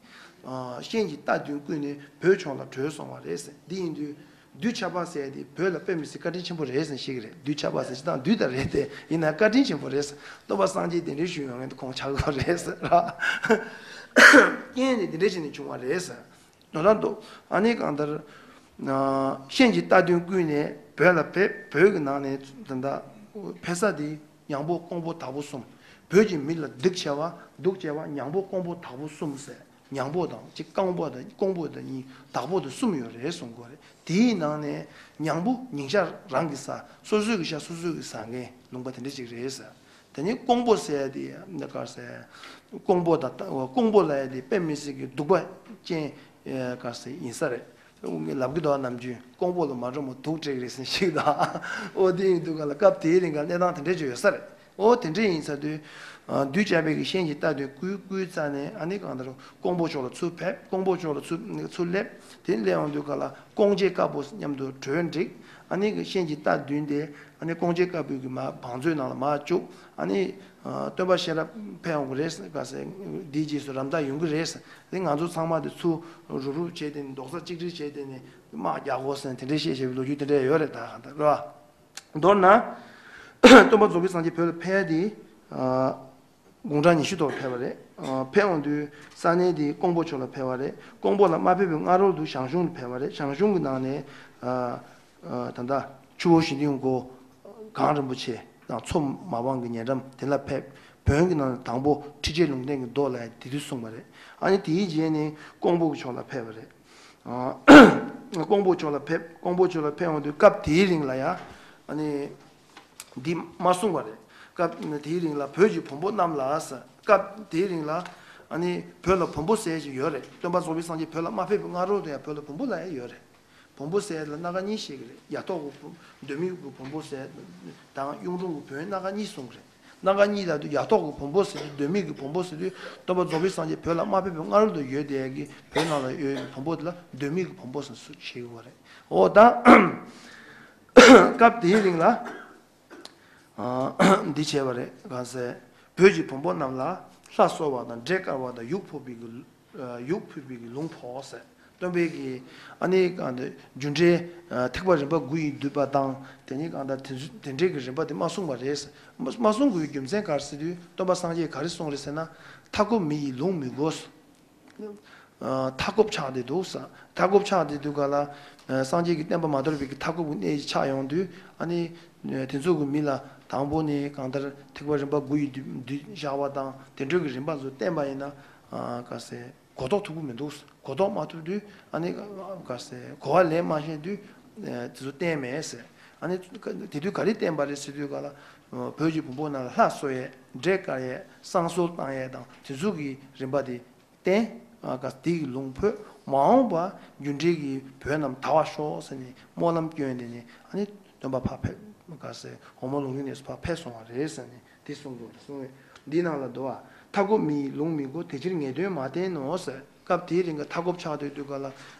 ཨ། གཤེན་གྱི་རྟ་བདུན་བརྐུས་ནས་བོད་ལྗོངས་ལ་བྲོས་སོང་བ་རེད་ཟེར། འདི་ཡིན་དུས། བདུད་ཆགས་པ་ཟེར་ཡ་དེ་བོད་ལ་དཔེ་མི་སྲིད་བཀའ་དྲིན་ཆེན་པོ་རེད་ཟེར་ཞིག་རེད། བདུད་ཆགས་པ་ཟེར་ཅི་དང་བདུད་དང་རེད་དེ་ཡིན་ན་བཀའ་དྲིན་ཆེན་པོ་རེད་ཟེར། སྟོན་པ་སངས་རྒྱས་གདན་འདྲེན་ཞུ་ཡོང་མཁན་དེ་ཁོང་ཆགས་ཀྱི་རེད་ཟེར་ར། རྐྱེན་དེ་འདི་འདྲ་བྱས་ནས་བྱུང་བ་རེད་ཟེར། དོན་དག་འདུག་ཨ་ནི་གང་ལྟར། གཤེན་གྱི་རྟ་བདུན་བརྐུས་ནས་བོད་ལ་ཕེབས། བོད་ཀྱི་ནང་ནས་ད་ལྟ་ཕེབས་ས་དེ་ཉང་པོ་ཀོང་པོ་དྭགས་པོ་གསུམ། བོད་ཀྱི་མི་ལ་སྡུག་ཆེ་བ་སྡུག་ཆེ་བ་ཉང་པོ་ཀོང་པོ་དྭགས་པོ་གསུམ་ཟེར། ཉང་པོ་དང་གཅིག་ཀོང་པོ་དང་ཀོང་པོ་དང་གཉིས་དྭགས་པོ་དང་གསུམ་ཡོད་རེད་གསུང་གི་ཡོད་རེད། དེའི་ནང་ནས་ཉང་པོ་ཉིན་ཞག་རང་གི་ཟ། སོ་སོའི་གི་ཞག་སོ་སོའི་གི་ཟ་མཁན་ལུང་པ་དེ་འདྲ་ཅིག་རེད་ཟེར། དེ་ནས་ཀོང་པོ་ཟེར་ཡ་དེ་ག་ཟེར། ཀོང་པོ་དང་ཀོང་པོ་ལབ་ཡ་དེ་དཔེ་མི་སྲིད་ཀྱི་གདུག་པ་ཅན་ག་ཟེར་ཡིན་ས་རེད། ངས་ལབ་ཀྱི་འདུག་ནམ་རྒྱུན་ཀོང་པོ་ལ་མ་འགྲོ་མོ་དུག་སྤྲད་ཀྱི་རེད་ཟེར་ཞིག་དང་། ཨོ་དེ་ཡིན་དུས་ག་ལ་སྐབས་དེའི་རིང་ག་གནས་སྟངས་དེ་འདྲས་ཅིག་ཡོད་ས་རེད། ཨོ་དེ་འདྲས་ཡིན་ས་དུས། བདུད་བྱ་བའི་གི་ཤན་གྱི་རྟ་བདུན་བསྐུལ་བསྐུལ་རྩ་ནས་ཨ་ནི་གང་ལྟར་ཀོང་པོ་ཕྱོགས་ལ་ཚུར་ཕེབས། ཀོང་པོ་ཕྱོགས་ལ་ཚུར་ཚུར་སླེབས། དེ་སླེབས་ཡོང་དུས་ག་ལ་ཀོང་ཇོ་དཀར་པོ་མཉམ་དུ་གྲོས་འགྲིག་ཨ་ནི་གི་ཤན་གྱི་རྟ་བདུན་དེ་ཨ་ནི་ཀོང་ཇོ་དཀར་པོའི་གི་མ་བང་མཛོད་ནང་ལ་མར་བཅུག་ཨ་ནི། སྟོན་པ་གཤེན་རབ་ཕེབས་ཡོང་གི་རེད་ག་ཟེར། འདིའི་རྗེས་སུ་རམ་འདེགས་ཡོང་གི་རེད་ཟེར། དེ་ང་ཚོ་ཚང་མ་དེ་ཚུར་རུབ་རུབ་བྱས་ཏེ་ནི་རྡོག་རྩ་གཅིག་སྒྲིལ་བྱས་ཏེ་ནི་དམག་རྒྱག་དགོས་ཟེར་དེ་འདྲའི་བཤད་བྱས་པའི་ལོ་རྒྱུས་དེ་འདྲ་ཡོད་རེད་ད་ག་ད་རེད་བ། མདོར་ན། སྟོན་པ་རྫོགས་པའི་སངས་རྒྱས་བོད་ལ་ཕེབས་ཡ་དེ། དགུང་གྲངས་ཉི་ཤུ་ཐོག་ཕེབས་པ་རེད། ཕེབས་ཡོང་དུས་ས་གནས་དེ་ཀོང་པོ་ཕྱོགས་ལ་ཕེབས་པ་རེད། ཀོང་པོ་ལ་མ་ཕེབས་པའི་སྔ་རོལ་དུ་ཞང་ཞུང་ལ་ཕེབས་པ་རེད། ཞང་ཞུང་གི་ནང་ནས། ད་ལྟ་ཆུ་བོ་ཞི་བདེའི་མགོ། གངས་རིན་པོ་ཆེ་དང་མཚོ་མ་སྦང་གི་ཉེ་འགྲམ་དེ་ལ་ཕེབས། བོན་གྱི་ནང་དང་པོ་ཁྲི་ཆེན་ལུང་བསྟན་གྱི་མདོ་ལ་ཡང་དེ་དུས་གསུངས་པ་རེད། ཨ་ནི་དེའི་རྗེས་ནས་ཀོང་པོ་གི་ཕྱོགས་ལ་ཕེབས་པ་རེད། ཀོང་པོ་ཕྱོགས་ལ་ཕེབས། ཀོང་པོ་ཕྱོགས་ལ་ཕེབས་ཡོང་དུས་སྐབས་དེའི་རིང་ལ་ཡང་ཨ་ནི་འདི་མ་གསུངས་པ་རེད། སྐབས་དེའི་རིང་ལ་བོད་ཀྱི་བོན་པོ་རྣམས་ལ་ཟེར། སྐབས་དེའི་རིང་ལ་ཨ་ནི་བོད་ལ་བོན་པོ་ཟེར་ཞིག་ཡོད་རེད། སྟོན་པ་རྫོགས་པའི་སངས་རྒྱས་བོད་ལ་མ་ཕེབས་པའི་སྔ་རོལ་དུ་ཡང་བོད་ལ་བོན་པོ་ལབ་ཡ་ཡོད་རེད། བོན་པོ་ཟེར་ལ་སྣ་ཁ་གཉིས་བཤད་ཀྱི་རེད། ཡ་ཐོག་གི་བོན་མདོ་སྨད་ཀྱི་བོན་པོ་ཟེར་དང་གཡུང་དྲུང་གི་བོན་སྣ་ཁ་གཉིས་གསུངས་ཀྱི་རེད། སྣ་ཁ་གཉིས་ལབ་དུས་ཡ་ཐོག་གི་བོན་པོ་ཟེར་དུས་མདོ་སྨད་ཀྱི་བོན་པོ་ཟེར་དུས་སྟོན་པ་རྫོགས་པའི་སངས་རྒྱས་བོད་ལ་མ་ཕེབས་པའི་སྔ་རོལ་དུ་ཡོད་བསྡད་ཀྱི་བོད་ནང་ལ་ཡོད་ཀྱི་བོན་པོ་དེ་ལ་མདོ་སྨད་ཀྱི་བོན་པོ་ཟེར་ཞེས་ཀྱི་ཡོད་རེད། འོ་ད་སྐབས་དེའི་རིང་ལ། འདི་བྱས་པ་རེད་གང་ཟེར། བོད་ཀྱི་བོན་པོ་རྣམས་ལ་ལྷ་གསོལ་བ་དང་འདྲེ་དཀར་བ་དང་ཡུག་ཕུལ་བའི་གི། ཡུག་ཕུལ་བའི་གི་ལུང་ཕོག་ཟེར། སྟོན་པའི་གི་ཨ་ནི་གང་དེ་རྒྱུ་འབྲས་ཐེག་པ་རིམ་པ་དགུ་ཡི་བསྡུས་པ་དང་དེ་ནི་གང་ལྟར་དེ་ཚོ་དེ་འདྲའི་གི་རིམ་པ་དེ་མ་གསུངས་པ་རེད་ཟེར། མ་མ་གསུང་དགོས་རྒྱུ་མཚན་ག་རེ་ཟེར་དུས་སྟོན་པ་སངས་རྒྱས་ག་རེ་གསུངས་རེད་ཟེར་ན། མཐའ་འཁོབ་མི་ཡི་ལུང་མི་དགོས། མཐའ་འཁོབ་ཆགས་བསྡད་འདུག་ས། མཐའ་འཁོབ་ཆགས་བསྡད་དུས་ག་ལ། སངས་རྒྱས་ཀྱི་བསྟན་པ་མ་དར་བའི་གི་མཐའ་འཁོབ་ཀྱི་གནས་ཆགས་ཡོང་དུས་ཨ་ནི། དེ་ཚོ་གི་མི་ལ་དང་པོ་ནས་གང་ལྟར་ཐེག་པ་རིམ་པ་དགུ་ཡི་བསྡུས་བསྡུས་བཞག་པ་དང་དེ་འདྲ་གི་རིམ་པ་ཚོ་བསྟན་པ་ཡིན་ན། ག་ཟེ། གོ་རྟོགས་ཐུབ་ཀྱི་མི་འདུག་གོ་རྟོགས་མ་ཐུབ་དུས་ཨ་ནི། ག་ཟེ། གོ་བ་ལེན་མ་ཤེས་དུས། དེ་ཚོ་བསྟན་མེད་ཟེར། ཨ་ནི། དེ་དུས་ག་རེ་བསྟན་པ་རེད་ཟེར་དུས་ག་ལ། བོད་ཀྱི་བོན་པོ་རྣམས་ལ་ལྷ་གསོལ་ཡས་འདྲེ་དཀར་ཡས་བསང་གསོལ་བཏང་ཡས་དང་དེ་ཚོ་གི་རིམ་པ་དེ། བསྟན། ཨ་ག་དེ་ཡི་ལུང་ཕུལ། མ་འོངས་པ་རྒྱུ་འབྲས་ཀྱི་བོད་རྣམས་དར་བར་ཤོག་ཟེར་ནས་སྨོན་ལམ་བསྐྱོན་ཏེ་ནས་ཨ་ནི་སྟོན་པ་ཕར་ཕེབས། ག་ཟེ། འོལ་མོ་ལུང་རིང་གནས་སུ་ཕར་ཕེབས་སོང་བ་རེད་ཟེར་ནས་དེ་གསུངས་འདུག་གསུངས་པས་འདིའི་ནང་ལ་འདུག་བ། མཐའ་འཁོབ་མི་ཡི་ལུང་མི་དགོས། དེ་ཕྱིར་ངེས་དོན་མ་བསྟན་ནོ་ཟེར། སྐབས་དེའི་རིང་གི་མཐའ་འཁོབ་ཆགས་སྡོད་དུས་ག་ལ།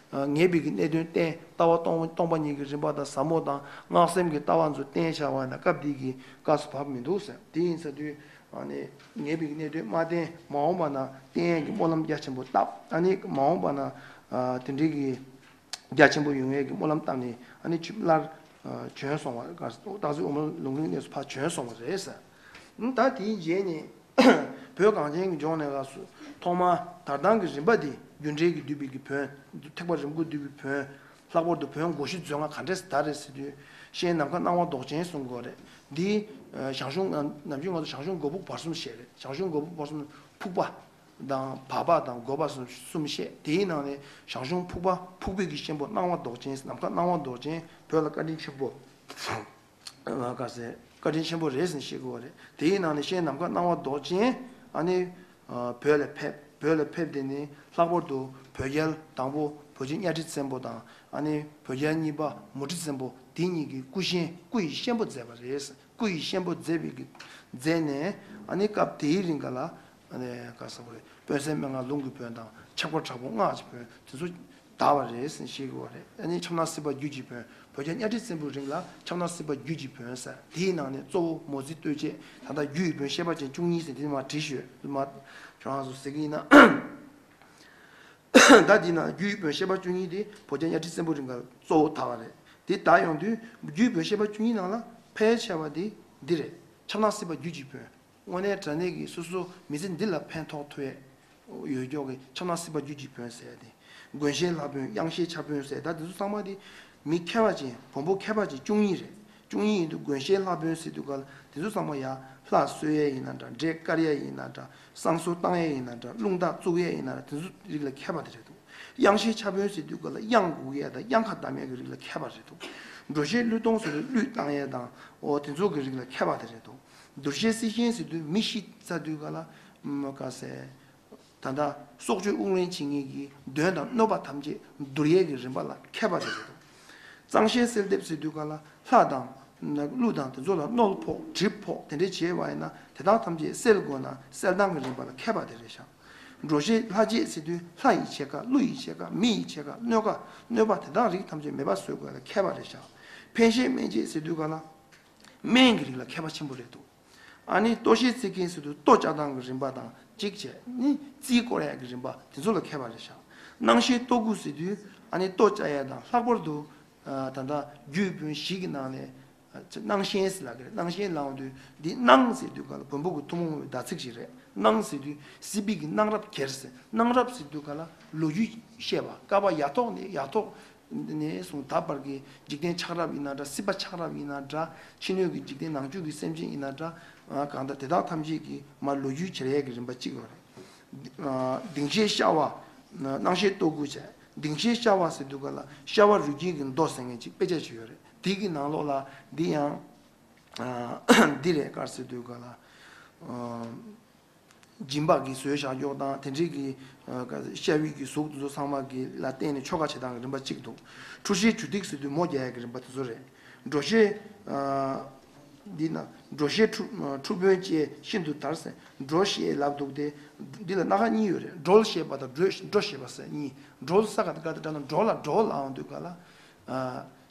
ངེས་པའི་གི་གནད་དོན་བསྟན། ལྟ་བ་སྟོང་སྟོང་པ་ཉིད་ཀྱི་རིམ་པ་དང་ཟབ་མོ་དང་སྔགས་སེམས་ཀྱི་ལྟ་བ་ཚོ་བསྟན་བྱ་བ་ན་སྐབས་དེ་གི་སྐབས་སུ་བབས་མི་འདུག་ཟེར། དེ་ཡིན་ས་དུས། ཨ་ནི་ངེས་པའི་གནད་དོན་མ་བསྟན། མ་འོངས་པ་ན་བསྟན་ཡས་ཀྱི་སྨོན་ལམ་རྒྱ་ཆེན་པོ་བཏབ། ཨ་ནི་མ་འོངས་པ་ན་ཨ་དེ་འདྲའི་གི་རྒྱ་ཆེན་པོ་ཡོང་ཡས་ཀྱི་སྨོན་ལམ་བཏབ་ནས་ཨ་ནི་ཆུ་སླར་ཨ་བྱོན་སོང་བ། སྟག་གཟིག་འོལ་མོ་ལུང་རིང་གནས་སུ་ཕར་བྱོན་སོང་བ་རེད་ཟེར། ད་དེའི་རྗེས་ནས་བོད་གངས་ཅན་གྱི་ལྗོངས་ནས་སྐབས་སུ་ཐོག་མར་དར་ཐང་གི་རིམ་པ་འདི་རྒྱུ་འབྲས་ཀྱིས་བསྡུས་པའི་གི་བོན། ཐེག་པ་རིམ་དགུས་བསྡུས་པའི་བོན། ལྷག་པར་དུ་བོན་སྒོ་བཞི་མཛོད་ལྔ་ག་འདྲས་སེ་དར་རེད་ཟེར་དུས་གཤེན་ནམ་མཁའ་སྣང་བ་མདོག་ཅན་གསུང་གི་ཡོད་རེད། འདི་ཞང་ཞུང་ནམ་རྒྱུན་ང་ཚོ་ཞང་ཞུང་སྒོ་ཕུག་བར་གསུམ་བཤད་རེད། ཞང་ཞུང་སྒོ་ཕུག་བར་གསུམ་ཕུག་པ་དང་བར་པ་དང་སྒོ་པ་གསུམ་གསུམ་བཤད། དེའི་ནང་ནས་ཞང་ཞུང་ཕུག་པ་ཕུག་པའི་གི་གཤེན་པོ་སྣང་བ་མདོག་ཅན་ནམ་མཁའ་སྣང་བ་མདོག་ཅན་བོད་ལ་བཀའ་དྲིན་ཆེན་པོ། ག་ཟེ། བཀའ་དྲིན་ཆེན་པོ་རེད་ཟེར་ནས་བཤད་དགོས་པ་རེད། དེའི་ནང་ནས་གཤེན་ནམ་མཁའ་སྣང་བ་མདོག་ཅན་ཨ་ནི། བོད་ལ་ཕེབས། བོད་ལ་ཕེབས་དེ་ནི་ལྷག་པར་དུ་བོད་རྒྱལ་དང་པོ་བོད་རྗེ་གཉའ་ཁྲི་བཙན་པོ་དང་ཨ་ནི་བོད་རྒྱལ་གཉིས་པ་མུ་ཁྲི་བཙན་པོ་དེ་གཉིས་ཀྱི་སྐུ་གཤེན་སྐུ་ཡི་གཤེན་པོ་མཛད་པ་རེད། སྐུ་ཡི་གཤེན་པོ་མཛད་པའི་གི་མཛད་ནས་ཨ་ནི་སྐབས་དེའི་རིང་ག་ལ། ཨ་ནི་ག་ཟེར་བ་རེད། དཔོན་གསས་སྨན་ལྔ་ལུང་གི་བོན་དང་ཆབ་དཀར་དྲག་པོ་སྔགས་ཀྱི་བོན་དེ་ཚོ་དར་བ་རེད་ཟེར་ནས་བཤད་ཀྱི་ཡོད་རེད། ཨ་ནི་ཆབ་གནག་སྲིད་པ་རྒྱུད་ཀྱི་བོན་བོད་རྒྱལ་གཉའ་ཁྲི་བཙན་པོའི་རིང་ལ་ཆབ་གནག་སྲིད་པ་རྒྱུད་ཀྱི་བོན་ཟེར། དེའི་ནང་ནས་གཙོ་བོ་མོ་རྩིས་བསྟོད་ཆེད་ད་ལྟ་རྒྱུད་ཀྱི་བོན་བཤད་པ་ཅན་བཅུ་གཉིས་ཟེར་དེ་མར་བྲིས་ཤོད་མ་ཁྱོད་རང་ཚོ་ཟེར་གྱི་ཡིན་ན། ད་འདི་ན་རྒྱུད་ཀྱི་བོན་བཤད་པ་བཅུ་གཉིས་དེ་བོད་རྒྱལ་གཉའ་ཁྲི་བཙན་པོའི་རིང་ལ་གཙོ་བོ་དར་བ་རེད། དེ་དར་ཡོང་དུས་རྒྱུད་ཀྱི་བོན་བཤད་པ་བཅུ་གཉིས་ནང་ལ་ཕལ་ཆེ་བ་དེ་འདི་རེད། ཆབ་གནག་སྲིད་པ་རྒྱུད་ཀྱི་བོན། དངོས་གནས་དྲང་གནས་ཀྱི་སོ་སོ་མི་ཚེ་འདི་ལ་ཕན་ཐོགས་ཐུབ་ཡས་ཡོད་ཀྱོག་གི་ཆབ་གནག་སྲིད་པ་རྒྱུད་ཀྱི་བོན་ཟེར་ཡ་དེ། མགོན་ཤེས་ལྷ་བོན་གཡང་ཤེས་ཕྱག་བོན་ཟེར་ད་དེ་ཚོ་ཚང་མ་དེ་མི་མཁས་པ་ཅན་བོན་པོ་མཁས་པ་ཅན་བཅུ་གཉིས་རེད། བཅུ་གཉིས་ཡིན་དུས་མགོན་ཤེས་ལྷ་བོན་ཟེར་དུས་ག་ལ་དེ་ཚོ་ཚང་མ་ཡ་ལྷ་གསོལ་ཡས་ཡིན་ན་འདྲ་འདྲེ་དཀར་ཡས་ཡིན་ན་འདྲ་བསང་གསོལ་བཏང་ཡས་ཡིན་ན་འདྲ་རླུང་རྟ་བཙུགས་ཡས་ཡིན་ན་འདྲ་དེ་ཚོ་རིགས་ལ་མཁས་པ་དེ་རེད་འདུག་གཡང་ཤེས་ཕྱག་བོན་ཟེར་དུས་ག་ལ་གཡང་འགུག་ཡས་དང་གཡང་ཁ་བསྡམ་ཡས་ཀྱི་རིགས་ལ་མཁས་པ་རེད་འདུག་འགྲོ་ཤེས་གླུད་གཏོང་ཟེར་དུས་གླུད་བཏང་ཡས་དང་འོ་དེ་ཚོ་གི་རིགས་ལ་མཁས་པ་དེ་རེད་འདུག་འདུལ་བྱེད་སྲིད་ཞེན་ཟེར་དུས་མི་ཤི་ཚར་དུས་ག་ལ་ག་ཟེ། ད་ལྟ་སྲོག་གཅོད་དབུགས་ལེན་བྱེད་མཁན་གྱི་གདོན་དང་གནོད་པ་ཐམས་ཅད་འདུལ་ཡས་ཀྱི་རིམ་པ་ལ་མཁས་པ་དེ་རེད་དོ། གཙང་བྱེད་གསལ་འདེབས་ཟེར་དུས་ག་ལ་ལྷ་དང་ཀླུ་དང་དེ་ཚོ་ལ་གནོད་ཕོག་གྲིབ་ཕོག་དེ་འདྲས་བྱས་པ་ཡིན་ན་དེ་དག་ཐམས་ཅད་སེལ་དགོས་ན་སེལ་སྟངས་ཀྱི་རིམ་པ་ལ་མཁས་པ་དེ་རེད་ཤག་འགྲོ་བྱེད་ལྷ་བྱེད་ཟེར་དུས་ལྷ་ཡི་ཕྱེད་ཀ་ཀླུ་ཡི་ཕྱེད་ཀ་མི་ཡི་ཕྱེད་ཀ་གནོད་ཀ་གནོད་པ་དེ་དག་རིགས་ཐམས་ཅད་མེད་པ་བཟོ་དགོས་ལ་མཁས་པ་རེད་ཤག་འཕེན་བྱེད་སྨན་བྱེད་ཟེར་དུས་ག་ལ་སྨན་གྱི་རིགས་ལ་མཁས་པ་ཆེན་པོ་རེད་འདུག་ཨ་ནི་གཏོ་བྱེད་རྩི་མཁན་ཟེར་དུས་གཏོ་བཅའ་སྟངས་ཀྱི་རིམ་པ་དང་གཅིག་བྱས་ནི་རྩིས་སྐོར་ཡག་གི་རིམ་པ་དེ་ཚོ་ལ་མཁས་པ་རེད་ཤག་གནང་བྱེད་གཏོ་དགུ་ཟེར་དུས་ཨ་ནི་གཏོ་བཅའ་ཡག་དང་ལྷག་པར་དུ་ད་ལྟ་རྒྱུད་བོན་བཞི་གི་ནང་ནས་གནང་བྱེད་ཟེར་ལབ་ཀྱི་རེད། གནང་བྱེད་ལབ་དུས་འདི་གནང་ཟེར་དུས་ག་ལ་བོན་པོ་གི་ཐུན་མོང་མ་ཡིན་པའི་བརྡ་ཚིག་ཞིག་རེད། གནང་ཟེར་དུས་སྲིད་པའི་གི་གནང་རབས་གྱེར་ཟེར། གནང་རབས་ཟེར་དུས་ག་ལ་ལོ་རྒྱུས་བཤད་པ། བསྐལ་པ་ཡ་ཐོག་ནས་ཡ་ཐོག་ནས་བཟུང་ད་བར་གྱི་འཇིག་རྟེན་ཆགས་རབས་ཡིན་ན་འདྲ། སྲིད་པ་ཆགས་རབས་ཡིན་ན་འདྲ། ཕྱི་སྣོད་ཀྱི་འཇིག་རྟེན་ནང་བཅུད་ཀྱི་སེམས་ཅན་ཡིན་ན་འདྲ། གང་ལྟར་དེ་དག་ཐམས་ཅད་ཀྱི་མར་ལོ་རྒྱུས་བྱེད་ཡས་ཀྱི་རིམ་པ་གཅིག་ཡོད་རེད། ལྡིང་བྱེད་ཤ་བ། གནང་བྱེད་གཏོ་དགུ་བྱས། ལྡིང་བྱེད་ཤ་བ་ཟེར་དུས་ག་ལ་ཤ་བ་རུས་རྒྱུད་ཀྱི་མདོ་ཟེར་མཁན་གཅིག་དཔེ་ཆ་ཞིག་ཡོད་རེད། དེ་གི་ནང་ལོགས་ལ་འདི་ཡང་འདི་རེད། ག་རེ་ཟེར་དུས་ག་ལ། སྦྱིན་པ་གི་ཟོས་བཞག་འཇོག་དང་དེ་འདྲའི་གི་ཤ་བའི་གི་གཟུགས་དེ་ཚོ་ཚང་མ་གི་ལ་བརྟེན་ནས་ཆོ་ག་བྱེད་སྟངས་ཀྱི་རིམ་པ་གཅིག་འདུག་འཁྲུ་བྱེད་བྱུ་སྟེགས་ཟེར་དུས་མོ་རྒྱག་ཡག་གི་རིམ་པ་དེ་ཚོ་རེད། འགྲོ་བྱེད་འདི་ན་འགྲོ་བྱེད་འཁྲུ་འཁྲུ་དཔོན་བཅས་ཤིན་ཏུ་དར་ཟེར། འགྲོ་ཞེས་ལབ་འདུག་སྟེ། འདི་ལ་སྣ་ཁ་གཉིས་ཡོད་རེད། འགྲོལ་ཞེས་པ་དང་འགྲོ་འགྲོ་ཞེས་པ་ཟེར་གཉིས། འགྲོལ་ས་ག་དང་ག་དང་འདྲ་ན་འགྲོ་ལ་འགྲོ་ལབ་འོང་དུས་ག་ལ།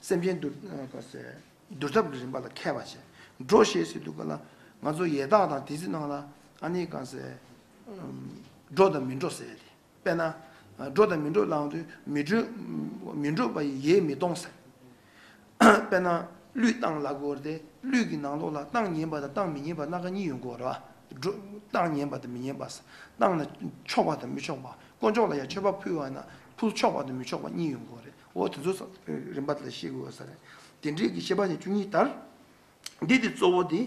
སེམས་ཅན་འདུལ་ག་ཟེར། འདུལ་ཐབས་ཀྱི་རིམ་པ་ལ་མཁས་པ་བྱས། འགྲོ་ཞེས་ཟེར་དུས་ག་ལ་ང་ཚོ་ཡས་སྟགས་དང་དེ་ཚོའི་ནང་ལ་ཨ་ནི་གང་ཟེར། འགྲོ་དང་མི་འགྲོ་ཟེར་ཏེ། དཔེར་ན། འགྲོ་དང་མི་འགྲོ་ལབ་དུས་མི་འགྲོ། མི་འགྲོ་བ་ཡི་ཡས་མི་གཏོང་ཟེར། དཔེར་ན། གླུད་བཏང་ལབ་དགོས་རེད་དེ། གླུད་ཀྱི་ནང་ལོགས་ལ་བཏང་ཉན་པ་དང་བཏང་མི་ཉན་པ་སྣ་ཁ་གཉིས་ཡོང་གི་ཡོད་རེད་བ། འགྲོ། བཏང་ཉན་པ་དང་མི་ཉན་པ། བཏང་ན་ཆོག་པ་དང་མི་ཆོག་པ། དཀོན་མཆོག་ལ་ཡང་མཆོད་པ་ཕུལ་བ་ན་ཕུལ་ཆོག་པ་དང་མི་ཆོག་པ་གཉིས་ཡོང་གི་ཡོད་རེད། འོ་དེ་ཚོ་རིམ་པ་དེ་ལ་ཤེས་དགོས་ས་རེད། དེ་འདྲའི་གི་བཤད་པ་ནི་བཅུ་གཉིས་དར། འདི་དེ་གཙོ་བོ་དེ།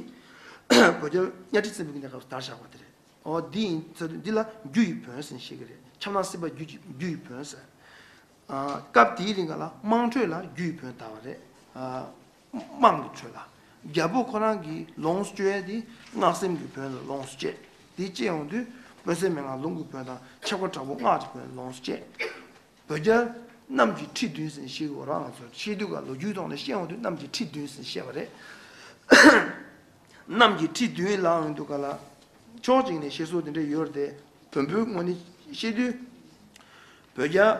བོད་རྒྱལ་གཉའ་ཁྲི་བཙན་པོ་གི་གནས་སྐབས་སུ་དར་བཞག་པ་དེ་རེད། འོ་འདི་ཡིན་ཚར་དུས་འདི་ལ་རྒྱུ་ཡི་བོན་ཟེར་ནས་བཤད་ཀྱི་རེད། ཁྱབ་ན་སྲིད་པ་རྒྱུ་ཡི་རྒྱུ་ཡི་བོན་ཟེར། སྐབས་དེའི་རིང་ག་ལ་དམངས་ཁྲོད་ལ་རྒྱུ་ཡི་བོན་དར་བ་རེད། དམངས་ཀྱི་ཁྲོད་ལ། རྒྱལ་པོ་ཁོ་རང་གིས་ལོངས་སུ་སྤྱོད་ཡས་དེ་སྔགས་སེམས་ཀྱི་བོན་ལ་ལོངས་སུ་སྤྱད། དེ་སྤྱད་ཡོང་དུས་དཔོན་གསས་མན་ངག་ལུང་གི་བོན་དང་ཆབ་ཁ་དྲག་པོ་སྔགས་ཀྱི་བོན་ལ་ལོངས་སུ་སྤྱད། བོད་རྒྱལ་གནམ་གྱི་ཁྲི་བདུན་ཟེར་ནས་བཤད་ཀྱི་ཡོད་རེད། ང་ཚོ་བཤད་དུས་ག་ལོ་རྒྱུས་ཐོག་ནས་བཤད་ཡོང་དུས་གནམ་གྱི་ཁྲི་བདུན་ཟེར་ནས་བཤད་པ་རེད། གནམ་གྱི་ཁྲི་བདུན་ལབ་ཡོང་དུས་ག་ལ། ཕྱོགས་གཅིག་ནས་བཤད་སྲོལ་དེ་འདྲ་ཡོད་རེད་དེ། བོན་པོའི་ངོས་ནས་བཤད་དུས། བོད་རྒྱལ་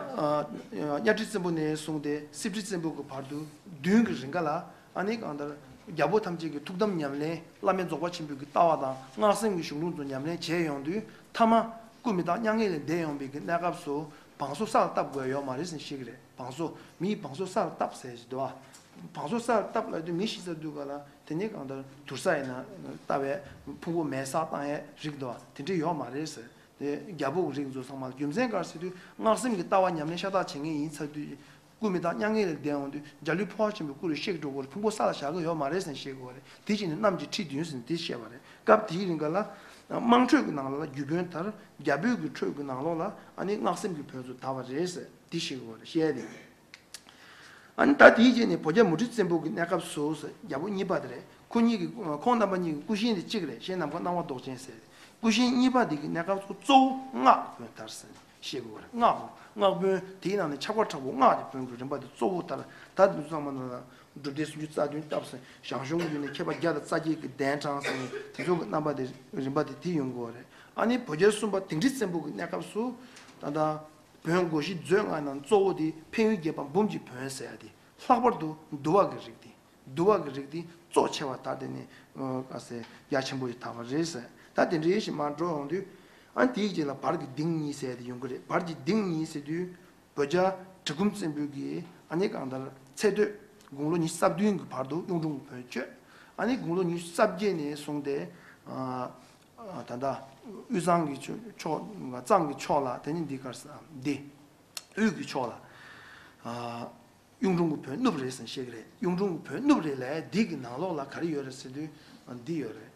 གཉའ་ཁྲི་བཙན་པོ་ནས་བཟུང་སྟེ་སྲིབ་ཁྲི་བཙན་པོ་གི་བར་དུ་བདུན་གྱི་རིང་ག་ལ་ཨ་ནི་གང་ལྟར་རྒྱལ་པོ་ཐམས་ཅད་ཀྱི་ཐུགས་དམ་ཉམས་ལེན། བླ་མེད་རྫོགས་པ་ཆེན་པོའི་གི་ལྟ་བ་དང་སྔགས་སེམས་ཀྱི་གཞུང་ལུགས་ཚོ་ཉམས་ལེན་བྱས་ཡོང་དུས་མཐའ་མ་སྐུ་མི་རྟག་མྱ་ངན་ལས་འདས་ཡོང་བའི་གི་གནས་སྐབས་སུ་བང་སོ་ས་ལ་བཏབ་དགོས་ཡོད་མ་རེད་ཟེར་ནས་བཤད་ཀྱི་རེད། བང་སོ། མིའི་བང་སོ་ས་ལ་བཏབ་ཟེར་ཞིག་འདུག་ཨ། བང་སོ་ས་ལ་བཏབ་ལབ་དུས་མི་ཤི་ཚར་དུས་ག་ལ་དེ་ནས་གང་ལྟར་དུར་ས་ཡིན་ན་བཏབ་པའི་ཕུང་པོ་མེ་སྲེག་བཏང་ཡས་རིགས་འདུག་ཨ། དེ་འདྲ་ཡོད་མ་རེད་ཟེར། དེ་རྒྱལ་པོ་གི་རིགས་ཚོ་ཚང་མ་ལ་རྒྱུ་མཚན་ག་རེ་ཟེར་དུས་སྔགས་སེམས་ཀྱི་ལྟ་བ་ཉམས་ལེན་ཤ་སྟག་བྱེད་མཁན་ཡིན་ཚར་དུས། སྐུ་མི་རྟག་མྱ་ངན་ལས་འདས་འོང་དུས་འཇའ་ལུས་འཕོ་བ་ཆེན་པོའི་སྐུ་རུ་གཤེགས་འགྲོ་དགོས་རེད། ཕུང་པོ་ས་ལ་བཞག་གི་ཡོད་མ་རེད་ཟེར་ནས་བཤད་དགོས་རེད། དེ་བྱས་ནས་གནམ་གྱི་ཁྲི་བདུན་ཟེར་ནས་དེ་བཤད་པ་རེད། སྐབས་དེའི་རིང་ག་ལ། དམངས་ཁྲོད་ཀྱི་ནང་ལོགས་ལ་རྒྱུ་བོན་དར། རྒྱལ་པོའི་གི་ཁྲོད་ཀྱི་ནང་ལོགས་ལ་ཨ་ནི་སྔགས་སེམས་ཀྱི་བོན་ཚོ་དར་བ་རེད་ཟེར་དེ་བཤད་དགོས་རེད། བཤད་ཡ་དེ། ཨ་ནི་ད་དེའི་རྗེས་ནས་བོད་རྒྱལ་མུ་ཁྲི་བཙན་པོ་གི་གནས་སྐབས་སུ་ཟེར། རྒྱལ་པོ་གཉིས་པ་དེ་རེད། ཁོ་གཉིས་ཀྱི་ཁོང་རྣམ་པ་གཉིས་ཀྱི་སྐུ་གཤེན་དེ་གཅིག་རེད། གཤེན་ནམ་མཁའ་སྣང་བ་མདོག་ཅན་ཟེར། སྐུ་གཤེན་གཉིས་པ་དེ་གི་གནས་སྐབས་སུ་གཙོ་བོ་སྔགས་བོན་དར་ཟེར་ནས་བཤད་དགོས་པ་རེད། སྔགས་བོན། སྔགས་བོན་དེའི་ནང་ནས་ཁྱབ་ཁ་དྲག་པོ་སྔགས་ཀྱི་བོན་གྱི་རིམ་པ་དེ་གཙོ་བོ་དར། ད་དེ་ཚོ་ཚང་མ་ནང་ལ་སྒྲུབ་སྡེ་སུམ་ཅུ་རྩ་བདུན་བཏབ་ཟེར། ཞང་ཞུང་གི་ཡུལ་ནས་མཁས་པ་བརྒྱ་དང་རྩ་བརྒྱད་ཀྱི་གདན་དྲངས་ཟེར་ནས་དེ་ཚོ་གི་རྣམ་པ་དེ་རིམ་པ་དེ་དེ་ཡོང་དགོས་པ་རེད། ཨ་ནི་བོད་རྒྱལ་གསུམ་པ་ལྡིང་ཁྲི་བཙན་པོ་གི་གནས་སྐབས་སུ་ད་ལྟ། བོན་སྒོ་བཞི་མཛོད་ལྔ་ནང་གཙོ་བོ་དེ་འཕན་ཡུལ་རྒྱལ་པོ་འབུམ་གྱི་བོན་ཟེར་ཡ་དེ་ལྷག་པར་དུ་འདུལ་བ་གི་རིགས་དེ། འདུལ་བ་གི་རིགས་དེ་གཙོ་ཆེ་བ་ད་དེ་ནས་ག་ཟེ་ཡ་ཆེན་པོ་ཞིག་དར་བ་རེད་ཟེར། ད་དེ་འདྲའི་ཞིག་མར་འགྲོ་ཡོང་དུས་ཨ་དེའི་རྗེས་ལ་བར་གྱི་ལྡིང་གཉིས་ཟེར་ཡ་དེ་ཡོང་གི་རེད། བར་གྱི་ལྡིང་གཉིས་ཟེར་དུས་བོད་རྒྱལ་གྲི་གུམ་བཙན་པོ་གིས་ཨ་ནི་གང་ལྟར་ཚེ་སྟོད་དགུང་ལོ་ཉི་ཤུ་རྩ་བདུན་གྱི་བར་དུ་གཡུང་དྲུང་གི་བོན་སྤྱོད། ཨ་ནི་དགུང་ལོ་ཉི་ཤུ་རྩ་བརྒྱད་ནས་བཟུང་སྟེ། ད་ལྟ་དབུས་གཙང་གི་ཕྱོགས། གཙང་གི་ཕྱོགས་ལ་དེ་ནི་འདི་གར་ས་འདི་དབུས་ཀྱི་ཕྱོགས་ལ་གཡུང་དྲུང་གི་བོན་གནུབས་རེད་ཟེར་ནས་བཤད་ཀྱི་རེད། གཡུང་དྲུང་གི་བོན་གནུབས་རེད་ལབ་ཡ་འདི་གི་ནང་ལོགས་ལ་ག་རེ་ཡོད་རེད་ཟེར་དུས་འདི་ཡོད་རེད།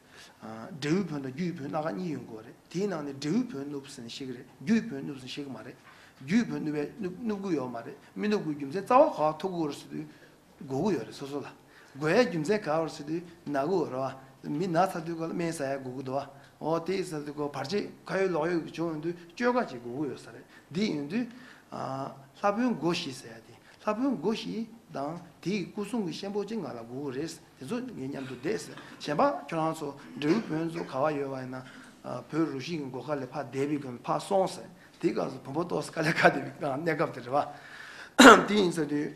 འབྲས་བུའི་བོན་དང་རྒྱུ་ཡི་བོན་སྣ་ཁ་གཉིས་ཡོང་གི་ཡོད་རེད། དེའི་ནང་ནས་འབྲས་བུའི་བོན་གནུབས་ཟེར་ནས་བཤད་ཀྱི་རེད། རྒྱུ་ཡི་བོན་གནུབས་ཟེར་ནས་བཤད་ཀྱི་མ་རེད། རྒྱུ་ཡི་བོན་གནུབས་པས་གནུབ་གནུབ་ཀྱི་ཡོད་མ་རེད། མི་གནུབ་ཀྱི་རྒྱུ་མཚན་རྩ་བ་ག་པར་ཐུག་གི་ཡོད་རེད་ཟེར་དུས། དགོས་ཀྱི་ཡོད་རེད། སོ་སོ་ལ་དགོས་ཡའི་རྒྱུ་མཚན་ག་པར་ཟེར་དུས་ནག་གི་འོ་རེད་ མི་ན་ཚ་དུས་སྐབས་ལ་སྨན་ཟ་ཡ་དགོས་ཀྱི་འདུག་བ། འོ་དེ་ཟ་དུས་སྐབས་བར་ཆད་ཁ་ཡོད་ལོག་ཡོད་ཀྱི་བྱུང་ཡོང་དུས་བཅོས་ཁ་ཅིག་དགོས་ཀྱི་ཡོད་ས་རེད། འདི་ཡིན་དུས་ལྷ་བོན་སྒོ་བཞི་ཟེར་ཡ་དེ། ལྷ་བོན་སྒོ་བཞི་དང་དེའི་སྐུ་གསུང་གི་ཤན་པོ་གཅིག་ང་ལ་དགོས་ཀྱི་རེད། དེ་ཚོ་ངའི་མཉམ་དུ་བསྡད་ཟེར། གཞན་པ་ཁྱོད་རང་ཚོ་འབྲས་བུ་བོན་ཚོ་ག་བ་ཡོད་བ་ཡིན་ན། བོད་རུ་བཞི་གི་སྒོ་ཁ་ལས་ཕར་བསྡད་པའི་སྒང་ཕར་སོང་ཟེར། དེའི་སྐབས་སུ་བོན་པོ་ཏོག་ཙམ་དཀའ་ལས་ཁག་བསྡད་པའི་སྒང་གནས་སྐབས་དེ་རེད་བ། དེ་ཡིན་ཟེར་དུས།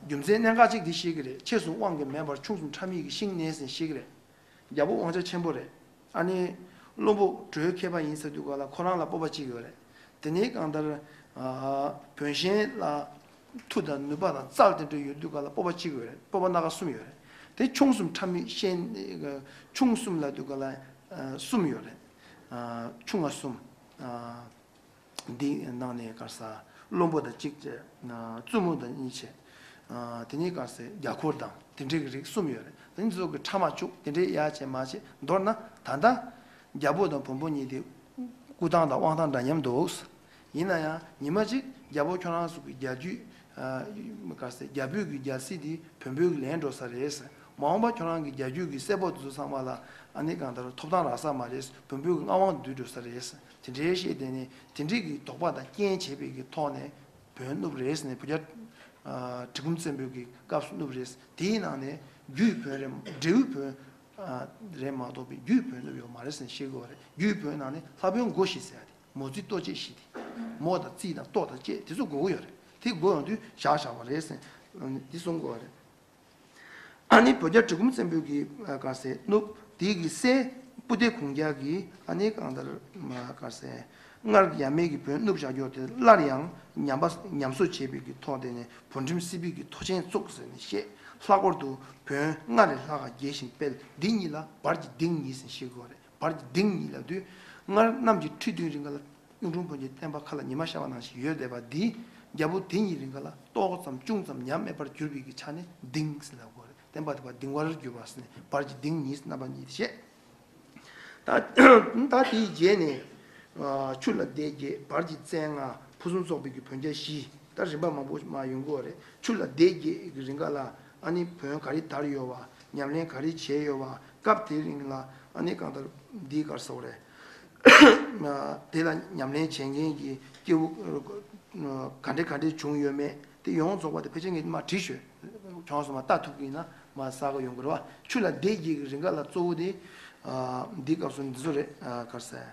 རྒྱུ་མཚན་གནད་འགག་ཅིག་འདི་ཤེས་ཀྱི་རེད། ཆེ་གསུམ་དབང་གིས་མེད་པར་ཆུང་གསུམ་ཕྲ་མོས་ཀྱིས་ཤིང་ནས་ཟེར་ཤེས་ཀྱི་རེད། རྒྱལ་པོ་དབང་ཆ་ཆེན་པོ་རེད། ཨ་ནི། བློན་པོ་གྲོས་མཁས་པ་ཡིན་ཟེར་དུས་སྐབས་ལ་ཁོ་རང་ལ་སྤོབས་པ་གཅིག་ཡོད་རེད། དེ་ནས་གང་ལྟར། བོན་གཤེན་ལ། མཐུ་དང་ནུས་པ་དང་རྩལ་དེ་འདྲ་ཡོད་དུས་སྐབས་ལ་སྤོབས་པ་གཅིག་ཡོད་རེད། སྤོབས་པ་སྣ་ཁ་གསུམ་ཡོད་རེད། དེ་ཆུང་གསུམ་ཕྲ་མོས་ཤིང་། ཆུང་གསུམ་ལབ་དུས་སྐབས་ལ། གསུམ་ཡོད་རེད། ཆུང་ང་གསུམ། འདི་ནང་ནས་ག་རེ་ཟ། བློན་པོ་དང་གཅིག་བྱས། བཙུན་མོ་དང་གཉིས་བྱས། དེ་ནས་ག་རེ་ཟ། རྒྱ་འཁོར་དང་དེ་འདྲའི་གི་རིགས་གསུམ་ཡོད་རེད། དེ་ཚོ་གི་ཕྲ་མ་བཅུ་དེ་འདྲའི་ཡ་བྱས་མ་བྱས། མདོར་ན་ད་ལྟ་རྒྱལ་པོ་དང་བོན་པོ་གཉིས་དེ་སྐུ་ཐང་དང་དབང་ཐང་འདྲ་མཉམ་འདུག། ཡིན་ན་ཡང་ཉི་མ་གཅིག་རྒྱལ་པོ་ཁྱོད་རང་ཚོ་གི་རྒྱལ་རྒྱུད། ག་རེ་ཟ། རྒྱ་བོད་ཀྱི་རྒྱལ་སྲིད་དེ་བོན་པོས་ལེན་འགྲོ་ས་རེད། མ་འོངས་པ་ཁྱོད་རང་གི་རྒྱལ་རྒྱུད་ཀྱི་སྲས་པོ་དེ་ཚོ་ཚང་མ་ལ་ཨ་ནི་གང་ལྟར་ཐོབ་ཐང་རག་ས་མ་རེད། བོན་པོའི་མངའ་དབང་བསྡུས་འགྲོ་ས་རེད། དེ་འདྲའི་བཤད་དེ་ནི་དེ་འདྲའི་གི་དོགས་པ་དང་རྐྱེན་བྱས་པའི་གི་ཐོག་ནས་བོན་བསྣུབས་རེད་ཟེར་ནས། བོད་རྒྱལ་གྲི་གུམ་བཙན་པོའི་གི་སྐབས་སུ་བསྣུབས་རེད། དེའི་ནང་ནས་རྒྱུད་བོན་རེད། འབྲས་བུ་བོན་རེད་མ་གཏོགས་པའི་རྒྱུད་བོན་བསྣུབས་ཡོད་མ་རེད་ཟེར་ནས་བཤད་དགོས་པ་རེད། རྒྱུད་བོན་ནང་ནས་ལྷ་བོན་སྒོ་བཞི་ཟེར་ཡ་དེ། མོ་རྩིས་ལྟོ་བཅས་བཞི་དེ། མོ་དང་རྩིས་དང་ལྟོ་དང་བཅས་དེ་ཚོ་དགོས་ཀྱི་ཡོད་རེད། དེ་དགོས་ཡོང་དུས་བཞག་བཞག་པ་རེད་ཟེར་ནས་འདི་གསུང་དགོས་པ་རེད། ཨ་ནི་བོད་རྒྱལ་གྲི་གུམ་བཙན་པོའི་གི་ག་རེ་ཟ་བསྣུབས། དེའི་གི་སྲས་སྤུ་ལྡེ་གུང་རྒྱལ་གྱིས་ཨ་ནི་གང་ལྟར་ག་རེ་ཟ། སྔར་ཡབ་མེས་ཀྱི་བོན་བསྣུབས་བཞག་རྒྱུ་དེ་སླར་ཡང་ཉམས་པ་ཉམས་གསོ་བྱས་པའི་གི་ཐོག་དེ་ནས་བོན་ཁྲིམས་སྲིད་བྱུས་ཀྱི་ཐོ་ཆེན་བཙུགས་ཟེར་ནས་བཤད། ལྷག་པར་དུ་བོན་སྔར་ལས་ལྷག་ག་རྒྱས་ཤིང་སྤེལ། འདི་གཉིས་ལ་བར་གྱི་གདིང་གཉིས་ཟེར་བཤད་དགོས་པ་རེད། བར་གྱི་གདིང་གཉིས་ལབ་དུས། སྔར་གནམ་གྱི་ཁྲི་བདུན་རིང་ག་ལ་གཡུང་དྲུང་བོན་གྱི་བསྟན་པ་ཁ་ལ་ཉི་མ་ཤར་བ་ནང་བཞིན་ཡོད་བསྡད་པ་འདི། རྒྱལ་པོ་དེ་གཉིས་རིང་ག་ལ་ཏོག་ཙམ་ཅུང་ཙམ་ཉམས་དམས་པར་གྱུར་པའི་གི་ཆ་ནས་གདིང་ཟེར་ལབ་དགོས་རེད། བསྟན་པ་དེ་ཕར་གདིང་བར་གྱུར་པ་ཟེར་ནས་བར་གྱི་གདིང་གཉིས། རྣམ་པ་གཉིས་དེ་བཤད། ད་ད་དེའི་རྗེས་ནས། ཨ། ཆུ་ལ་སྡེ་བརྒྱད། བར་གྱི་བཙན་ལྔ། ཕུན་སུམ་ཚོགས་པའི་གི་བོན་རྒྱལ་བཞི། ད་རིམ་པ་མང་པོ་མར་ཡོང་གི་ཡོད་རེད། ཆུ་ལ་སྡེ་བརྒྱད་ཀྱི་རིང་ག་ལ་ཨ་ནི་བོན་ག་རེ་དར་ཡོད་པ། ཉམས་ལེན་ག་རེ་བྱས་ཡོད་པ། སྐབས་དེའི་རིང་ལ་ཨ་ནི་གང་ལྟར་འདི་ག་རེ་ཟེར་དགོས་རེད། དེ་ལ་ཉམས་ལེན་བྱེད་མཁན་གྱི་སྐྱེ་བོ་ག་འདྲ་ག་འདྲ་བྱུང་ཡོད་མེད་དེ་ཡོངས་རྫོགས་པ་དེ་ཕལ་ཆེར་ངས་མར་བྲིས་ཤོད། ཁྱོད་ཚོ་མར་ལྟ་ཐུབ་ཀྱི་ཡིན་ན་མར་གསལ་པོ་ཡོང་གི་རེད་བ། ཆུ་ལ་སྡེ་བརྒྱད་ཀྱི་རིང་ག་ལ་གཙོ་བོ་དེ། ཨ། འདི་སྐབས་སུ་འདི་ཚོ་རེད། ཨ། ག་རེ་ཟེར།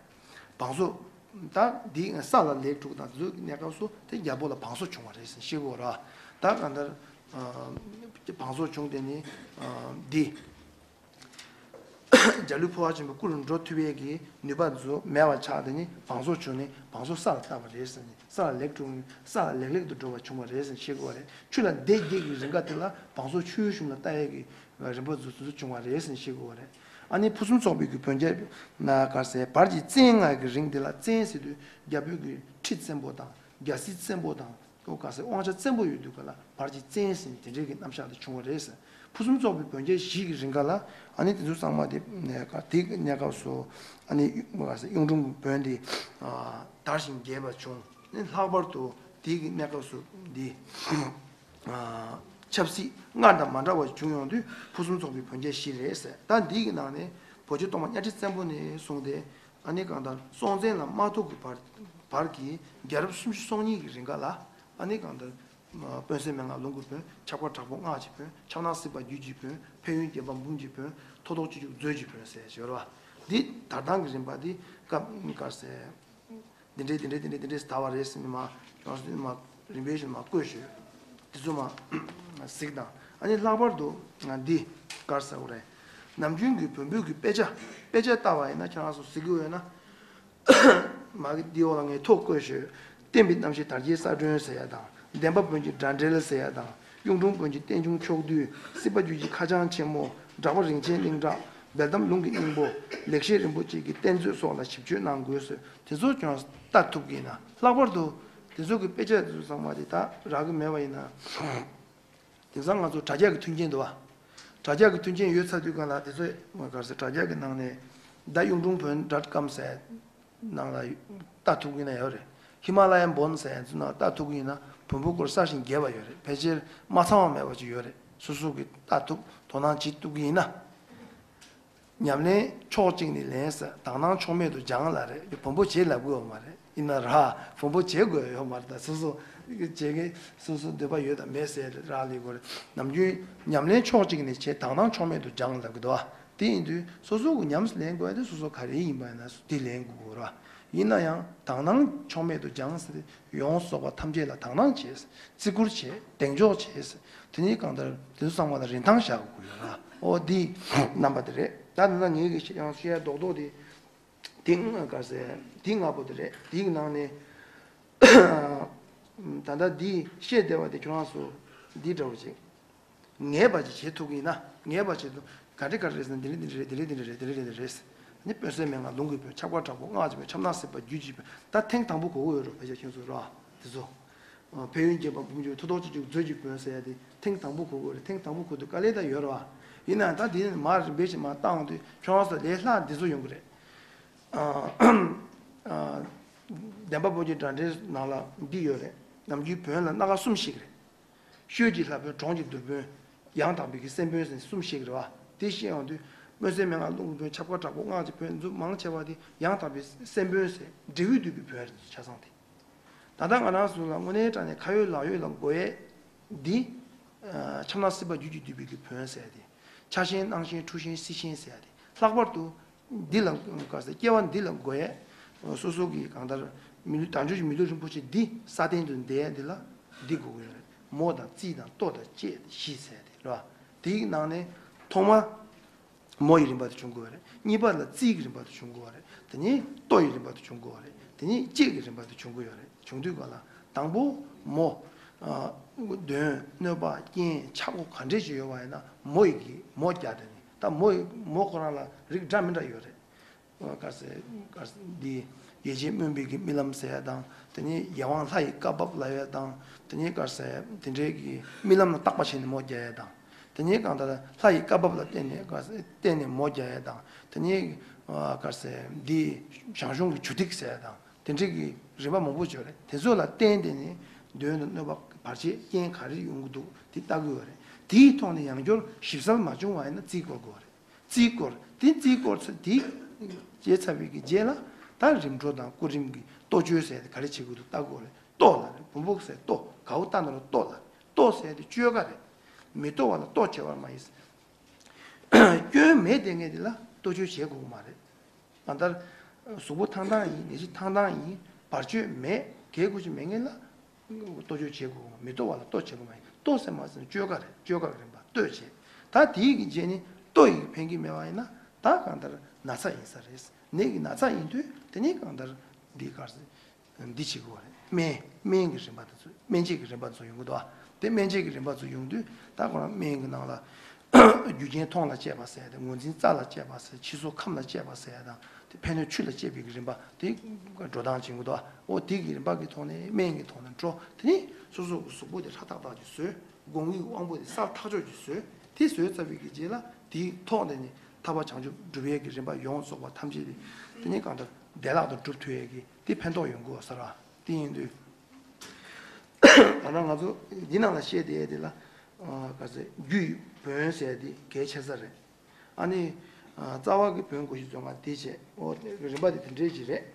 བང་སོ། ད་འདི་ས་ལ་ལེགས་དྲུག་དང་འདི་ཚོའི་གནས་སྐབས་སུ་དེ་རྒྱལ་པོ་ལ་བང་སོ་བྱུང་བ་རེད་ཟེར་ཤེས་དགོས་ར། ད་གང་ལྟར། ཨ། བང་སོ་བྱུང་དེ་ནི། ཨ། འདི། འཇའ་ལུས་འཕོ་བ་ཆེན་པོའི་སྐུ་རུ་འགྲོ་ཐུབ་ཡས་ཀྱི་ནུས་པ་ཚོ་མེད་པ་ཆགས། དེ་ནི་བང་སོ་བྱུང་ནས་བང་སོ་ས་ལ་བཏབ་པ་རེད་ཟེར་ནས། ས་ལ་ལེགས་དྲུག་ནས་ས་ལ་ལེགས་ལེགས་དུ་འགྲོ་བ་བྱུང་བ་རེད་ཟེར་ཤེས་དགོས་པ་རེད། ཆུ་ལ་སྡེ་བརྒྱད་ཀྱི་རིང་ག་དེ་ལ་བང་སོ་ཆུའི་གཞུང་ལ་ལྟ་ཡས་ཀྱི་རིམ་པ་ཚོ་དེ་ཚོ་བྱུང་བ་རེད་ཟེར་ཤེས་དགོས་པ་རེད། ཨ་ནི་ཕུན་སུམ་ཚོགས་པའི་གི་བོན་རྒྱལ་ན་ག་རེ་ཟེར། བར་གྱི་བཙན་ལྔ་གི་རིང་དེ་ལ། བཙན་ཟེར་དུས་རྒྱ་བོད་ཀྱི་ཁྲི་བཙན་པོ་དང་རྒྱལ་སྲིད་བཙན་པོ་དང་། ཨོ། ག་རེ་ཟེར། དབང་ཆ་བཙན་པོ་ཡོད་དུས་ག་ལ་བར་གྱི་བཙན་ཟེར་དེ་འདྲའི་གི་རྣམ་གཞག་དེ་བྱུང་བ་རེད་ཟེར། ཕུན་སུམ་ཚོགས་པའི་བོན་རྒྱལ་བཞི་གི་རིང་ག་ལ་ཨ་ནི་དེ་ཚོ་ཚང་མ་དེ་གནས་སྐབས། དེ་གི་གནས་སྐབས་སུ་ཨ་ནི་ག་རེ་ཟེར། གཡུང་དྲུང་བོན་དེ། ཨ། དར་ཞིང་རྒྱས་པ་བྱུང་། ཨ་ནི་ལྷག་པར་དུ་དེ་གི་གནས་སྐབས་སུ་འདི། ཨ། ཆབ་སྲིད་སྔར་དང་མ་འདྲ་བ་བྱུང་ཡོང་དུས་ཕུན་སུམ་ཚོགས་པའི་བོན་རྒྱལ་བཞི་རེད་ཟེར། ད་འདི་གི་ནང་ནས་བོད་རྗེ་སྟོང་པ་གཉའ་ཁྲི་བཙན་པོ་ནས་བཟུང་སྟེ། ཨ་ནི་གང་ལྟར་སྲོང་བཙན་ལ་དམག་འཐུག་གི་བར། བར་གྱི་རྒྱལ་རབས་སུམ་ཅུ་སོ་གཉིས་ཀྱི་རིང་ག་ལ། ཨ་ནི་གང་ལྟར་དཔོན་གསས་མན་ངག་ལུང་གི་བོན། ཆབ་དཀར་དྲག་པོ་སྔགས་ཀྱི་བོན། ཆབ་ནག་སྲིད་པ་རྒྱུད་ཀྱི་བོན། ཕན་ཡོན་བརྒྱད་པ་འབུམ་གྱི་བོན། ཐོག་ཐོག་གཅོད་གཅོད་མཛོད་ཀྱི་བོན་ཟེར་ཡོད་རེད་བ། འདི་དར་སྟངས་ཀྱི་རིམ་པ་འདི་སྐབས་ག་རེ་ཟེར། འདི་འདྲའི་འདི་འདྲའི་འདི་འདྲའི་འདི་འདྲའི་དར་བ་རེད་ཟེར་ནས་མར་ཡོངས་སུ་མར་རིམ་པས་བཞིན་མར་བཀོད་ཞོར་དེ་ཚོ་མར་གཟིགས་དང་། ཨ་ནི་ལྷག་པར་དུ་འདི་ག་རེ་ཟེར་དགོས་རེད། ནམ་རྒྱུན་གྱི་བོན་པོའི་གི་དཔེ་ཆ། དཔེ་ཆ་ལྟ་བ་ཡིན་ན། ཁྱེད་རང་ཚོ་གཟིགས་ཀྱི་ཡོད་ན། མ་གི་འདི་འོག་ལ་ངས་ཐོ་བཀོད་ཞོར། བསྟན་པའི་རྣམ་བཤད་དར་རྒྱས་གསར་སྒྲོན་ཟེར་ཡ་དང་། བདེན་པ་བོན་གྱི་འདྲ་འགྲེལ་ཟེར་ཡ་དང་། གཡུང་དྲུང་བོན་གྱི་བསྟན་འབྱུང་ཕྱོགས་བསྡུས། སྲིད་པ་རྒྱུད་ཀྱི་ཁ་བྱང་ཆེན་མོ། གྲགས་པ་རིན་ཆེན་གླིང་གྲགས། སྦེལ་ཏམ་ལུང་གི་སྙིང་པོ། ལེགས་བཤད་རིན་པོ་ཆེ་གི་བསྟན་མཛོད་སོགས་ལ་ཞིབ་དཔྱོད་གནང་དགོས་ཟེར། དེ་ཚོ་ཀྱང་ལྟ་ཐུབ་ཀྱི་ཡིན་ན། ལྷག་པར་དུ་དེ་ཚོ་གི་དཔེ་ཆ་དེ་ཚོ་ཚང་མ་དེ་ད་རག་གི་མེད་པ་ཡིན་ན། དེང་སང་ང་ཚོ་དྲ་རྒྱ་གི་མཐུན་རྐྱེན་འདུག་བ། དྲ་རྒྱ་གི་མཐུན་རྐྱེན་ཡོད་ཚར་དུས་སྒང་ལ་དེ་ཚོ་ག་རེ་ཟེར། དྲ་རྒྱ་གི་ནང་ནས་ད་གཡུང་དྲུང་བོན་ཌོཊ་ཀོམ་ཟེར་ནང་ལ་ལྟ་ཐུབ་ཀྱི་ན་ཡོད་རེད། ཧི་མ་ལ་ཡན་བོན་ཟེར་ཡ་ཚོ་ནང་ལྟ་ཐུབ་ཀྱི་ཡིན་ན། བོན་པོའི་སྐོར་གསར་ཞིང་རྒྱས་པ་ཡོད་རེད། ཕལ་ཆེར་མ་ཚང་བ་མེད་པ་ཅིག་ཡོད་རེད། སོ་སོ་གིས་ལྟ་ཐུབ། དོ་སྣང་བྱེད་ཐུབ་ཀྱི་ཡིན་ན། ཉམས་ལེན་ཕྱོགས་གཅིག་ནས་ལེན་ཟེར། དག་སྣང་ཕྱོགས་མེད་དུ་སྦྱང་ལབ་རེད། བམ་པོ་བྱེད་ལབ་དགོས་ཡོད་མ་རེད། ཡིན་ན་ར་བམ་པོ་བྱེད་དགོས་ཡོད་མ་རེད། ད་སོ་སོ་བྱེད་མཁན་སོ་སོ་འདོད་པ་ཡོད་དང་མེད་ཟེར་རག་ལས་དགོས་རེད། ནམ་རྒྱུན་ཉམས་ལེན་ཕྱོགས་གཅིག་ནས་བྱེད། དག་སྣང་ཕྱོགས་མེད་དུ་སྦྱང་ལབ་ཀྱི་འདུག་ཨ། དེ་ཡིན་དུས་སོ་སོ་གི་ཉམས་སུ་ལེན་དགོས་ཡ་དེ་སོ་སོ་ག་རེ་ཡིན་པ་ཡིན་ན་དེ་ལེན་དགོས་ར། ཡིན་ན་ཡང་དག་སྣང་ཕྱོགས་མེད་དུ་སྦྱང་ཟེར་ཏེ། ཡོངས་སུ་རྫོགས་པ་ཐམས་ཅད་ལ་དག་སྣང་བྱས། བརྩི་བཀུར་བྱས། གདེང་འཇོག་བྱས། དེ་ནས་གང་ལྟར་དེ་ཚོ་ཚང་མ་ལ་རིན་ཐང་བཞག་དགོས་ཡོད་ར། ཨོ་འདི་རྣམ་པ་དེ་རེད། ད་ད་ལྟ་ངེད་ཀྱིས་ཡང་བཤད་རྡོག་རྡོག་དེ། དེ་ལྔ་ག་ཟེར། དེ་ལྔ་པོ་དེ་རེད། དེའི་ནང་ནས་ད་ལྟ་འདི་བཤད་བསྡད་པ་དེ་ཁྱོད་རང་ཚོ་འདི་འདྲ་བོ་ཅིག་ངེས་པ་ཅིག་བྱེད་ཐུབ་ཀྱི་ཡིན་ན། ངེས་པ་བྱེད་ཐུབ། ག་རེ་ག་རེ་རེད་ཟེར་ན། འདི་ལས་འདི་འདྲ་རེད། འདི་ལས་འདི་འདྲ་རེད། འདི་ལས་འདི་འདྲ་རེད། འདི་ལས་འདི་འདྲ་རེད། ནི་སྤོས་སེན་མན་ངག་ལུང་གི་བོན། ཆབ་ཁ་དྲག་པོ་སྔགས་ཀྱི་བོན། ཆབ་ནག་སྲིད་པ་རྒྱུད་ཀྱི་བོན། ད་ཐེངས་དང་པོ་གོ་གི་ཡོད་རེད། ཕལ་ཆེར་ཁྱེད་ཚོ་ར་དེ་ཚོ། ཕན་ཡོན་རྒྱས་པ་འབུམ་འགྱུར། མཐུ་སྟོབས་ཆེ་བཅུག་མཛོད་ཀྱི་བོན་ཟེར་ཡ་དེ་ཐེངས་དང་པོ་གོ་གི་ཡོད་རེད། ཐེངས་དང་པོ་གོ་དུས་དཀའ་ལས་ད་ཡོད་རེད་བ། ཡིན་ནའང་ད་དེ་ནི་མར་རིམ་པས་ཞིག་མར་བཏང་དུས་ཁྱོད་རང་ཚོ་ལས་སླ་འདི་ཚོ་ཡོང་གི་རེད། ཨ་ཨ་བདེན་པ་པོ་ཏི་འདྲ་འདྲའི་ནང་ལ་འདི་ཡོད་རེད། ནམ་རྒྱུན་བོན་ལ་སྣ་ཁ་གསུམ་ཞིག་རེད། ཤོད་ཀྱི་ལྷ་བོན། གྲོང་གི་གདུལ་བོན། ཡང་དག་པའི་གི་སེམས་བོན་ཟེར་གསུམ་ཞིག་རེད་བ། དེ་བཤད་ཡོང་དུས་སྨོན་སེམས་མན་ངག་ལུང་གི་བོན། ཆབ་ཁ་དྲག་པོ་སྔགས་ཀྱི་བོན། འཛུབ་མང་ཆེ་བ་དེ་ཡང་དག་པའི་སེམས་བོན་ཟེར། འབྲས་བུ་འདུས་པའི་བོན་རེད། ཆ་ཚང་དེ། ད་ལྟ་ང་རང་ཚོ་ལ་དངོས་གནས་དྲང་གནས་ཁ་ཡོད་ལག་ཡོད་ལ་དགོས་ཡས་འདི། ཆབ་ནག་སྲིད་པ་རྒྱུད་ཀྱིས་བསྡུས་པའི་གི་བོན་ཟེར་དེ། ཕྱག་ཆེན་གནང་ཆེན་འཁྲུགས་ཆེན་སྲིད་ཆེན་ཟེར་དེ། ལྷག་པར་དུ། འདི་ལ་ག་ཟེར། སྐྱེ་བ་འདི་ལ་དགོས་ཡས། སོ་སོ་གི་གང་ལྟར་མི་ལུས་དལ་འབྱོར་གྱི་མི་ལུས་རིན་པོ་ཆེ་འདི་སྲ་བརྟན་དུ་བསྡད་ཡས་འདི་ལ་འདི་དགོས་ཀྱི་ཡོད་རེད། མོ་དང་རྩིས་དང་ལྟོ་དང་ལྕེ་བཞི་ཟེར་དེ་རེད་བ། དེའི་ནང་ནས་ཐོག་མ་མོ་ཡི་རིམ་པ་དུ་བྱུང་དགོས་པ་རེད། གཉིས་པ་ལ་རྩིས་ཀྱི་རིམ་པ་དུ་བྱུང་དགོས་པ་རེད། དེ་ནས་ལྟོ་ཡི་རིམ་པ་དུ་བྱུང་དགོས་པ་རེད། དེ་ནས་ལྕེ་གི་རིམ་པ་དུ་བྱུང་གི་ཡོད་རེད། བྱུང་དུས་ག་ལ་དང་པོ་མོ། གདོན་གནོད་པ་རྐྱེན་ཆག་སྒོ་ག་འདྲས་ཅིག་ཡོད་པ་ཡིན་ན་མོ་ཡི་གི་མོ་རྒྱག་དེ་ནས། ད་མོ་ཡི་མོ་ཁོ་རང་ལ་རིགས་འདྲ་མི་འདྲ་ཡོད་རེད། ག་ཟེར། ག་ཟེར། འདི་ཡེ་ཤེས་སྨོན་པའི་གི་རྨི་ལམ་ཟེར་ཡ་དང་། དེ་ནས་ཡབ་དབང་ལྷ་ཡི་བཀའ་བབས་ལབ་ཡ་དང་། དེ་ནས་ག་ཟེར། དེ་འདྲའི་གི་རྨི་ལམ་ལ་བརྟག་པ་བྱས་ནས་མོ་རྒྱག་ཡ་དང་། དེ་ནས་གང་ལྟར་ལྷ་ཡི་བཀའ་བབས་ལ་བརྟེན་ནས། ག་ཟེར། བརྟེན་ནས་མོ་རྒྱག་ཡ་དང་། དེ་ནས་ག་ཟེར། འདི་ཞང་ཞུང་གི་ཇུ་ཐིག་ཟེར་ཡ་དང་། དེ་འདྲའི་གི་རིམ་པ་མང་པོ་ཡོད་རེད། དེ་ཚོ་ལ་བརྟེན་ཏེ་ནས་གདོན་དང་གནོད་པ་བར་ཆད་རྐྱེན་ག་རེ་ཡོང་གི་འདུག་དེ་ལྟ་གི་ཡོད་རེད། དེའི་ཐོག་ནས་ཡང་བསྐྱར་ཞིབ་གསལ་མ་བྱུང་བ་ཡིན་ན་རྩིས་སྐོར་དགོས་རེད། རྩིས་སྐོར། དེ་རྩིས་སྐོར་ཚེ་དེ་བྱས་ཚར་བའི་གི་རྗེས་ལ་ད་རིམ་གྲོ་དང་སྐུ་རིམ་གྱི་གཏོ་བཅོས་ཟེར་ཏེ་ག་རེ་བྱེད་དགོས་འདུག་ལྟ་དགོས་རེད། གཏོ་ལ་རེད། བོན་པོ་ཟེར་གཏོ། གའུ་ཏ་ན་རོ་གཏོ་ལ་རེད། གཏོ་ཟེར་ཏེ་བཅོས་ཀ་རེད། མི་གཏོ་བ་ལ་གཏོ་བྱེད་པར་མ་ཡིན། སྐྱོན་མེད་དེ་ངས་དེ་ལ་གཏོ་བཅོས་བྱེད་དགོས་ཀྱི་མ་རེད། གང་ལྟར་གཟུགས་པོ་ཐང་ཐང་ཡིན། ནད་གཞི་ཐང་ཐང་ཡིན། བར་ཆད་མེད། གལ་དགོས་ཀྱི་མེད་ངེས་ལ། གཏོ་བཅོས་བྱེད་དགོས། མི་གཏོ་བ་ལ་གཏོ་བྱེད་དགོས་མ་ཡིན། གཏོ་ཟེར་མ་ཟེར་བཅོས་ཀ་རེད། བཅོས་ཀ་གི་རིམ་པ་གཏོས་བྱེད། ད་དེའི་གི་རྗེས་ནི་གཏོ་ཡི་ཕན་གྱི་མེད་པ་ཡིན་ན་ད་གང་ལྟར་ན་ཚ་ཡིན་ས་རེད། ནད་ཀྱི་ན་ཚ་ཡིན་དུས་དེ་ནི་གང་ལྟར་འདི་གར་འདི་བྱེད་དགོས་རེད། སྨན། སྨན་གྱི་རིམ་པ་དེ་ཚོ། སྨན་དཔྱད་ཀྱི་རིམ་པ་དེ་ཚོ་ཡོང་གི་འདུག་ཨ། དེ་སྨན་དཔྱད་ཀྱི་རིམ་པ་ཚོ་ཡོང་དུས་ད་ཁོ་རང་སྨན་གྱི་ནང་ལ། རྒྱུ་རྐྱེན་མཐོང་ལ་དཔྱད་པ་ཟེར་ཡ་དེ། ངོས་འཛིན་རྩ་ལ་དཔྱད་པ་ཟེར། འཆི་སོགས་ཁམས་ལ་དཔྱད་པ་ཟེར་ཡ་དང་། དེ་ཕན་གནོད་ཆུ་ལ་དཔྱད་པའི་གི་རིམ་པ་དེ་འགྲོ་སྟངས་བྱེད་དགོས་འདུག་ཨ། འོ་དེ་གི་རིམ་པ་གི་ཐོག་ནས་སྨན་གྱི་ཐོག་ནས་འགྲོ། དེ་ནས་སོ་སོ་གི་གཟུགས་པོ་དེ་ཧྲ་ཏག་ཏག་ཅིག་བཟོས། དགོངས་ཡིད་དབང་པོ་དེ་སལ་ཐག་ཆོད་ཅིག་བཟོས། དེ་བཟོས་ཚར་བའི་གི་རྗེས་ལ་དེའི་ཐོག་ནས་ནི་ཐར་པ་བྱང་ཆུབ་སྒྲུབ་ཡས་ཀྱི་རིམ་པ་ཡོངས་རྫོགས་པ་ཐམས་ཅད་དེ་དེ་ནས་གང་ལྟར་བདེ་བླག་ཏུ་སྒྲུབ་ཐུབ་ཡས་ཀྱི་དེ་ཕན་ཐོགས་ཡོང་གི་ཡོད་ས་རེད། དེ་ཡིན་དུས། ད་ལྟ་ང་ཚོ་འདི་ནང་ལ་བཤད་བསྡད་ཡས་དེ་ལ། ག་ཟེར། རྒྱུ་ཡི་བོན་ཟེར་དེ་གལ་ཆེ་ས་རེད། ཨ་ནི། རྩ་བ་གི་བོན་གོ་ཤེས་བཟོ་ང་དེ་བྱས། འོ་རིམ་པ་དེ་དེ་འདྲས་ཅིག་རེད།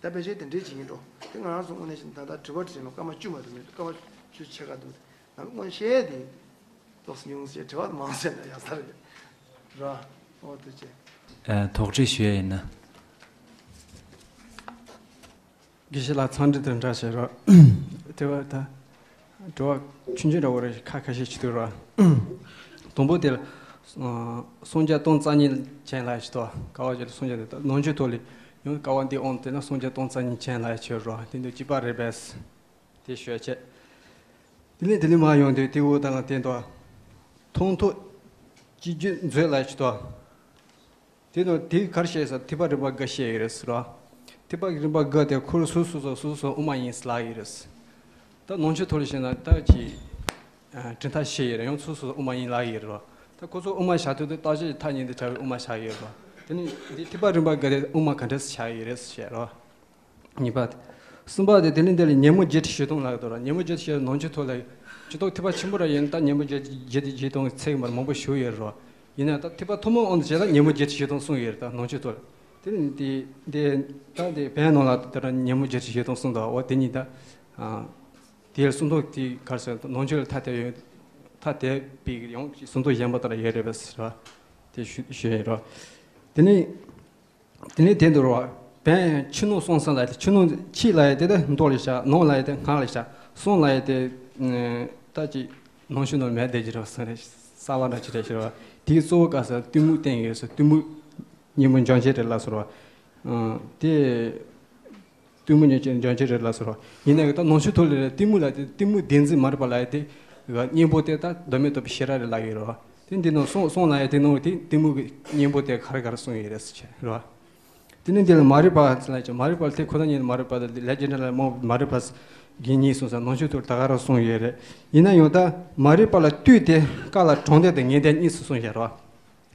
ད་ཕལ་ཆེར་དེ་འདྲས་ཅིག་ཡིན་འགྲོ། དེ་ང་རང་ཚོ་དངོས་གནས་བྱས་ན་ད་ལྟ་དྲི་བ་དྲིས་ནོ་སྐར་མ་བཅུ་མ་གཏོགས་མེད། སྐར་མ་བཅུ་ཕྱེད་ཀ་འདུག་ང་དངོས་བཤད་དེ་ཏོག་ཙམ་ཉུང་ཙམ་བྱས། དྲི་བ་མང་ཙམ་ན་ཡག་ས་རེད། ར། འོ་ཐུགས་རྗེ་ཆེ། ཨ། དོགས་འདྲི་ཞུ་ཡས་ཡིན་ན། དགེ་བཤེས་ལགས་འཚམས་འདྲི་དང་འདྲ་བྱེད་རོགས། དེ་བ་ད། དྲི་བ་ཆུང་ཆུང་འདྲ་བོ་རེ་ཁ་ཁ་ཤས་ཅིག་འདུག་རོགས། དང་པོ་དེ་ལ། སངས་རྒྱས་སྟོང་རྩ་གཉིས་ཅན་ལ་ཞིག་ཏོ། ཀ་བ་ཅིག་ལ་སངས་རྒྱས་དེ་ནང་ཆོས་ཐོག་ལ་ཡང་ཀ་བ་འདི་ཨོང་དེ་ན་སངས་རྒྱས་སྟོང་རྩ་གཉིས་ཅན་ལ་ཞིག་རོགས། དེ་འདུག་གཅིག་པ་རེད་པས། དེ་ཞུ་བྱས། དེ་ལས་དེ་ལས་མ་ཡོང་དུས་དེ་འུ་ད་ལ་བསྟན་ཏོ། མཐོང་ཐོས་སྤྱི་རྒྱུད་མཛོད་ལ་ཞིག་ཏོ། དེ་ནང་དེ་གར་བཤད་ས་ཐེག་པ་རིམ་པ་འགའ་བཤད་ཡོད་རེད་ཟེར་བ། ཐེག་པ་རིམ་པ་འགའ་དེ་ཁོ་རང་སོ་སོ་སོ་སོ་སོ་དབུ་མ་ཡིན་ཟེར་ལབ་ཡོད་རེད། ད་ནང་ཆོས་ཐོག་ལ་བཤད་ན་ད་ཅི། ཨ། གྲུབ་མཐའ་བཤད་ཡོད་རེད། ཡང་སོ་སོ་དབུ་མ་ཡིན་ལབ་ཡོད་རེད་བ། ད་ཁོ་ཚོ་དབུ་མ་བཞག་དུས་དེ་རྟག་ཆད་ཐ་སྙད་དུ་བྱ་བའི་དབུ་མ་བཞག་ཡོད་རེད་བ། དེ་ནི་འདི་ཐེག་པ་རིམ་པ་འགའ་དེ་དབུ་མ་ག་འདྲས་བཞག་ཡོད་རེད་ཟེར་བཤད་རེད་བ། གཉིས་པ། གསུམ་པ་དེ་དེ་ནི་འདི་ལ་ཉོན་མོངས་བརྒྱད་ཁྲི་བཞི་སྟོང་ལབ་འདུག་ར། ཉོན་མོངས་བརྒྱད་ཁྲི་བཞི་སྟོང་ནང་ཆོས་ཐོག་ལ་ཇུས་གཏོགས་ཐེག་པ་ཆེན་པོ་ར་ཡིན་ད་ཉོན་མོངས་བརྒྱད་ཁྲི་བཞི་སྟོང་གི་ཚད་ཀྱི་མར་མང་པོ་ཞུ་ཡོད་རེད། ཡིན་ན་ད་ཐེག་པ་ཐོག་མའི་དབང་དུ་བྱས་ན་ཉོན་མོངས་བརྒྱད་ཁྲི་བཞི་སྟོང་གསུངས་ཡོད་རེད། ད་ནང་ཆོས་ཐོག་ལ། དེ་ནི་དེ་དེ་ད་དེ་བན་ནང་ལ་དེ་ལ་ཉོན་མོངས་བརྒྱད་ཁྲི་བཞི་སྟོང་གསུངས་འདུག་འོ་དེ་ཉིད་ད། ཨ། དེ་ལ་སུམ་མདོ་དེ་ག་རེ་ཟེར་ན་ནང་ཆོས་ལ་ཐ་དད་ཡོད། ཐ་དད་པའི་ཡང་སུམ་མདོ་གཞན་པ་དག་ལ་ཡོད་རེད་པས་ཟེར་བ། དེ་ཞུ་ཞུ་ཡོད་རེད། དེ་ནི། དེ་ནས་དེ་འདུལ་བ། བན་ཕྱི་ནང་གསང་གསུམ་ལ་ཡ་དེ་ཕྱི་ནང་ཕྱི་ལ་ཡ་དེ་ད་མདོ་ལ་བཞག་ནང་ལ་ཡ་དེ་སྔགས་ལ་བཞག་གསང་ལ་ཡ་དེ་ད་ཅིག་ནང་ཆོས་ནང་མེད་བསྡད་ཀྱི་རེད་བསམ་རེད། གསར་བ་འདྲ་ཅིག་རེད་ཤེས་ར་བ། དེའི་གཙོ་བོ་ག་ས་གཏི་མུག་བསྟན་ཡོད་ས། གཏི་མུག་གཉེན་པོ་འཇོམས་བྱེད་རེད་ལ་ཟེར་བ། དེ་གཏི་མུག་གཉེན་པོ་འཇོམས་བྱེད་རེད་ལ་ཟེར་བ། ཡིན་ནའི་ད་ནང་ཆོས་ཐོག་ལ་རེད། གཏི་མུག་ལ་དེ་གཏི་མུག་བདེན་འཛིན་མ་རིག་པ་ལ་ཡ་དེ་གཉེན་པོ་དེ་ད་བདག་མེད་རྟོགས་པའི་ཤེས་རབ་རེད་ལབ་ཡོད་རེད་བ། དེ་འདི་ནང་གསང་གསང་ལ་ཡ་དེ་ནང་དེ་གཏི་མུག་གི་གཉེན་པོ་དེ་ག་རེ་ག་རེ་གསུངས་ཡོད་རེད་ཟེར་བྱས་རེད་བ། དེ་ནས་འདི་ལ་མ་རིག་པ་ལ་ཅིག་མ་རིག་པ་དེ་ཁོ་ན་ཉིད་མ་རིག་པ་དང་ལས་ཀྱི་འབྲས་ལ་མ་མ་རིག་པ་དགེ་བསྙེན་གསུངས་ས་ནང་ཆོས་ཐོག་ད་ག་རང་གསུངས་ཡོད་རེད། ཡིན་ན་ཡང་ད་མ་རིག་པ་ལ་ལྟོས་ཏེ་བཀའ་ལ་དྲང་བདེན་དང་ངེས་བདེན་གཉིས་སུ་གསུངས་བཞག་རོགས།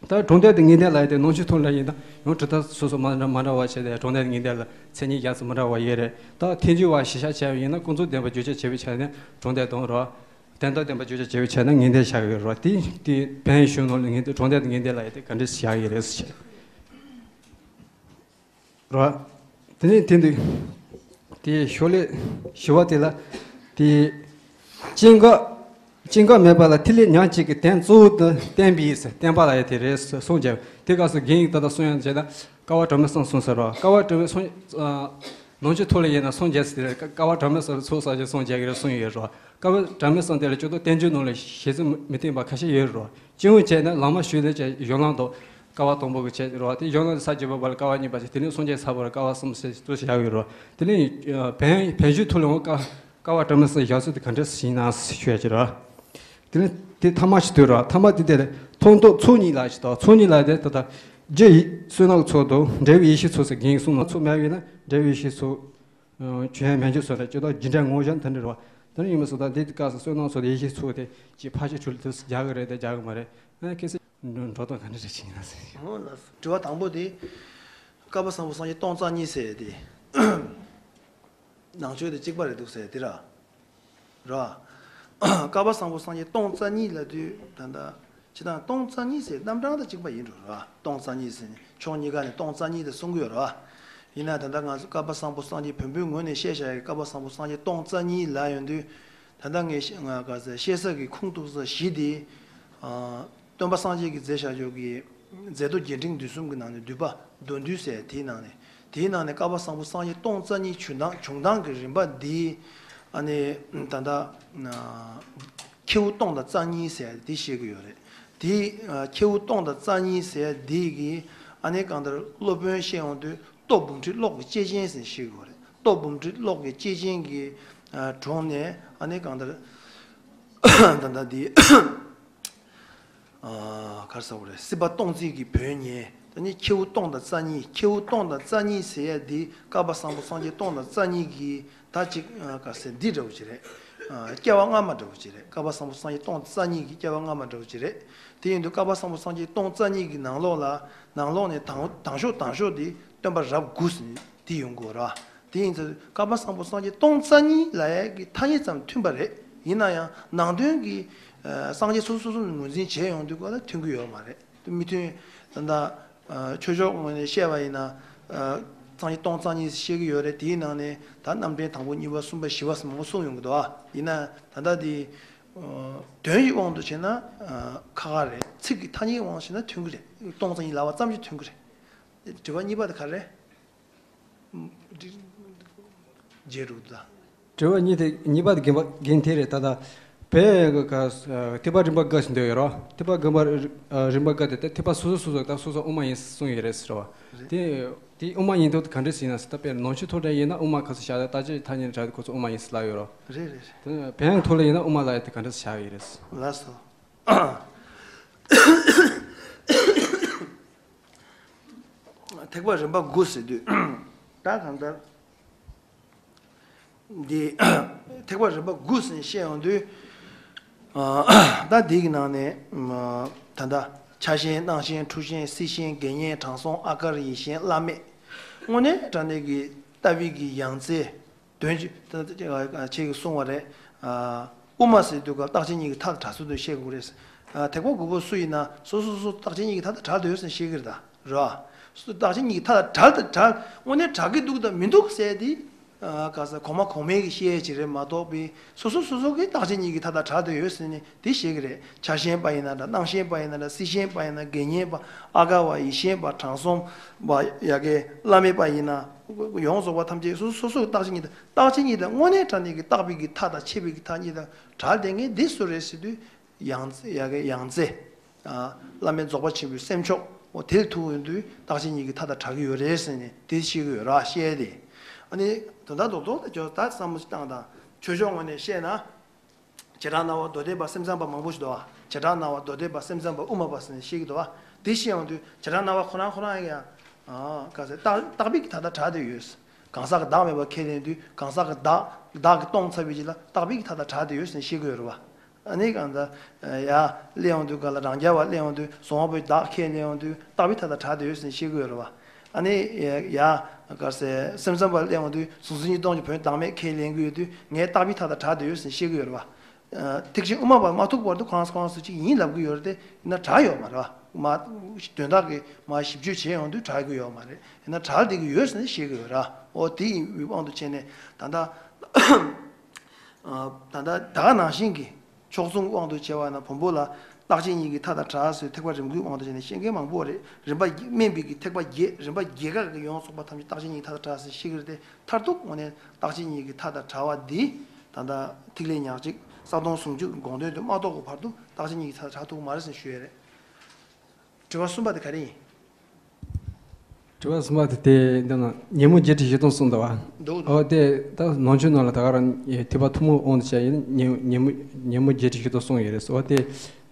ད་དྲང་བདེན་དང་ངེས་བདེན་ལ་ཡིན་ཏེ་ནང་ཆོས་ཐོག་ལ་ཡིན་ན་ཡང་གྲུབ་མཐའ་སོ་སོ་མ་འདྲ་མ་འདྲ་བ་བྱས་ཏེ་དྲང་བདེན་དང་ངེས་བདེན་ལ་མཚན་ཉིད་རྒྱ་མཚོ་མི་འདྲ་བ་ཡོད་རེད། ད་ཐལ་འགྱུར་བ་གཞི་བཞག་བྱས་པ་ཡིན་ན་ཀུན་རྫོབ་བདེན་པ་བརྗོད་བྱ་བྱས་པའི་ཆ་ནས་དྲང་བདེན་དང་རོགས། བདེན་མཐའ་བདེན་པ་བརྗོད་བྱ་བྱས་པའི་ཆ་ནས་ངེས་བདེན་བཞག་ཡོད་རོགས། དེ་དེ་བན་གཞུང་ནང་ལ་ངེས་བདེན་དྲང་བདེན་དང་ངེས་བདེན་ལ་ཡིན་ཏེ་ག་འདྲས་བཞག་ཡོད་རེད་ཟེར་བྱས། རོ། དེ་ནས་དེ་འདུག་དེའི་ཤོ་ལོ་ཀ་བཞི་བ་དེ་ལ། དེའི་སྐྱེ་འགག་སྐྱེ་འགག་མེད་པ་ལ་ཐིག་ལེ་ཉག་གཅིག་གི་དོན་གཙོ་བོ་དུ་བསྟན་པའི་ཟེར་བསྟན་པ་ལ་ཡ་དེ་རེད་གསུངས་བྱས། དེ་སྐབས་སུ་རྒན་ཡིག་ད་ལྟ་གསུང་ཡང་བྱས་ན་ཀ་བ་གྲངས་མེད་གསུམ་གསུངས་ས་རོ། ཀ་བ་གྲངས་མེད་གསུམ། ནང་ཆོས་ཐོག་ལ་ཡིན་ན་སངས་རྒྱས་ཟེར་དེ་རེད། ཀ་བ་གྲངས་མེད་གསུམ་ཚོགས་བསགས་ཀྱི་སངས་རྒྱས་ཀྱི་རེད་གསུངས་ཡོད་རོ། ཀ་བ་གྲངས་མེད་གསུམ་དེ་ལ་སྤྱིར་བཏང་བསྟན་བཅོས་ནང་ལ་བཞེད་ཚུལ་མི་མཐུན་པ་ཁ་ཤས་ཡོད་རོ། སྤྱི་ཡོངས་བྱས་ན་ལམ་མ་ཞུགས་ལས་ཀྱི་གཞུང་ལམ་དུ་ཀ་བ་དང་པོ་གི་བྱས་རོ། དེ་གཞུང་ལམ་དུ་ས་བརྒྱད་པ་བར་ལ་ཀ་བ་གཉིས་པ་བྱས། དེ་ནས་སངས་རྒྱས་ས་བར་ཀ་བ་གསུམ་ཟེར་ཚུལ་ཞིག་ཡོད་རོ། དེ་ནས་བན་བན་ཆོས་ཐོག་ལ་ཀ་ཀ་བ་གྲངས་མེད་གསུམ་བཞག་ཚུལ་དེ་ག་འདྲ་ཞིག་ཡིན་ན་ཞུ་ཡ་ཅི་རོ། དེ་ནས་དེ་ཐ་མ་ཞིག་འདུག་རོ། ཐ་མ་དེ་དེ་ལ་མཐོང་ཐོབ་ཚོགས་གཉིས་ལ་ཞིག་དང་། ཚོགས་གཉིས་ལ་དེ་ད་ལྟ་རྒྱུ་ཡི་བསོད་ནམས་ཚོགས་དང་འབྲས་བུ་ཡེ་ཤེས་ཚོགས་ཟེར་རྒན་གསུངས་ན། ཚོགས་མེད་པ་ཡིན་ན་འབྲས་བུ་ཡེ་ཤེས་ཚོགས། ཆོས་དབྱིངས་མན་ཆད་སོགས་ལ་སྤྱིར་བཏང་རྒྱུ་འབྲས་ངོ་བོ་ཅན་དེ་འདྲ་རེད་བ། དེ་ནས་ཡིན་པ་སོགས་དང་དེ་སྐབས་སུ་བསོད་ནམས་སོགས་དང་ཡེ་ཤེས་ཚོགས་དེ་ཅིག་ཕལ་ཆེར་གྲོལ་དུས་སུ་རྒྱག་གི་རེད་དེ་རྒྱག་གི་མ་རེད། ཨ་ཁེ་སི་འགྲོ་སྟངས་ག་འདྲ་རེད་ཅིག་ཡིན་ན་ཟེར། འོ་ལགས་སོ། དྲི་བ་དང་པོ་དེ། བསྐལ་པ་བཟང་པོ་སངས་རྒྱས་སྟོང་རྩ་གཉིས་ཟེར་དེ། ནང་ཆོས་དེ་གཅིག་པ་རེད་འདུག་ཟེར་དེ་ར། ར། བསྐལ་པ་བཟང་པོ་སངས་རྒྱས་སྟོང་རྩ་གཉིས་ལབ་དུས་ད་ལྟ། ཇི་ལྟར་སྟོང་རྩ་གཉིས་ཟེར་རྣམ་གྲངས་དང་གཅིག་པ་ཡིན་འགྲོ་ར། སྟོང་རྩ་གཉིས་ཟེར་ནས་ཕྱོགས་གཉིས་ཀ་ནས་སྟོང་རྩ་གཉིས་དེ་གསུང་གི་ཡོད་ར། ཡིན་ན་ད་ལྟ་ང་ཚོ་བསྐལ་པ་བཟང་པོ་སངས་རྒྱས་བོན་པོའི་ངོས་ནས་བཤད་བཞག་ཡའི་བསྐལ་པ་བཟང་པོ་སངས་རྒྱས་སྟོང་རྩ་གཉིས་ལབ་ཡོང་དུས། ད་ལྟ་ངས་ང་ག་ཚོད་བཤད་ས་གི་ཁུངས་གཏུགས་ས་བཞི་དེ། སྟོན་པ་སངས་རྒྱས་ཀྱིས་མཛད་བཞག་ཡོད་ཀྱི་མཛད་མདོ་རྒྱས་འབྲིང་བསྡུས་གསུམ་གྱི་ནང་ནས་བསྡུས་པ་མདོ་འདུས་ཟེར་དེའི་ནང་ནས། དེའི་ནང་ནས་བསྐལ་པ་བཟང་པོ་སངས་རྒྱས་སྟོང་རྩ་གཉིས་བྱུང་སྟངས་བྱུང་སྟངས་ཀྱི་རིམ་པ་འདི། ཨ་ནི་ད་ལྟ་ཁྱེའུ་སྟོང་དང་རྩ་གཉིས་ཟེར་འདི་བཤད་ཀྱི་ཡོད་རེད། དེ་ཁྱེའུ་སྟོང་དང་རྩ་གཉིས་ཟེར་འདི་གི་ཨ་ནི་གང་ལྟར་སློབ་དཔོན་བཤད་ཡོང་དུས་སྟོབས་འབུམ་ཁྲི་གློག་གི་སྐྱེས་ཆེན་ཟེར་བཤད་ཀྱི་ཡོད་རེད། སྟོབས་འབུམ་ཁྲི་གློག་གི་སྐྱེས་ཆེན་གྱི་དྲུང་ནས་ཨ་ནི་གང་ལྟར་ད་ལྟ་འདི། ག་རེ་ཟེར་དགོས་རེད། སྲིད་པ་སྟོང་བརྩེགས་ཀྱི་བོན་ཉན། ད་ནི་ཁྱེའུ་སྟོང་དང་རྩ་གཉིས། ཁྱེའུ་སྟོང་དང་རྩ་གཉིས་ཟེར་ཡ་འདི་བསྐལ་པ་བཟང་པོ་སངས་རྒྱས་སྟོང་དང་རྩ་གཉིས་ཀྱི་ད་ཅིག་ག་རེ་ཟེར་འདི་འདྲ་བོ་ཅིག་རེད། སྐྱེ་བ་སྔ་མ་འདྲ་བོ་ཅིག་རེད། བསྐལ་པ་བཟང་པོ་སངས་རྒྱས་སྟོང་དང་རྩ་གཉིས་ཀྱི་སྐྱེ་བ་སྔ་མ་འདྲ་བོ་ཅིག་རེད། དེ་ཡིན་དུས་བསྐལ་པ་བཟང་པོ་སངས་རྒྱས་སྟོང་རྩ་གཉིས་ཀྱི་ནང་ལོགས་ལ་ནང་ལོགས་ནས་དང་དང་ཤོས་དང་ཤོས་དེ་སྟོན་པ་རབས་དགུ་ཟེར་དེ་ཡོང་དགོས་ར། དེ་ཡིན་ཙང་བསྐལ་པ་བཟང་པོ་སངས་རྒྱས་སྟོང་རྩ་གཉིས་ལབ་ཡ་གི་ཐ་སྙད་ཙམ་མཐུན་པ་རེད། ཡིན་ན་ཡང་ནང་དོན་གྱི་ཨ་སངས་རྒྱས་སོ་སོ་སོ་སོ་ནས་ངོས་འཛིན་བྱས་ཡོང་དུས་སྐབས་ལ་མཐུན་གྱི་ཡོད་མ་རེད། དེ་མི་མཐུན། ད་ལྟ་ཨ་ཆོས་ཕྱོགས་ངོས་ནས་བཤད་པ་ཡིན་ན་ཨ་སངས་རྒྱས་སྟོང་རྩ་གཉིས་བཤད་ཀྱི་ཡོད་རེད། དེའི་ནང་ནས་ད་རྣམ་འདྲེན་དང་པོ་གཉིས་པ་གསུམ་པ་བཞི་པ་ཟེར་མང་པོ་གསུངས་ཡོང་གི་འདུག་ཨ། ཡིན་ན་ད་ལྟ་དེ་ཨ་དོན་གྱི་དབང་དུ་བྱས་ན་ཨ་ཁག་ཁག་རེད། ཚིག་གི་ཐ་སྙད་དབང་དུ་བྱས་ན་མཐུན་གྱི་རེད། སྟོང་རྩ་གཉིས་ལབ་པ་ཙམ་གྱིས་མཐུན་གྱི་རེད། དྲི་བ་གཉིས་པ་དེ་ག་རེ་རེད། རྗེས་འགྲོ་དང་། དྲི་བ་གཉིས་དེ་གཉིས་པ་དེ་རྒན་པ་རྒན་དེ་རེད། ད་ལྟ་བོད་ཀྱི་ཐེག་པ་རིམ་པ་དགུ་ཟེར་འདོད་ཡོད་རོ། ཐེག་པ་དགུ་པ་རིམ་པ་དགུ་དེ་ད་ཐེག་པ་སོ་སོ་སོ་སོ་ད་སོ་སོ་དབུ་མ་ཡིན་གསུངས་ཡོད་རེད་ཟེར་བ། རེད། དེ་དེ་དབུ་མ་ཡིན་མདོག་དེ་ག་འདྲ་ཞིག་ཡིན་ན་ཟེར། ད་དཔེར་ནང་ཆོས་ཐོག་ལ་ཡིན་ན་དབུ་མ་ག་ཚོད་བཞག་ད་ལྟ་ཅི་ཐ་སྙད་དྲ་དེ་ཁོ་ཚོ་དབུ་མ་ཡིན་ཟེར་ལབ་ཡོད་རོ། རེད་རེད་རེད། དེ་བོན་ཐོག་ལ་ཡིན་ན་དབུ་མ་ལབ་ཡ་དེ་ག་འདྲ་བཞག་ཡོད་རེད། ལགས་སོ། ཐེག་པ་རིམ་པ་དགུ་ཟེར་དུས་ད་གང་ལྟར་འདི་ཐེག་པ་རིམ་པ་དགུ་ཟེར་བཤད་ཡོང་དུས། ད་འདི་གི་ནང་ནས་ད་ལྟ་ཕྱག་ཆེན་སྣང་ཆེན་འཁྲུལ་ཆེན་སྲིད་ཆེན་དགེ་བསྙེན་དྲང་སྲོང་ཨ་ཀར་ཡེ་ཤེས་བླ་མེད། དངོས་གནས་དྲང་གནས་ཀྱི་ལྟ་བའི་གི་ཡང་རྩེ། དོན་གྱི་ད་ད་ཁྱེད་ཀྱིས་གསུངས་པ་རེད། ཨ་དབུ་མ་ཟེར་དུས་སྐབས་རྟགས་ཅན་གཉིས་ཀྱི་མཐའ་དང་བྲལ་ཚུལ་དུ་བཤད་དགོས་རེད། ཨ། ཐེག་པ་དགུ་པོ་སུ་ཡིན་ན་སོ་སོ་སོ་སོ་རྟག་ཆད་གཉིས་ཀྱི་མཐའ་དང་བྲལ་བསྡད་ཡོད་ཟེར་ཤེས་ཀྱི་རེད་ད། རེད་བ། སོ་རྟག་ཆད་གཉིས་ཀྱི་མཐའ་དང་བྲལ་དང་བྲལ། དངོས་གནས་བྲལ་གྱི་འདུག་དང་མི་འདུག་ཟེར་དེ། ཨ། ག་ས་གོང་མ་གོང་མའི་གི་བཤད་ཡས་ཅིག་རེད་མ་གཏོགས་པའི་སོ་སོ་སོ་སོ་གི་རྟག་ཆད་གཉིས་ཀྱི་མཐའ་དང་བྲལ་བསྡད་ཡོད་ཟེར་ནས་དེ་བཤད་ཀྱི་རེད། ཆ་ཤེས་པ་ཡིན་ན་འདྲ། སྣང་ཤེས་པ་ཡིན་ན་འདྲ། སྲིད་ཤེས་པ་ཡིན་ན། དགེ་བསྙེན་པ། ཨ་ག་བ། ཡིད་ཤེས་པ། དྲང་སྲོང་པ། ཡ་གི་བླ་མེད་པ་ཡིན་ན། ཡོངས་རྫོགས་པ་ཐམས་ཅད་སོ་སོ་སོ་སོ་གི་རྟག་ཆད་གཉིས་དང་། རྟག་ཆད་གཉིས་དང་དངོས་གནས་དྲང་གནས་ཀྱི་རྟག་པའི་གི་མཐའ་དང་ཆད་པའི་གི་མཐའ་གཉིས་དང་བྲལ་བསྡད་མཁན་འདི་སུ་རེད་ཟེར་དུས། ཡང་ཡ་གི་ཡང་རྩེ། ཨ། བླ་མེད་རྫོགས་པ་ཆེན་པོའི་སེམས་མཆོག་འོ་དེ་ལ་ཐུག་ཡོང་དུས་རྟག་ཆད་གཉིས་ཀྱི་མཐའ་དང་བྲལ་གྱི་ཡོད་རེད་ཟེར་ནས་དེ་ཤེས་ཀྱི་ཡོད་ར་བཤད་དེ། ཨ་ནི་དོན་དག་རྡོག་རྡོག་དེ་ཁྱོད་ད་བསམ་བློ་ཞིག་བཏང་དང་། ཆོས་ཕྱོགས་ངོས་ནས་བཤད་ན། བྱེ་བྲག་སྣང་བ་མདོ་སྡེ་པ་སེམས་ཙམ་པ་མང་པོ་ཞིག་འདུག་བ། བྱེ་བྲག་སྣང་བ་མདོ་སྡེ་པ་སེམས་ཙམ་པ་དབུ་མ་པ་ཟེར་ནས་བཤད་ཀྱི་འདུག་བ། དེ་བཤད་ཡོང་དུས་བྱེ་བྲག་སྣང་བ་ཁོ་རང་ཁོ་རང་ཡང་། ཨ། ག་ཟེར། རྟག་རྟག་པའི་གི་མཐའ་དང་བྲལ་བསྡད་ཡོད། གང་ཟག་གི་བདག་མེད་པ་ཁས་ལེན་དུས་གང་ཟག་གི་བདག་བདག་གིས་སྟོང་ཚར་བའི་རྗེས་ལ་རྟག་པའི་གི་མཐའ་དང་བྲལ་བསྡད་ཡོད་ཟེར་ནས་བཤད་ཀྱི་ཡོད་རེད་བ། ཨ་ནི་གང་ལྟར། ཡ། སླེབས་ཡོང་དུས་ག་ལ་རང་རྐྱ་བ་སླེབས་ཡོང་དུས་གཟུང་བ་པོའི་བདག་ཁས་ལེན་ཡོང་དུས་རྟག་པའི་མཐའ་དང་བྲལ་བསྡད་ཡོད་ཟེར་ནས་བཤད་ཀྱི་ཡོད་རེད་བ། ཨ་ནི་ཡ། ག་ཟེར། སེམས་ཙམ་པ་སླེབས་ཡོང་དུས་གཟུགས་འཛིན་གཉིས་སྟོང་གི་བོན་བདག་མེད་ཁས་ལེན་གྱི་ཡོད་དུས་ངས་རྟག་པའི་མཐའ་དང་བྲལ་བསྡད་ཡོད་ཟེར་ནས་བཤད་ཀྱི་ཡོད་རེད་བ། ཨ། ཐེག་ཆེན་དབུ་མ་པ་མ་ཐུག་བར་དུ་ཁོ་རང་ཁོ་རང་སུ་གཅིག་ཡིན་ལབ་ཀྱི་ཡོད་རེད་དེ། ཡིན་ན་བྲལ་ཡོད་མ་རེད་བ། མ། དོན་དག་གི་མ་ཞིབ་དཔྱོད་བྱས་ཡོང་དུས་བྲལ་གྱི་ཡོད་མ་རེད། ཡིན་ན་བྲལ་བསྡད་ཀྱི་ཡོད་ཟེར་ནས་བཤད་ཀྱི་ཡོད་ར། འོ་དེ་ཡི་དབང་དུ་བྱས་ནས་ད་ལྟ། ཨ། ད་ལྟ་ད་ག་ནང་བཞིན་གྱི་ཕྱོགས་མཚུངས་དབང་དུ་བྱས་པ་ན་བོན་པོ་ལ་རྟག་ཆད་གཉིས་ཀྱི་མཐའ་དང་བྲལ་ཟེར་ཐེག་པ་རིམ་དགུའི་དབང་དུ་བྱས་ནས་བཤད་མཁན་མང་པོ་རེད། རིམ་པ་བརྒྱད། དམན་པའི་གི་ཐེག་པ་བརྒྱད། རིམ་པ་བརྒྱད་ཀ་གི་ཡོངས་རྫོགས་པ་ཐམས་ཅད་རྟག་ཆད་གཉིས་ཀྱི་མཐའ་དང་བྲལ་ཟེར་བཤད་ཀྱི་རེད་དེ། མཐར་ཐུག་དངོས་གནས་རྟག་ཆད་གཉིས་ཀྱི་མཐའ་དང་བྲལ་བ་འདི་ད་ལྟ་ཐིག་ལེ་ཉག་གཅིག་ས་སྟོང་ཟུང་འཇུག་གི་དགོངས་དོན་དུ་མ་རྟོགས་པའི་བར་དུ་རྟག་ཆད་གཉིས་ཀྱི་མཐའ་དང་བྲལ་ཐུབ་ཀྱི་མ་རེད་ཟེར་ཞུ་ཡས་རེད། དྲི་བ་གསུམ་པ་དེ་ག་རེ་ཡིན། དྲི་བ་གསུམ་པ་དེ་དེ་འདི་ན་ཉོན་མོངས་བརྒྱད་ཁྲི་བཞི་སྟོང་གསུངས་འདུག་བ། འདུག་འདུག་འོ་དེ་ད་ནང་ཆོས་ནང་ལ་ད་ག་རང་ཐེག་པ་ཐུན་མོང་དབང་དུ་བྱས་ཡིན་ན་ཉོན་ཉོན་མོངས་ཉོན་མོངས་བརྒྱད་ཁྲི་བཞི་སྟོང་གསུངས་ཡོད་རེད། འོ་དེ་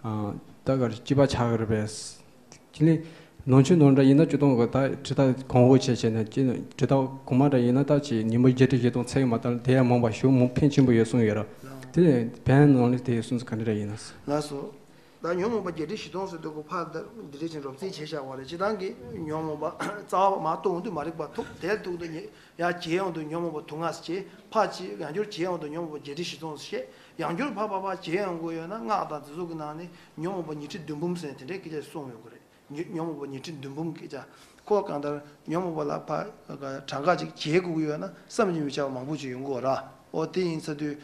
ད་ག་རེ་གཅིག་པ་ཆགས་ཀྱི་རེད་པས། དེ་ནས་ནང་ཆོས་ནང་འདྲ་ཡིན་ན་སྤྱིར་བཏང་གི་ད་དྲི་ད་གོང་འོག་བྱས་བྱས་ན་ཅི་ན་དྲི་ད་གོང་མ་འདྲ་ཡིན་ན་ད་ཅི་ཉོན་མོངས་བརྒྱད་ཁྲི་བཞི་སྟོང་ཚད་ཀྱི་མ་ལྟར་དེ་ཡང་མང་བ་ཞུ་མང་ཕན་ཆེན་པོ་ཡོད་གསུངས་ཡོད་ར། དེ་ནས་བན་ནང་ལས་དེ་གསུངས་ཚུལ་ག་འདྲ་འདྲ་ཡིན་ན། ལགས་སོ། ད་ཉོན་མོངས་པ་བརྒྱད་ཁྲི་བཞི་སྟོང་ཟེར་དུས་ཁོ་ཕར་འདི་འདྲ་ཅིག་རོབ་རྩིས་བྱས་བཞག་པ་རེད། སྤྱིར་བཏང་གི་ཉོན་མོངས་པ་རྩ་བ་མར་གཏོང་དུས་མ་རིག་པ་ཐུག་དེར་ཐུག་ཏུ་ཉེ་ཡར་བརྒྱལ་ཡོང་དུས་ཉོན་མོངས་པ་དུག་ལྔ་ཟེར་བྱས། ཕར་ཅིག་ཡང་བསྐྱར་བརྒྱལ་ཡོང་དུས་ཉོན་མོངས་པ་བརྒྱད་ཁྲི་བཞི་སྟོང་ཟེར་བཤད། ཡང་བསྐྱར་ཕར་ཕར་ཕར་བརྒྱལ་ཡོང་གི་ཡོད་ན་སྔགས་དང་འདི་ཚོ་གི་ནང་ནས་ཉོན་མོངས་པ་ཉི་ཁྲི་བདུན་འབུམ་ཟེར་ནས་དེ་འདྲའི་སྐད་ཆ་གསུངས་ཡོང་གི་རེད། ཉོན་ཉོན་མོངས་པ་ཉི་ཁྲི་བདུན་འབུམ་སྐད་ཆ། ཁོ་གང་ལྟར་ཉོན་མོངས་པ་ལ་ཕར་གྲངས་ཀ་ཅིག་བརྒྱལ་དགོས་ཀྱི་ཡོད་ན་བསམ་གྱིས་མི་ཁྱབ་པ་མང་པོ་ཅིག་ཡོང་གི་ཡོད་ར། འོ་དེ་ཡིན་ཚར་དུས།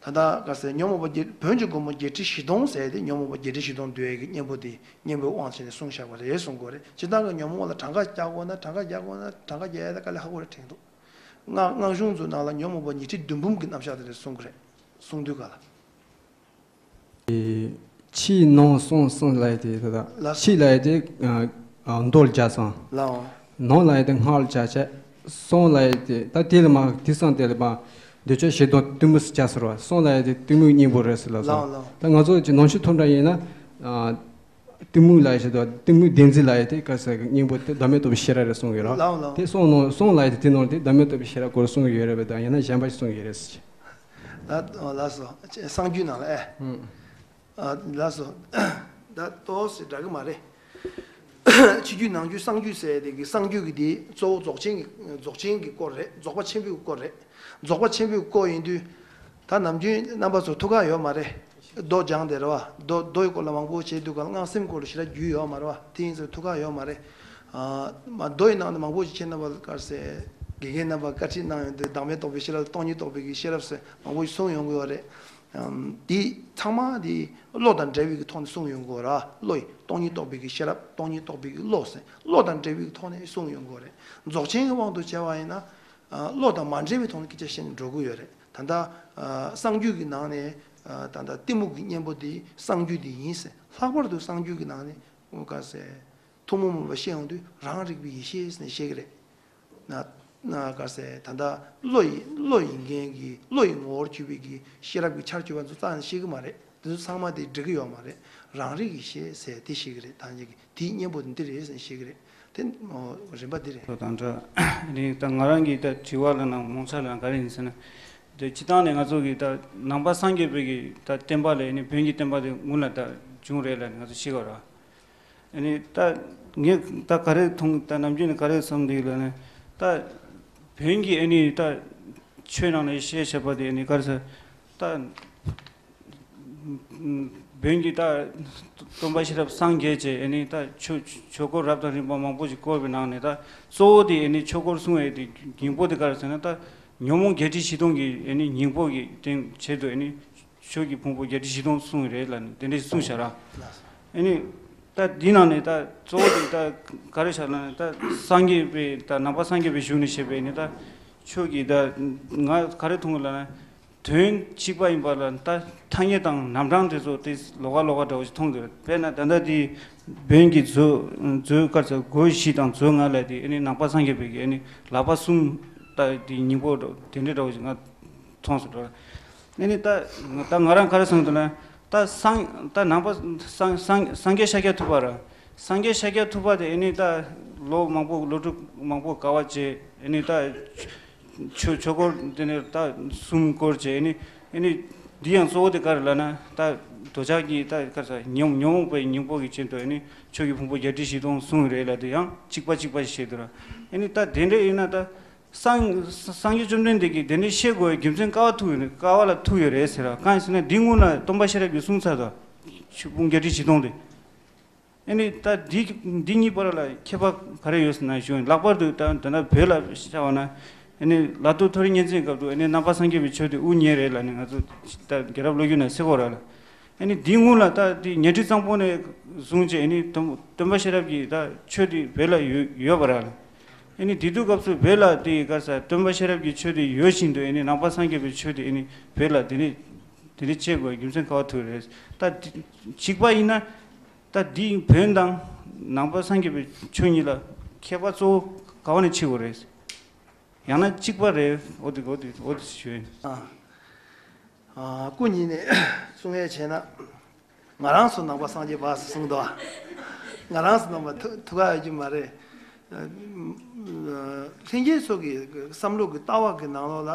ད་ལྟ་ག་ཟེར་ཉོན་མོངས་པ་བརྒྱད་བོན་གྱི་སྒོ་མོ་བརྒྱད་ཁྲི་བཞི་སྟོང་ཟེར་ཏེ་ཉོན་མོངས་པ་བརྒྱད་ཁྲི་བཞི་སྟོང་འདུལ་བའི་གི་གཉེན་པོ་དེ་གཉེན་པོའི་དབང་བྱས་ནས་གསུངས་བཞག་པ་རེད་གསུང་དགོས་རེད། སྤྱིར་བཏང་གི་ཉོན་མོངས་པ་ལ་གྲངས་ཀ་རྒྱག་དགོས་ན་གྲངས་ཀ་རྒྱག་དགོས་ན་གྲངས་ཀ་རྒྱག་ཡ་ད་དཀའ་ལས་ཁག་པོ་རེད་དྲན་འདུག་སྔགས་སྔགས་གཞུང་ཚོའི་ནང་ལ་ཉོན་མོངས་པ་ཉི་ཁྲི་བདུན་འབུམ་གྱི་རྣམ་གཞག་དེ་རེད་གསུང་གི་རེད། གསུང་དུས་ག་ལ། ཕྱི་ནང་གསང་གསུམ་ལབ་ཡ་དེ་ད་ལྟ། ལགས། ཕྱི་ལབ་ཡ་དེ་ཨ་ཨ་མདོ་ལ་སྦྱར་སོང་། ལགས་འོང་། ནང་ལབ་ཡ་དེ་སྔགས་ལ་སྦྱར་བྱས། གསང་ལབ་ཡ་དེ་ད་དེ་ལ་མ་དེ་གསང་དེ་ལ་མ་འདོད་ཆགས་ཞེ་སྡང་གཏི་མུག་ཟེར་བྱ་ཟེར་བ། གསང་ལབ་ཡ་དེ་གཏི་མུག་གཉེན་པོ་རེད་ཟེར་ལབ་སོང་། ལགས་འོང་ལགས་འོང་། ད་ང་ཚོ་ཅིག་ནང་ཆོས་ཐོག་འདྲ་ཡིན་ན་ཨ་གཏི་མུག་ལབ་ཡ་ཞེ་སྡང་གཏི་མུག་བདེན་འཛིན་ལབ་ཡ་དེ་ག་ཟེར་གི་གཉེན་པོ་དེ་བདག་མེད་རྟོགས་པའི་ཤེས་རབ་རེད་གསུང་གི་རེད། ལགས་འོང་ལགས་འོང་། དེ་གསང་ནང་གསང་ལབ་ཡ་དེ་དེ་ནང་དེ་བདག་མེད་རྟོགས་པའི་ཤེས་རབ་སྐོར་གསུང་གི་ཡོད་རེད་པས། ད་ཡང་ན་གཞན་པ་ཞིག་གསུང་གི་ཡོད་རེད་ཟེར། ལགས་ལགས་སོ། གསང་རྒྱུད་ནང་ལ་ཨེ། ཨུམ། ཨ་ལགས་སོ། ད་ཏོག་ཙམ་འདྲ་གི་མ་རེད། ཕྱི་རྒྱུད་ནང་རྒྱུད་གསང་རྒྱུད་ཟེར་དེ་གི་གསང་རྒྱུད་ཀྱི་དེ་གཙོ་བོ་རྫོགས་ཆེན་གྱི་རྫོགས་ཆེན་གྱི་སྐོར་རེད། རྫོགས་པ་ཆེན་པོའི་སྐོར་རེད། རྫོགས་པ་ཆེན་པོའི་སྐོར་ཡིན་དུས། ད་ནམ་རྒྱུན་རྣམ་པ་ཚོ་ཐུགས་ཁག་ཡོད་མ་རེད། མདོ་སྦྱངས་དེ་རེད་བ། མདོ་མདོ་ཡི་སྐོར་ལ་མང་པོ་བྱས་དུས་ག་ལ་སྔགས་སེམས་སྐོར་ལ་ཞེ་དྲག་རྒྱུས་ཡོད་མ་རེད་བ། དེ་ཡིན་ཙང་ཐུགས་ཁག་ཡོད་མ་རེད། ཨ་མ་མདོ་ཡི་ནང་ནས་མང་པོ་ཞིག་ཁྱེད་རྣམ་པ་དཀར་ཟས་དགེ་རྒན་རྣམ་པ་བཀའ་ཁྲིད་གནང་ཡོང་དུས་བདག་མེད་རྟོགས་པའི་ཤེས་རབ་སྟོང་ཉིད་རྟོགས་པའི་གི་ཤེས་རབ་ཟེར་མང་པོ་ཞིག་གསུངས་ཡོང་གི་ཡོད་རེད། ཨམ་འདི་ཚང་མ་འདི་བློ་དང་འབྲེལ་བའི་གི་ཐོག་ནས་གསུངས་ཡོང་གི་ཡོད་ར། བློ་ཡི་སྟོང་ཉིད་རྟོགས་པའི་གི་ཤེས་རབ་སྟོང་ཉིད་རྟོགས་པའི་གི་བློ་ཟེར་བློ་དང་འབྲེལ་བའི་གི་ཐོག་ནས་གསུངས་ཡོང་གི་ཡོད་རེད། རྫོགས་ཆེན་གྱི་དབང་དུ་བྱས་པ་ཡིན་ན། ཨ་བློ་དང་མ་འབྲེལ་བའི་ཐོག་ནས་སྐད་ཆ་བཤད་ནས་འགྲོ་གི་ཡོད་རེད། ད་ལྟ་ཨ་གསང་རྒྱུད་ཀྱི་ནང་ནས་ཨ་ད་ལྟ་གཏི་མུག་གི་གཉེན་པོ་དེ་གསང་རྒྱུད་དེ་ཡིན་ཟེར། ལྷག་པར་དུ་གསང་རྒྱུད་ཀྱི་ནང་ནས་འོ་ག་ཟེར་ཐུན་མོང་མ་ཡིན་པ་བཤད་ཡོང་དུས་རང་རིག་པའི་ཡེ་ཤེས་ཟེར་ནས་བཤད་ཀྱི་རེད། ན་ན་ག་ཟེར་ད་ལྟ་བློ་ཡི་བློ་ཡིན་མཁན་གྱི་བློ་ཡི་ངོ་བོར་གྱུར་པའི་གི་ཤེས་རབ་ཀྱི་ཆར་གྱུར་པ་ཚོ་རྩ་ནས་བཤད་ཀྱི་མ་རེད། དེ་ཚོ་ཚང་མ་དེ་འགྲིག་གི་ཡོད་མ་རེད། རང་རིག་ཡེ་ཤེས་ཟེར་དེ་བཤད་ཀྱི་རེད། ད་ཉིད་ཀྱི་དེའི་གཉེན་པོ་དེ་འདི་རེད་ཟེར་ནས་བཤད་ཀྱི་རེད། དེ་རིམ་པ་འདི་རེད། དང་འདྲ། ནི་ད་ང་རང་གི་ད་དྲི་བ་ལ་ན་ངོ་མཚར་ལ་ག་རེ་ཡིན་ཟེར་ན། དེ་སྤྱི་བཏང་ནས་ང་ཚོ་གི་ད་ནང་པ་སངས་རྒྱས་པའི་གི་ད་བསྟན་པ་ལས་ནི་བོན་གྱི་བསྟན་པ་དེ་སྔོན་ལ་ད་བྱུང་རེད་ལ་ནི་ང་ཚོ་ཤེས་དགོས་ར། ནི་ད་ངས་ད་ག་རེ་མཐོང་ད་ནམ་རྒྱུན་ནས་ག་རེ་བསམ་འདུག་ལ་ནི་ད་བོན་གྱི་ཨ་ནི་ད་ཆོས་ནང་ནས་བཤད་བྱས་པ་དེ་ནི་ག་རེ་ཟེར་ད། བོན་གྱི་ད་སྟོན་པ་ཤེས་རབ་སངས་རྒྱས་བཅས་ཨེ་ནི་ད་ཆོས་ཆོས་སྐོར་རབ་དང་རིམ་པ་མང་པོ་ཞིག་བསྐོར་བའི་ནང་ནས་ད་གཙོ་བོ་དེ་ཨེ་ནི་ཆོས་སྐོར་གསུང་བའི་དེ་སྙིང་པོ་དེ་ག་རེ་ཟེར་ན། ད་ཉོན་མོངས་བརྒྱད་ཁྲི་བཞི་སྟོང་གི་ཨེ་ནི་སྙིང་པོ་གི་སྟེང་ཆེད་དུ་ཨེ་ནི་ཆོས་ཀྱི་ཕུང་པོ་བརྒྱད་ཁྲི་བཞི་སྟོང་གསུངས་ཡོད་རེད་ལབ་ནས་དེ་འདྲས་གསུངས་བཞག་ར། ཨེ་ནི་ད་འདི་ནང་ནས་ད་གཙོ་བོ་དེ་ད་ག་རེ་བཞག་ན་ད་སངས་རྒྱས་པའི་ད་ནང་པ་སངས་རྒྱས་པའི་གཞུང་ནས་བཤད་པའི་ཨེ་ནི་ད་ཆོས་ཀྱི་ད་ང་ག་རེ་མཐོང་གི་ལབ་ན། དོན་གཅིག་པ་ཡིན་པ་ལ་ད་ཐ་སྙད་དང་རྣམ་གྲངས་དེ་ཚོ་དེ་ལོགས་ཀ་ལོགས་ཀ་འདྲ་བོ་ཞིག་མཐོང་འདུག་དཔེར་ན་ད་ལྟ་དེ་བོན་གྱི་མཛོད་མཛོད་དཀར་ཚ་སྒོ་བཞི་དང་མཛོད་ལྔ་ལ་དེ་ཨེ་ནི་ནང་པ་སངས་རྒྱས་པའི་གི་ཨེ་ནི་ལག་པ་གསུམ་ད་དེ་སྙིང་པོ་འདྲ་དེ་འདྲ་འདྲ་བོ་ཞིག་ང་མཐོང་སོང་འགྲོ། ཨེ་ནི་ད་ད་ང་རང་ག་རེ་བསམ་འདུག་ན། ད་སངས་ད་ནང་པ་སངས་སངས་སངས་རྒྱས་ཤཱཀྱ་ཐུབ་པ་ར། སངས་རྒྱས་ཤཱཀྱ་ཐུབ་པ་དེ་ཨེ་ནི་ད་ལོ་མང་པོ་ལོ་དྲུག་མང་པོ་དཀའ་བ་སྤྱད་ཨེ་ནི་ད། ཆོས་ཆོས་སྐོར་དེ་ནས་ད་གསུམ་སྐོར་བྱས་ནི་ཨེ་ནི་འདི་ཡང་གཙོ་བོ་དེ་ག་རེ་ལབ་ན། ད་འདོད་ཆགས་ཀྱི་ད་ག་རེ་ཟ་ཉོན་ཉོན་མོངས་པའི་སྙིང་པོ་གི་ཆེད་དུ་ཨེ་ནི་ཆོས་ཀྱི་ཕུང་པོ་བརྒྱད་ཁྲི་བཞི་སྟོང་གསུངས་རེད་ལབ་དེ་ཡང་གཅིག་པ་གཅིག་པ་ཞིག་བཤད་འདུག་ར། ཨེ་ནི་ད་དེ་འདྲ་ཡིན་ན་ད་སངས་སངས་རྒྱས་བཅོམ་ལྡན་འདས་ཀྱིས་དེ་འདྲ་བཤད་དགོས་པའི་རྒྱུ་མཚན་ག་བ་ཐུག་ཡོད་ནི་ག་བ་ལ་ཐུག་ཡོད་རེད་ཟེར་ར། གང་ཡིན་ཟེར་ན་འདི་སྔོན་ལ་སྟོན་པ་ཤེས་རབ་ཀྱིས་གསུངས་ཚར་དོ། ཆོས་ཕུང་བརྒྱད་ཁྲི་བཞི་སྟོང་དེ། ཨེ་ནི་ད་འདི་འདི་གཉིས་བར་ལ་ཁྱད་པར་ག་རེ་ཡོད་ཟེར་ན་ཞུ། ལྷག་པར་དུ་ད་ད་ལྟ་བོད་ལ་ཆ་བ་ན་ཨེ་ནི་ལ་དྭགས་མཐོ་རིས་གཉན་བཙན་སྐབས་དུ་ཨེ་ནི་ནང་པ་སངས་རྒྱས་པའི་ཆོས་དེ་དབུ་བརྙེས་རེད་ལབ་ནས་ང་ཚོ་ད་རྒྱལ་རབས་ལོ་རྒྱུས་ནང་གསལ་གོ་ར་ལ། ཨེ་ནི་འདི་སྔོན་ལ་ད་དེ་གཉའ་ཁྲི་གཙང་པོ་ནས་བཟུང་བྱས་ཨེ་ནི་སྟོན་སྟོན་པ་ཤེས་རབ་ཀྱི་ད་ཆོས་དེ་བོད་ལ་ཡོད་ཡོད་པ་ར་ལ། ཨེ་ནི་དེ་དུས་སྐབས་སུ་བོད་ལ་དེ་ག་ས་སྟོན་པ་ཤེས་རབ་ཀྱི་ཆོས་དེ་ཡོད་བཞིན་དུ་ཨེ་ནི་ནང་པ་སངས་རྒྱས་པའི་ཆོས་དེ་ཨེ་ནི་བོད་ལ་དེ་ནི་དེ་འདྲ་བྱེད་དགོས་རྒྱུ་མཚན་ག་བ་ཐུག་རེད། ད་གཅིག་པ་ཡིན་ན། ད་འདི་བོན་དང་ནང་པ་སངས་རྒྱས་པའི་ཆོས་གཉིས་ལ་ཁྱད་པར་གཙོ་བོ་ག་བ་ནས་ཕྱེ་དགོས་རེད། ཡང་ན་གཅིག་པ་རེད། འོ་དེ་འོ་དེ་འོ་དེ་ཞུ་ཡིན། ཨ། ཨ། སྐུ་ཉིད་ནས་གསུང་ཡས་བྱས་ན། ང་རང་ཚོ་ནང་པ་སངས་རྒྱས་པ་ཟེར་གསུངས་འདུག་ང་རང་ཚོ་ནང་པ་ཐུག་ཐུག་ག་ཡོད་ཀྱི་མ་རེད། ལྷན་རྒྱས་ཚོ་གི་བསམ་བློ་གི་ལྟ་བ་གི་ནང་ལོགས་ལ་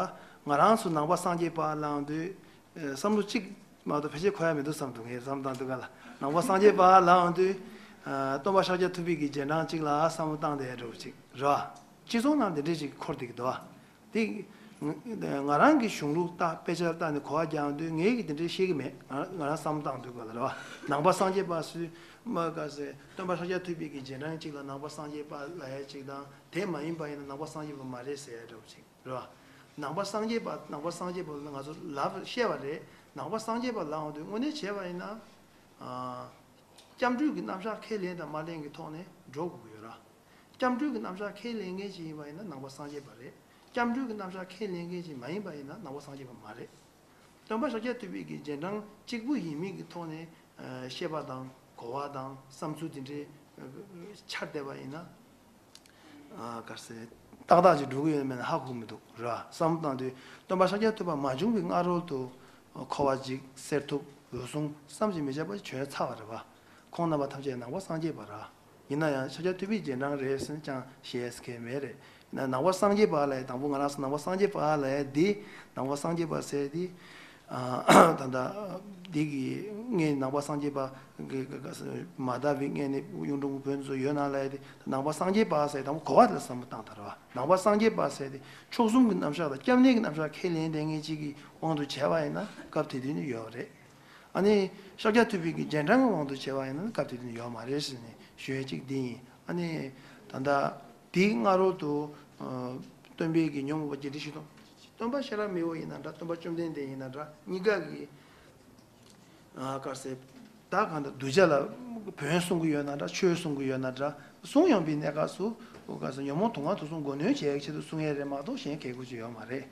ང་རང་ཚོ་ནང་པ་སངས་རྒྱས་པ་ལབ་དུས། བསམ་བློ་གཅིག་མ་གཏོགས་ཕལ་ཆེར་འཁོར་ཡ་མི་འདུག་བསམ་འདུག་ངས་བསམ་བཏང་དུས་ག་ལ་ནང་པ་སངས་རྒྱས་པ་ལབ་དུས། སྟོན་པ་ཤཱཀྱ་ཐུབ་པའི་གི་རྗེས་འབྲང་གཅིག་ལ་བསམ་བློ་བཏང་བསྡད་འགྲོ་གཅིག་རེད་བ། སྤྱི་ཚོགས་ནང་དེ་འདྲས་ཅིག་འཁོར་བསྡད་ཀྱི་འདུག་བ། དེ་ང་རང་གི་གཞུང་ལུགས་ལྟ་དཔེ་ཆ་ལྟ་ནས་གོ་བ་རྒྱག་དུས་ངས་ཀྱི་དེ་འདྲས་ཤེས་ཀྱི་མེད། ང་ང་རང་བསམ་བློ་བཏང་དུས་ག་ལ་རེད་བ། ནང་པ་སངས་རྒྱས་པ་སུས་མ་ག་ཟེ་སྟོན་པ་ཤཱཀྱ་ཐུབ་པའི་གི་རྗེས་འབྲང་གཅིག་ལ་ནང་པ་སངས་རྒྱས་པ་ལབ་ཡ་གཅིག་དང་དེ་མ་ཡིན་པ་ཡིན་ན་ནང་པ་སངས་རྒྱས་པ་མ་རེད་ཟེར་ཡ་འདྲ་བོ་ཅིག་རེད་བ། ནང་པ་སངས་རྒྱས་པ་ནང་པ་སངས་རྒྱས་པ་ལ་ང་ཚོ་ལབ་བཤད་པ་རེད། ནང་པ་སངས་རྒྱས་པ་ལབ་འོང་དུས་དངོས་གནས་བྱས་པ་ཡིན་ན། ཨ། སྐྱབས་འགྲོའི་གི་རྣམ་གཞག་ཁས་ལེན་དང་མ་ལེན་གྱི་ཐོག་ནས་འགྲོ་དགོས་ཀྱི་ཡོད་ར། སྐྱབས་འགྲོའི་གི་རྣམ་གཞག་ཁས་ལེན་མཁན་ཅིག་ཡིན་པ་ཡིན་ན་ནང་པ་སངས་རྒྱས་པ་རེད། སྐྱབས་འགྲོའི་གི་རྣམ་གཞག་ཁས་ལེན་མཁན་ཅིག་མ་ཡིན་པ་ཡིན་ན་ནང་པ་སངས་རྒྱས་པ་མ་རེད། སྟོན་པ་ཤཱཀྱ་ཐུབ་པའི་གི་རྗེས་འབྲང་གཅིག་པུ་ཡིན་མིན་གྱི་ཐོག་ནས་ཨ་བཤད་པ་དང་གོ་བ་དང་བསམ་ཚུལ་དེ་འདྲའི་ཨ་འཆར་བསྡད་པ་ཡིན་ན། ཨ་ག་རེ་ཟེར། ཏག་ཏག་ཅིག་འགྲོ་གི་ཡོད་མེད་ན་ཧ་གོ་མི་འདུག་ར། བསམ་བློ་བཏང་དུས་སྟོན་པ་ཤཱཀྱ་ཐུབ་པ་མ་བྱུང་བའི་སྔ་རོལ་དུ་འཁོར་བ་འཇིག་གསེར་ཐུབ་འོད་སྲུང་བསམ་གྱིས་མི་ཁྱབ་པ་བྱོན་ཚར་བ་རེད་བ། ཁོང་རྣམ་པ་ཐམས་ཅད་ནང་པ་སངས་རྒྱས་པ་ར། ཡིན་ན་ཡང་ཤཱཀྱ་ཐུབ་པའི་རྗེས་འབྲང་རེད་ཟེར་ན་ཅང་བཤད་ཡས་མེད་རེད། ན་ནང་པ་སངས་རྒྱས་པ་ལབ་ཡ་དང་པོ་ང་རང་ཚོ་ནང་པ་སངས་རྒྱས་པ་ལབ་ཡ་འདི་ནང་པ་སངས་རྒྱས་པ་ཟེར་ཡ་འདི། ཨ་ད་ལྟ་འདི་གི་ངས་ནང་པ་སངས་རྒྱས་པ་གི་གི་གི་མ་དར་བའི་སྔོན་ནས་གཡུང་དྲུང་གི་བོན་ཚོ་ཡོད་ན་ལབ་ཡ་དེ་ནང་པ་སངས་རྒྱས་པ་ཟེར་དང་པོ་གོ་བ་དེ་ལ་བསམ་བློ་བཏང་དང་རེད་བ། ནང་པ་སངས་རྒྱས་པ་ཟེར་དེ་མཆོག་གསུམ་གྱི་རྣམ་གཞག་དང་སྐྱབས་གནས་ཀྱི་རྣམ་གཞག་ཁས་ལེན་བསྡད་མཁན་ཅིག་གི་དབང་དུ་བྱས་པ་ཡིན་ན་སྐབས་དེ་དུས་ནས་ཡོད་རེད། ཨ་ནི་ཤཱཀྱ་ཐུབ་པའི་གི་རྗེས་འབྲང་གི་དབང་དུ་བྱས་པ་ཡིན་ན་སྐབས་དེ་དུས་ནས་ཡོད་མ་རེད་ཟེར་ནས་ཞུ་ཡ་ཅིག་འདི་ཡིན། ཨ་ནི་ད་ལྟ་དེའི་སྔ་རོལ་དུ་ཨ་སྟོན་པའི་གི་ཉོན་མོངས་པ་བརྒྱད་ཁྲི་བཞི་སྟོང་། སྟོན་པ་ཤེས་རབ་མི་བོ་ཡིན་ན་འདྲ། སྟོན་པ་བཅོམ་ལྡན་འདས་ཡིན་ན་འདྲ། གཉིས་ཀ་གི་ཨ་ག་རེ་ཟེར། ད་གང་ལྟར་གདུལ་བྱ་ལ་བོན་གསུང་གི་ཡོད་ན་འདྲ། ཆོས་གསུང་གི་ཡོད་ན་འདྲ། གསུང་ཡོང་བའི་གནས་སྐབས་སུ་ག་རེ་ཟེར། ཉོན་མོངས་དུག་ལྔ་དུག་གསུམ་མགོ་གནོན་བྱེད་ཡག་ཆེད་དུ་གསུང་ཡས་རེད་མ་གཏོགས་གཞན་གལ་དགོས་ཅིག་ཡོད་མ་རེད།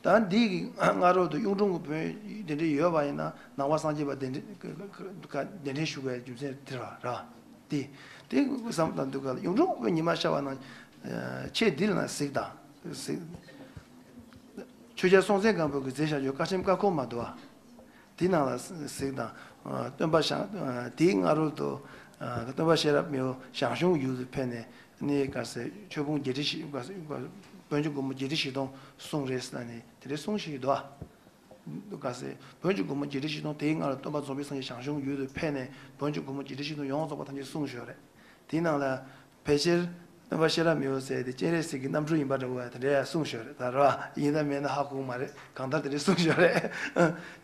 ད་འདི་གི་སྔ་རོལ་དུ་གཡུང་དྲུང་གི་བོན་དེ་འདྲ་ཡོད་པ་ཡིན་ན་ནང་པ་སངས་རྒྱས་པ་གདན་འདྲེན་གདན་འདྲེན་ཞུ་བའི་རྒྱུ་མཚན་དེ་ར་ར། དེ་དེ་བསམ་བཏང་དུས་ག་ལ་གཡུང་དྲུང་གི་བོན་ཉི་མ་ཤར་བ་ནང་ཆེད་འདི་ལ་ན་གཟིགས་དང་གཟིགས། ཆོས་རྒྱལ་སྲོང་བཙན་སྒམ་པོ་གིས་མཛད་བཞག་ཡོད་བཀའ་ཆེམས་བཀའ་འཁོར་མ་འདུག་བ། དེ་ནང་ལ་གཟིགས་དང་། སྟོན་པ་ཞང་དེའི་སྔ་རོལ་དུ་སྟོན་པ་ཤེས་རབ་མི་བོ་ཞང་ཞུང་ཡུལ་དུ་ཕེབས་ནས་ནི་ག་རེ་ཟེར། ཆོས་ཕུང་བརྒྱད་ཁྲི་བཞི་བོན་གྱི་སྒོ་མོ་བརྒྱད་ཁྲི་བཞི་སྟོང་གསུངས་རེད་ཟེར་ནས་དེ་འདྲའི་གསུངས་བཞག་གི་འདུག་བ། ག་རེ་ཟེར། བོན་གྱི་སྒོ་མོ་བརྒྱད་ཁྲི་བཞི་སྟོང་། དེའི་སྔ་ལ་སྟོན་པ་རྫོགས་པའི་སངས་རྒྱས་ཞང་ཞུང་ཡུལ་དུ་ཕེབས་ནས་བོན་གྱི་སྒོ་མོ་བརྒྱད་ཁྲི་བཞི་སྟོང་ཡོངས་རྫོགས་པ་ཐམས་ཅད་གསུངས་བཞག་རེད། དེའི་ནང་ལ་ཕལ་ཆེར་སྟོན་པ་ཤེས་རབ་མི་བོ་ཟེར་དེ་སྤྱན་རས་གཟིགས་ཀྱི་རྣམ་སྤྲུལ་ཡིན་པ་འདྲ་བོ་དེ་འདྲ་ཡང་གསུངས་བཞག་རེད། ད་ར་ཡིན་ན་མིན་ན་ཧ་གོ་གི་མ་རེད། གང་ལྟར་དེ་འདྲ་གསུངས་བཞག་རེད།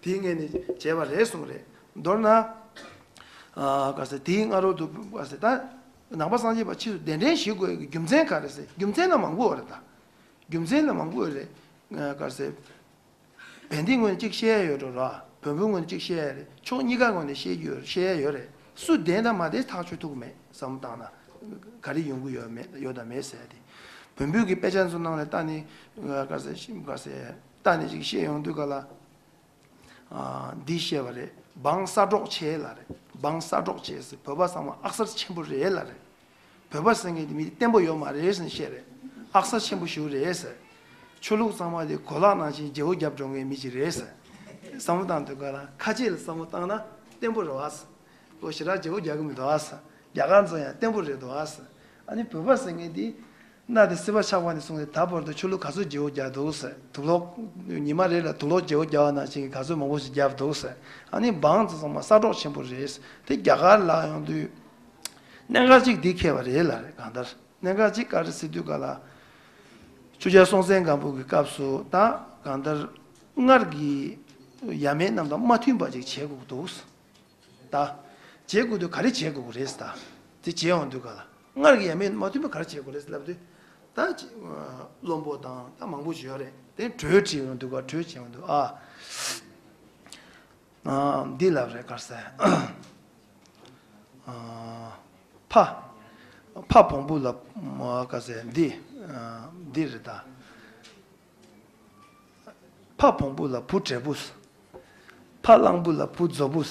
དེའི་སྔོན་ནས་བྱས་པ་རེད་གསུངས་རེད། མདོར་ན། ཨ་ག་ཟེར་དེའི་སྔ་རོལ་དུ་ག་ཟེར་ད་ནང་པ་སངས་རྒྱས་པ་ཕྱིས་སུ་གདན་འདྲེན་ཞུ་དགོས་ཀྱི་རྒྱུ་མཚན་ག་རེ་ཟེར། རྒྱུ་མཚན་ལ་མང་པོ་ཡོད་རེད་ད། རྒྱུ་མཚན་ལ་མང་པོ་ཡོད་རེད། ཨ་ག་ཟེར། བན་དེའི་ངོས་ནས་གཅིག་བཤད་ཡ་ཡོད་འགྲོ་ར། བོན་པོའི་ངོས་ནས་གཅིག་བཤད་ཡ་རེད། ཕྱོགས་གཉིས་ཀ་ངོས་ནས་བཤད་རྒྱུ་ཡོད། བཤད་ཡ་ཡོད་རེད། སུ་བདེན་དང་མ་བདེན་ཐག་ཆོད་ཐུབ་ཀྱི་མེད། བསམ་བློ་བཏང་ན་ག་རེ་ཡོང་གི་ཡོད་མེད་ཡོད་དང་མེད་ཟེར་ཏེ། བོན་པོའི་གི་དཔེ་ཆ་ཚོ་ནང་ལ་ལྟ་ནས་ག་ཟེར་ག་ཟེར་ལྟ་ནས་ཅིག་བཤད་ཡོང་དུས་ག་ལ། ཨ་འདི་བཤད་པ་རེད། འབངས་ས་གྲོགས་ཆེ་ལ་རེད། འབངས་ས་གྲོགས་ཆེ་ཟེར། བོད་པ་ཚང་མ་ཨག་གསར་ཆེན་པོ་རེད་ལ་རེད། བོད་པ་ཟེར་མཁན་དེ་མི་བརྟན་པོ་ཡོད་མ་རེད་ཟེར་བཤད་རེད། ཨག་གསར་ཆེན་པོ་ཞིག་རེད་ཟེར། ཆོས་ལུགས་ཚང་མ་དེ་གོ་ལག་ནང་བཞིན་བརྗེ་བོ་རྒྱབ་འགྲོ་མཁན་མི་ཅིག་རེད་ཟེར། བསམ་བློ་བཏང་དུས་ག་ལ་ཁ་ལྕེ་ལ་བསམ་བློ་བཏང་ན་བརྟན་པོ་རེད་བ་ཟེར། ལོ་ཞེ་དྲག་བརྗེ་བོ་རྒྱག་གི་མི་འདུག་བ་ཟེར། རྒྱ་གར་ཚོ་ཡང་བརྟན་པོ་རེད་འདུག་བ་ཟེར། ཨ་ནི་བོད་པ་ཟེར་མཁན་དེ། གནའ་དེ་སྲིད་པ་ཆགས་པ་ནས་བཟུང་སྟེ་ད་བར་དུ་ཆོས་ལུགས་ག་ཚོད་བརྗེ་བོ་རྒྱག་འདུག་ཟེར། དུག་ལོག་ཉི་མ་རེ་ལ་དུག་ལོག་བརྗེ་བོ་རྒྱག་པ་ནང་བཞིན་གྱི་ག་ཚོད་མང་པོ་ཞིག་བརྒྱབ་འདུག་ཟེར། ཨ་ནི་འབངས་ཚོ་ཚང་མ་ས་གྲོགས་ཆེན་པོ་རེད་ཟེར། དེ་རྒྱ་གར་ལ་ཡོང་དུས་གནད་འགག་ཅིག་འདི་འཁེལ་བ་རེད་ལ་རེད། གང་ལྟར་གནད་འགག་ཅིག་ག་རེ་ཟེར་དུས་ག་ལ། ཆོས་རྒྱལ་སྲོང་བཙན་སྒམ་པོ་གི་སྐབས་སུ་ད་གང་ལྟར་སྔར་གྱི་ཡབ་མེས་རྣམས་དང་མ་མཐུན་པ་ཅིག་བྱེད་དགོས་འདུག་ཟེར། ད། བྱེད་དགོས་དུས་ག་རེ་བྱེད་དགོས་ཀྱི་རེད་ཟེར་ད། དེ་བྱེད་ཡོང་དུས་ག་ལ། སྔར་གྱི་ཡབ་མེས་མ་མཐུན་པ་ག་རེ་བྱེད་དགོས་རེད་ཟེར་ལབ་དུས། ད་ཅི། བློན་པོ་དང་ད་མང་པོ་ཞིག་ཡོད་རེད། དེ་གྲོས་བྱེད་ཡོང་དུས་ག་གྲོས་བྱེད་ཡོང་དུས་ཨ། ཨ་འདི་ལབ་རེད་ག་རེ་ཟེར། ཨ་ཕ། ཕ་བོང་བུ་ལ་ག་ཟེར་འདི། ཨ་འདི་རེད་ད། ཕ་བོང་བུ་ལ་བུ་འབྲས་བུ། ཕ་གླང་བུ་ལ་བུ་མཛོ་བུ།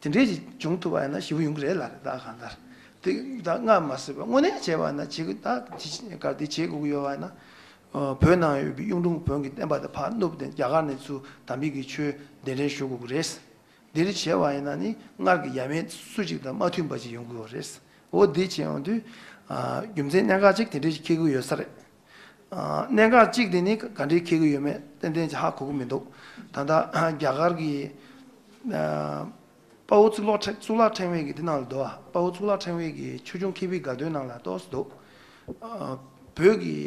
དེ་འདྲའི་ཞིག་འབྱུང་ཐུབ་པ་ཡིན་ན་ཞེ་པོ་ཡོང་གི་རེད་ལ་རེད་ད་གང་ལྟར། དེ་ད་སྔ་མ་སྲིད་པ་དངོས་གནས་བྱས་པ་ན་བྱེད་ཀྱི་ད་དེ་ག་དེ་བྱེད་དགོས་ཀྱི་ཡོད་པ་ཡིན་ན། བོད་ནང་ཡོད་པའི་གཡུང་དྲུང་བོན་གྱི་བསྟན་པ་དེ་ཕར་བསྣུབས་ཏེ་རྒྱ་གར་ནས་ཚུར་དམ་པའི་གི་ཆོས་གདན་འདྲེན་ཞུ་དགོས་ཀྱི་རེད། འདིར་བྱས་པ་ཡིན་ན་ནི་སྔར་གྱི་ཡབ་མེས་སུ་གཅིག་དང་མ་མཐུན་པ་ཅིག་ཡོང་གི་ཡོད་རེད། འོ་འདི་བྱས་ཡོང་དུས། ཨ་རྒྱུ་མཚན་གནད་འགག་ཅིག་དེ་འདྲ་ཞིག་འཁེལ་གྱི་ཡོད་ས་རེད། ཨ་གནད་འགག་ཅིག་དེ་ནི་ག་འདྲས་འཁེལ་གྱི་ཡོད་མེད་ཏན་ཏན་ཅིག་ཧ་གོ་གི་མི་འདུག་ད་ལྟ་རྒྱ་གར་གྱི་ཨ་དཔའ་བོ་གཙུག་ལག་ཕྲེང་གཙུག་ལག་ཕྲེང་བའི་གི་འདི་ནང་ལ་འདུག་ཨ་དཔའ་བོ་གཙུག་ལག་ཕྲེང་བའི་གི་ཆོས་འབྱུང་མཁས་པའི་དགའ་སྟོན་ནང་ལ་ཏོག་ཙམ་འདུག་ཨ་བོད་ཀྱི་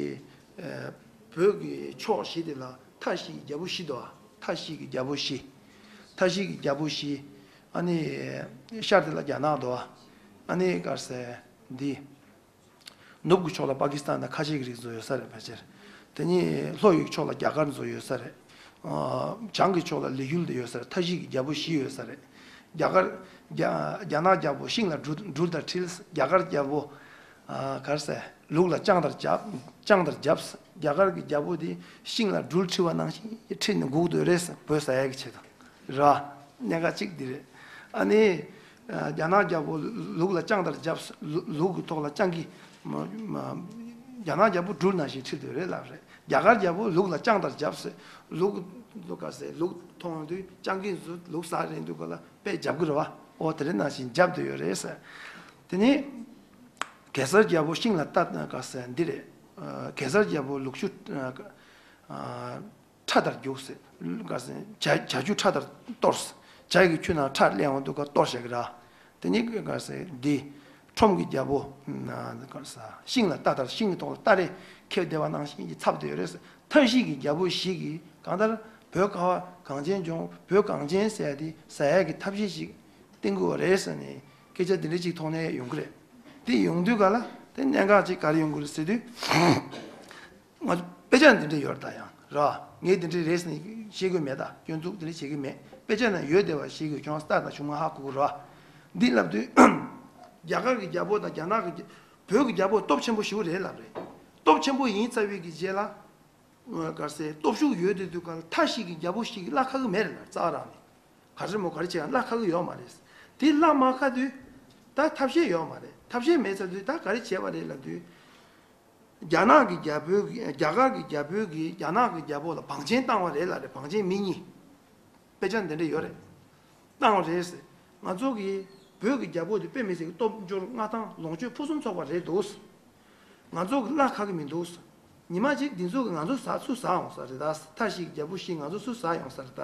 ཨ་བོད་ཀྱི་ཕྱོགས་བཞི་དེ་ལ་མཐའ་བཞི་གི་རྒྱལ་པོ་བཞི་འདུག་ཨ་མཐའ་བཞི་གི་རྒྱལ་པོ་བཞི། མཐའ་བཞི་གི་རྒྱལ་པོ་བཞི། ཨ་ནི་ཤར་དེ་ལ་རྒྱ་ནག་འདུག་ཨ་ནི་ག་རེ་ཟེར་འདི། ནུབ་ཀྱི་ཕྱོགས་ལ་པ་ཀི་སི་ཐན་དང་ཁ་ཆེ་གི་རིགས་ཚོ་ཡོད་ས་རེད་ཕལ་ཆེར། དེ་ནི་ལྷོ་ཡི་ཕྱོགས་ལ་རྒྱ་གར་ཚོ་ཡོད་ས་རེད། ཨ་བྱང་གི་ཕྱོགས་ལ་ལི་ཡུལ་དེ་ཡོད་ས་རེད། མཐའ་བཞི་གི་རྒྱལ་པོ་བཞི་ཡོད་ས་རེད། རྒྱ་གར། རྒྱ་རྒྱ་ནག་རྒྱལ་པོ་ཤིང་ལ་སྦྲུལ་སྦྲུལ་དང་འཁྲིལ། རྒྱ་གར་རྒྱལ་པོ། ཨ་ག་རེ་ཟེར། ལུག་ལ་སྤྱང་དར་བརྒྱབ། སྤྱང་དར་བརྒྱབ། རྒྱ་གར་གྱི་རྒྱལ་པོ་དེ་ཤིང་ལ་སྦྲུལ་འཁྲིལ་བ་ནང་བཞིན་འཁྲིལ་ནས་སྒུག་སྡོད་རེད་ཟེར། བོད་ཟ་ཡག་གི་ཆེད་དུ། ར། གནད་འགག་གཅིག་འདི་རེད། ཨ་ནི། རྒྱ་ནག་རྒྱལ་པོ་ལུག་ལ་སྤྱང་དར་བརྒྱབ། ལུག་ལུག་གི་ཐོག་ལ་སྤྱང་ཀི། རྒྱ་ནག་རྒྱལ་པོ་སྦྲུལ་ནང་བཞིན་འཁྲིལ་སྡོད་རེད་ལབ་རེད། རྒྱ་གར་རྒྱལ་པོ་ལུག་ལ་སྤྱང་དར་བརྒྱབ་ཟེར། ལུག་ལུག་ག་ཟེར་ལུག་མཐོང་དུས་སྤྱང་ཀི་ཚོ་ལུག་ཟ་རན་དུས་ག་ལ་དཔེ་རྒྱབ་གི་རེད་བ། ཨོ་དེ་རེད་ནང་བཞིན་རྒྱབ་སྡོད་ཡོད་རེད་ཟེར། དེ་ནི། གེ་སར་རྒྱལ་པོ་ཤིང་ལ་ལྟ་ག་ཟེར་འདི་རེད། ཨ་གེ་སར་རྒྱལ་པོ་ལུག་ཆུ་ཨ་ཨ་ཁྲ་ལྟར་རྒྱུག་ཟེར། ག་ཟེར་བྱ་བྱ་ཆུ་ཁྲ་ལྟར་གཏོར་ཟེར། བྱ་ཡི་ཆུ་ནང་ཁྲ་སླེབས་འོང་དུས་ཀ་གཏོར་བྱ་གི་ར། དེ་ནི་ག་ཟེར་འདི་ཁྲོམ་གྱི་རྒྱལ་པོ་ཨ་ག་ཟེར་ཤིང་ལ་ལྟ་ལྟར་ཤིང་གི་ཐོག་ལ་སྟ་རེ་འཁེལ་བསྡད་པ་ནང་བཞིན་གྱི་ཚབ་བསྡད་ཡོད་རེད་ཟེར། མཐའ་བཞི་གི་རྒྱལ་པོ་བཞི་གིས་གང་ལྟར་བོད་ཁ་བ་གངས་ཅན་ལྗོངས་བོད་གངས་ཅན་ཟེར་ཡ་དེ་ཟ་ཡ་གི་ཐབས་ཤེས་ཤིག་བསྟན་གྱི་ཡོད་རེད་ཟེར་ནས་སྐད་ཆ་འདི་འདྲ་ཅིག་ཐོག་ནས་ཡོང་གི་རེད། དེ་ཡོང་དུས་ག་ལ་དེ་གནད་འགག་ཅིག་ག་རེ་ཡོང་གི་རེད་ཟེར་དུས། ང་ཚོ་དཔེ་ཆ་འདི་འདྲ་ཡོད་རེད་ད་ཡང་ར། ངས་འདི་འདྲ་རེད་ཟེར་ནས་བཤད་ཀྱི་མེད་ད། སྐྱོན་འཛུགས་འདི་འདྲ་བྱེད་ཀྱི་མེད། དཔེ་ཆ་ན་ཡོད་བསྡད་པ་ཞིག་གི་ཁྱོད་རང་སྟག་དང་ཆུང་མ་ཧ་གོ་གི་རེད་བ། འདི་ལབ་དུས། རྒྱ་གར་གྱི་རྒྱལ་པོ་དང་རྒྱ་ནག་གི་རྒྱ་བོད་ཀྱི་རྒྱལ་པོ་སྟོབས་ཆེན་པོ་ཞིག་རེད་ལབ་རེད། སྟོབས་ཆེན་པོ་ཡིན་ཚར་བའི་གི་རྗེས་ལ། ག་ཟེར་སྟོབས་ཤུགས་ཡོད་དེ་དུས་ག་ལ་མཐའ་བཞི་གི་རྒྱལ་པོ་ཞིག་གིས་བླ་ཁ་གི་མེད་རེད་ལ་རྩ་རང་ནས། ག་རེ་མོ་ག་རེ་བྱེད་ཡང་བླ་ཁ་གི་ཡོད་མ་རེད། དེ་བླ་མ་ཁ་དུས། ད་ཐབས་ཤེས་ཡོད་མ་རེད། ཐབས་ཤེས་མེད་ཚར་དུས་ད་ག་རེ་བྱས་པ་རེད་ལབ་དུས། རྒྱ་ནག་གི་རྒྱལ་པོའི་གི་རྒྱ་གར་གྱི་རྒྱལ་པོའི་གིས་རྒྱ་ནག་གི་རྒྱལ་པོ་ལ་བང་ཆེན་བཏང་བ་རེད་ལབ་རེད། བང་ཆེན་མི་གཉིས། དཔེ་ཆ་འདི་འདྲ་ཡོད་རེད། བཏང་བ་རེད་ཟེར། ང་ཚོ་གི་བོད་ཀྱི་རྒྱལ་པོ་དེ་དཔེ་མི་སྲིད་ཀྱི་སྟོབས་འབྱོར་མངའ་ཐང་ལོངས་སྤྱོད་ཕུན་སུམ་ཚོགས་པ་རེད་འདུག་ང་ཚོ་གི་བླ་ཁ་གི་མི་འདུག་ཉི་མ་གཅིག་འདི་ཚོ་གི་ང་ཚོ་ཟ་སུ་ཟ་འོང་ས་རེད་ད། མཐའ་བཞི་གི་རྒྱལ་པོ་བཞི་ང་ཚོ་སུ་ཟ་ཡོང་ས་རེད་ད།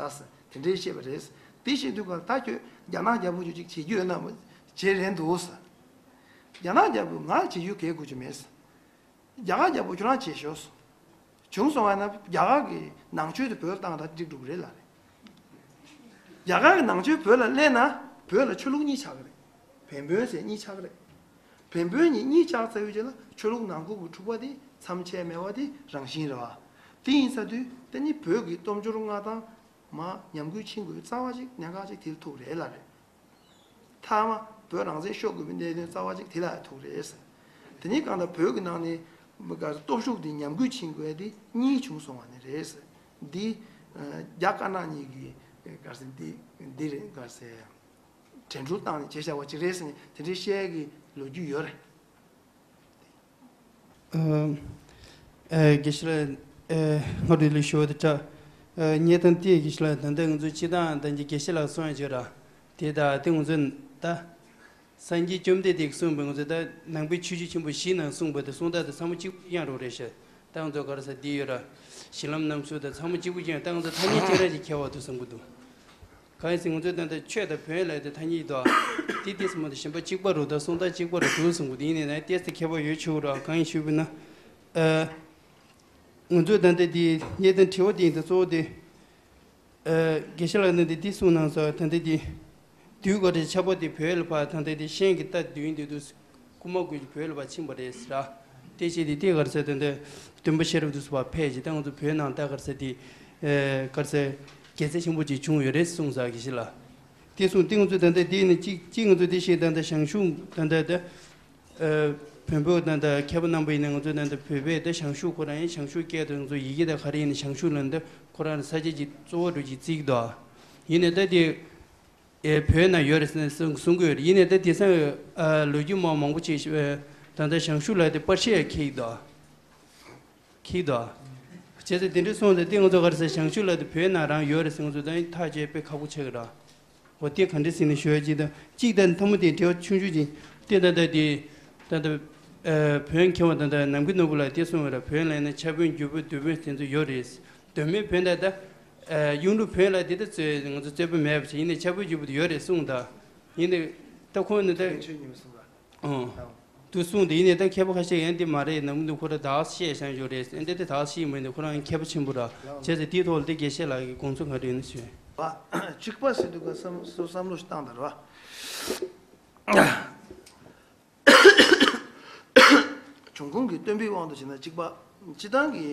དེ་འདྲའི་བཤད་པ་རེད། དེ་བཤད་དུས་ག་ད་ཁྱོད་རྒྱ་ནག་རྒྱལ་པོ་ཁྱོད་ཅིག་བྱེད་རྒྱུ་ཡོད་ན་བྱེད་རན་འདུག་རྒྱ་ནག་རྒྱལ་པོ་ང་བྱེད་རྒྱུ་གལ་དགོས་ཀྱི་མེད། རྒྱ་གར་རྒྱལ་པོ་ཁྱོད་རང་བྱེད་ཤོག་བྱུང་སོང་བ་ན་རྒྱ་གར་གྱི་ནང་ཆོས་དེ་བོད་ལ་བཏང་ད་འགྲིག་འགྲོ་གི་རེད་ལ་རེད། རྒྱ་གར་གྱི་ནང་ཆོས་བོད་ལ་སླེབས་ན་བོད་ལ་ཆོས་ལུགས་གཉིས་ཆགས་ཀྱི་རེད། བན་བོན་ཟེར་གཉིས་ཆགས་ཀྱི་རེད། བན་བོན་གཉིས་གཉིས་ཆགས་ཚར་ཡོད་ཅེ་ལ་ཆོས་ལུགས་ནང་ཁུལ་གྱི་འཁྲུག་པ་དེ་མཚམས་ཆད་མེད་པ་དེ་རང་བཞིན་རེད་བ། དེ་ཡིན་ས་དུས་དེ་ནི་བོད་ཀྱི་སྟོབས་འབྱོར་མངའ་ཐང་མར་ཉམས་རྒུད་ཕྱིན་དགོས་རྩ་བ་གཅིག་གནད་འགག་གཅིག་དེ་ལ་ཐུག་རེད་ལ་རེད། མཐའ་མ་བོད་རང་བཙན་ཤོར་དགོས་པའི་གནད་དོན་རྩ་བ་གཅིག་དེ་ལ་ཐུག་རེད་ཟེར། དེ་ནས་གང་ལྟར་བོད་ཀྱི་ནང་ནས་མི་ག་སྟོབས་ཤུགས་དེ་ཉམས་རྒུད་ཕྱིན་དགོས་དེ་གཉིས་བྱུང་སོང་བ་ནི་རེད་ཟེར། འདི་རྒྱ་དཀར་ནག་གཉིས་ཀྱི་ག་ཟེར་འདི་འདི་རེད་ག་ཟེར་དྲན་འཕྲུལ་བཏང་ནས་བྱས་བཞག་པ་ཅིག་རེད་ཟེར་ནས་དེ་འདྲའི་བཤད་ཀྱི་ལོ་རྒྱུས་ཡོད་རེད། ཨ། ཨ། དགེ་བཤེས་ལགས། ཨ། སྔ་དྲོ་ལས་ཞུ་བ་དེ་དྲ། ཨ། བརྙན་ཐུང་དེ་དགེ་བཤེས་ལགས་ད་ལྟ་ང་ཚོ་སྤྱི་བཏང་ད་ཅི་དགེ་བཤེས་ལགས་གསུང་ཡ་བྱོས་ར། དེ་ད་དེ་ང་ཚོ་ད། སངས་རྒྱས་བཅོམ་ལྡན་འདས་ཀྱིས་གསུངས་པའི་ང་ཚོ་ད་ནང་པའི་ཆོས་བརྒྱུད་ཆེན་པོ་བཞི་ནང་གསུངས་པ་དེ་གསུང་སྟངས་དེ་ཚང་མ་གཅིག་པ་གཅིག་རྐྱང་རང་རེད་ཤག་ད་ང་ཚོ་ག་རེ་ཟེར་འདི་ཡོད་ར། གཞི་ལམ་རྣམ་གསུམ་དང་ཚང་མ་གཅིག་པ་གཅིག་རྐྱང་ད་ང་ཚོ་ཐ་སྙད་གཅིག་རང་ཞིག་འཁྱེར་བ་དུ་བསམ་གྱི་འདུག་གང་ཡིན་ཟེར་ང་ཚོའི་ད་ལྟ་ཆོས་དང་བོན་ལབ་དེ་ཐ་སྙད་དོ། དེ་དེ་སྲིད་མ་དེ་གཞན་པ་གཅིག་པ་རུ་དང་གསུང་སྟངས་གཅིག་པ་རུ་འདུག་གསུང་གི་འདུག་ཡིན་ནའི་ན་ཏོག་ཙམ་ཁྱད་པར་ཡོད་ཆོག་ར། གང་ཡིན་ཞུས་པ་ན། ཨ། ང་ཚོའི་ད་ལྟ་དེ་བརྙན་ཐུང་དྲི་བ་དེ་ཡིན་ད་གཙོ་བོ་དེ། ཨ། དགེ་བཤེས་ལགས་ནས་དེ་འདི་གསུངས་གནང་སོང་ད་ལྟ་དེ། དུས་ག་རེ་ཆབ་པ་དེ་བོད་ལ་ཕར་ད་ལྟ་དེ་ཤན་གྱི་རྟ་བདུན་དེ་དུས། རྐུ་མ་དགོས་ཀྱི་བོད་ལ་བ་ཕྱིན་པ་རེད་ཟེར། དེ་བྱས་ཏེ་དེ་གར་ཟེར་དེ་འདྲ་སྟོན་པ་ཤེས་རབ་དུས་སུ་བ་ཕེབས་ཀྱི་ད་ང་ཚོ་བོད་ནང་ད་གར་ཟེར་དེ་གར་ཟེར་རྒྱལ་མཚན་ཆེན་པོ་ཅིག་བྱུང་ཡོད་རེད་གསུངས་ས་གི་ཞིག་ལ། དེ་གསུངས་དེ་ང་ཚོ་ད་ལྟ་དེ་ནི་གཅིག་གཅིག་ང་ཚོ་དེ་བཞིན་ད་ལྟ་ཞང་ཞུང་ད་ལྟ་ད་བོན་པོ་ད་ལྟ་མཁས་པ་རྣམ་པ་ཡིན་ན་ང་ཚོ་ད་ལྟ་བོད་པས་ད་ཞང་ཞུང་ཁོ་རང་ཡིན་ཞང་ཞུང་སྐད་དུ་ང་ཚོ་ཡི་གེ་ད་ག་རེ་ཡིན་ན་ཞང་ཞུང་ལ་ད་ཁོ་རང་ས་ཆ་ཅིག་གཙོ་བོ་འགྲོ་ཅིག་བརྩི་གི་འདུག་ཨ། ཡིན་ནའི་ད་དེ། ཨེ། བོད་ན་ཡོད་རེད་ཟེར་ནས་གསུང་གསུང་གི་ཡོད་རེད། ཡིན་ནའི་ད་དེང་སང་ཨ་ལོ་རྒྱུས་མང་མང་པོ་ཅིག་ཨེ། ད་ལྟ་ཞང་ཞུང་ལ་དེ་པར་ཤེས་ཡ་ཁེག་གི་འདུག་ཁེག་གི་འདུག་བྱས་ཙང་དེ་འདྲ་སོང་ཙང་དེ་ང་ཚོ་ག་རེ་ཟེར་ཞང་ཞུང་ལ་དེ་བོད་ན་རང་ཡོད་རེད་ཟེར་ང་ཚོ་ད་ཐག་བཅད་དཔེ་ཁག་པོ་ཆགས་ཀྱི་རེད། འོ་དེ་ག་འདྲ་ཟེར་ནས་ཞུ་ཡ་ཅིག་དང་གཅིག་ད་མཐའ་མ་དེ་དྲི་བ་ཆུང་ཆུང་ཅིག་དེ་ད་ལྟ་དེ་ད་ལྟ་ཨེ། བོན་མཁས་པ་ད་ལྟ་ནམ་མཁའི་ནོར་བུ་ལགས་དེ་གསུངས་པ་རེད། བོན་ལབ་ན་ཕྱྭ་བོན་རྒྱུ་བོན་བདུད་བོན་དེ་ཚོ་ཡོད་རེད། གདོད་མའི་བོན་དང་ད། ཨ། གཡུང་དྲུང་བོན་ལ་དེ་ད་རྩོད་ང་ཚོ་རྩོད་པ་མེད་པ་ཞིག་ཡིན་ནའི་ཕྱྭ་བོན་རྒྱུ་བོན་དེ་ཡོད་རེད་གསུངས་ད། ཡིན་ནའི་ད་ཁོང་ནི་ད། བོན་ཆོས་ཉི་མ་གསུངས་པ། ཨང་། དུ་གསུངས་དེ་ཡིན་ནའི་ད་མཁས་པ་ཁ་ཤས་ཡང་དེ་མ་རེད་ནམ་དུ་ཁོ་ར་དག་བཤད་བཞག་ཡོད་རེད་ཨེ་འདྲ་དེ་དག་བཤད་མི་འདུག་ཁོ་རང་མཁས་པ་ཆེན་པོ་ར་བྱས་ཙང་དེའི་ཐོག་ལ་དེ་དགེ་བཤེས་ལགས་ཀྱི་དགོངས་ཚུལ་ག་རེ་ཡིན་ཞུ། བ། གཅིག་པ་ཟེར་དུས་ཀ་བསམ་བསམ་བློ་ཞིག་བཏང་དང་ར་བ། འབྱུང་ཁུངས་ཀྱི་སྟོན་པའི་དབང་དུ་བྱས་ན་གཅིག་པ། སྤྱི་བཏང་གི་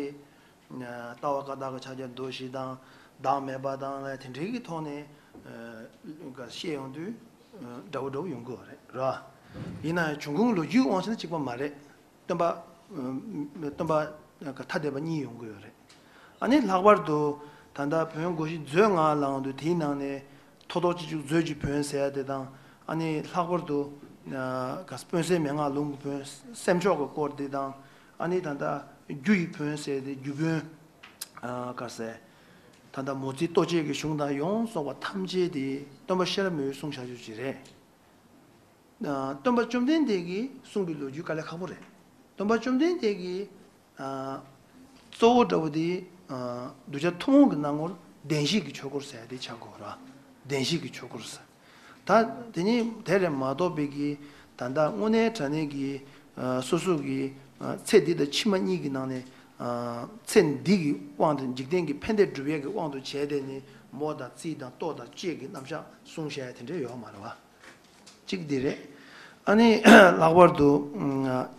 ལྟ་བ་བཀའ་རྟགས་ཀྱི་ཕྱག་རྒྱ་མདོ་བཞི་དང་བདག་མེད་པ་དང་ལ་དེ་འདྲའི་གི་ཐོག་ནས་བཤད་ཡོང་དུས་འདྲ་བོ་འདྲ་བོ་ཡོང་གི་རེད་ར། ཡིན་ན་ཡང་འབྱུང་ཁུངས་ལོ་རྒྱུས་དབང་བྱས་ན་གཅིག་པ་མ་རེད། སྟོན་པ། སྟོན་པ་ཐ་དད་པ་གཉིས་ཡོང་གི་ཡོད་རེད། ཨ་ནི་ལྷག་པར་དུ་ད་ལྟ་བོན་སྒོ་བཞི་མཛོད་ལྔ་ལའང་དུ་དེའི་ནང་ནས་ཐོ་ཐོ་གཅིག་གཅིག་མཛོད་ཀྱི་བོན་ཟེར་ཡ་དེ་དང་ཨ་ནི་ལྷག་པར་དུ་ག་དཔོན་གསས་མན་ངག་ལུང་གི་བོན་སེམས་ཕྱོགས་ཀྱི་སྐོར་དེ་དང་ཨ་ནི་ད་ལྟ་རྒྱུ་ཡི་བོན་ཟེར་དེ་རྒྱུ་བོན་ག་ཟེར་ད་ལྟ་མོ་རྩིས་ལྟོ་འཕྱེ་གི་གཞུང་དང་ཡོངས་རྫོགས་པ་ཐམས་ཅད་དེ་སྟོན་པ་ཤེས་རབ་མི་བོས་གསུངས་བཞག་རྒྱུ་ཅིག་རེད། སྟོན་པ་བཅོམ་ལྡན་འདས་ཀྱི་གསུང་གི་ལོ་རྒྱུས་དཀའ་ལས་ཁག་པོ་རེད། སྟོན་པ་བཅོམ་ལྡན་འདས་ཀྱི་གཙོ་བོ་འདྲ་བོ་དེ་གདུལ་བྱ་ཐུན་མོང་གི་སྣང་ངོར་བདེན་བཞི་གི་ཆོས་སྐོར་ཟེར་ཡ་དེ་ཆགས་དགོས་ར། བདེན་བཞི་གི་ཆོས་སྐོར་ཟེར། ད་དེ་ནི་དེ་ལས་མ་གཏོགས་པའི་གི་ད་ལྟ་དངོས་གནས་དྲང་གནས་ཀྱི་སོ་སོ་གི་ཚེ་འདི་དང་ཕྱི་མ་གཉིས་ཀྱི་ནང་ནས་ཚེ་འདི་གི་དབང་དུ་འཇིག་རྟེན་གྱི་ཕན་བདེ་སྒྲུབ་ཡས་ཀྱི་དབང་དུ་བྱས་ཏེ་ནི་མོ་དང་རྩིས་དང་ལྟོ་དང་ལྕེ་གི་རྣམ་གཞག་གསུངས་བཞག་ཡ་དེ་འདྲ་ཡོད་མ་རེད་བ། གཅིག་འདི་རེད། ཨ་ནི་ལྷག་པར་དུ་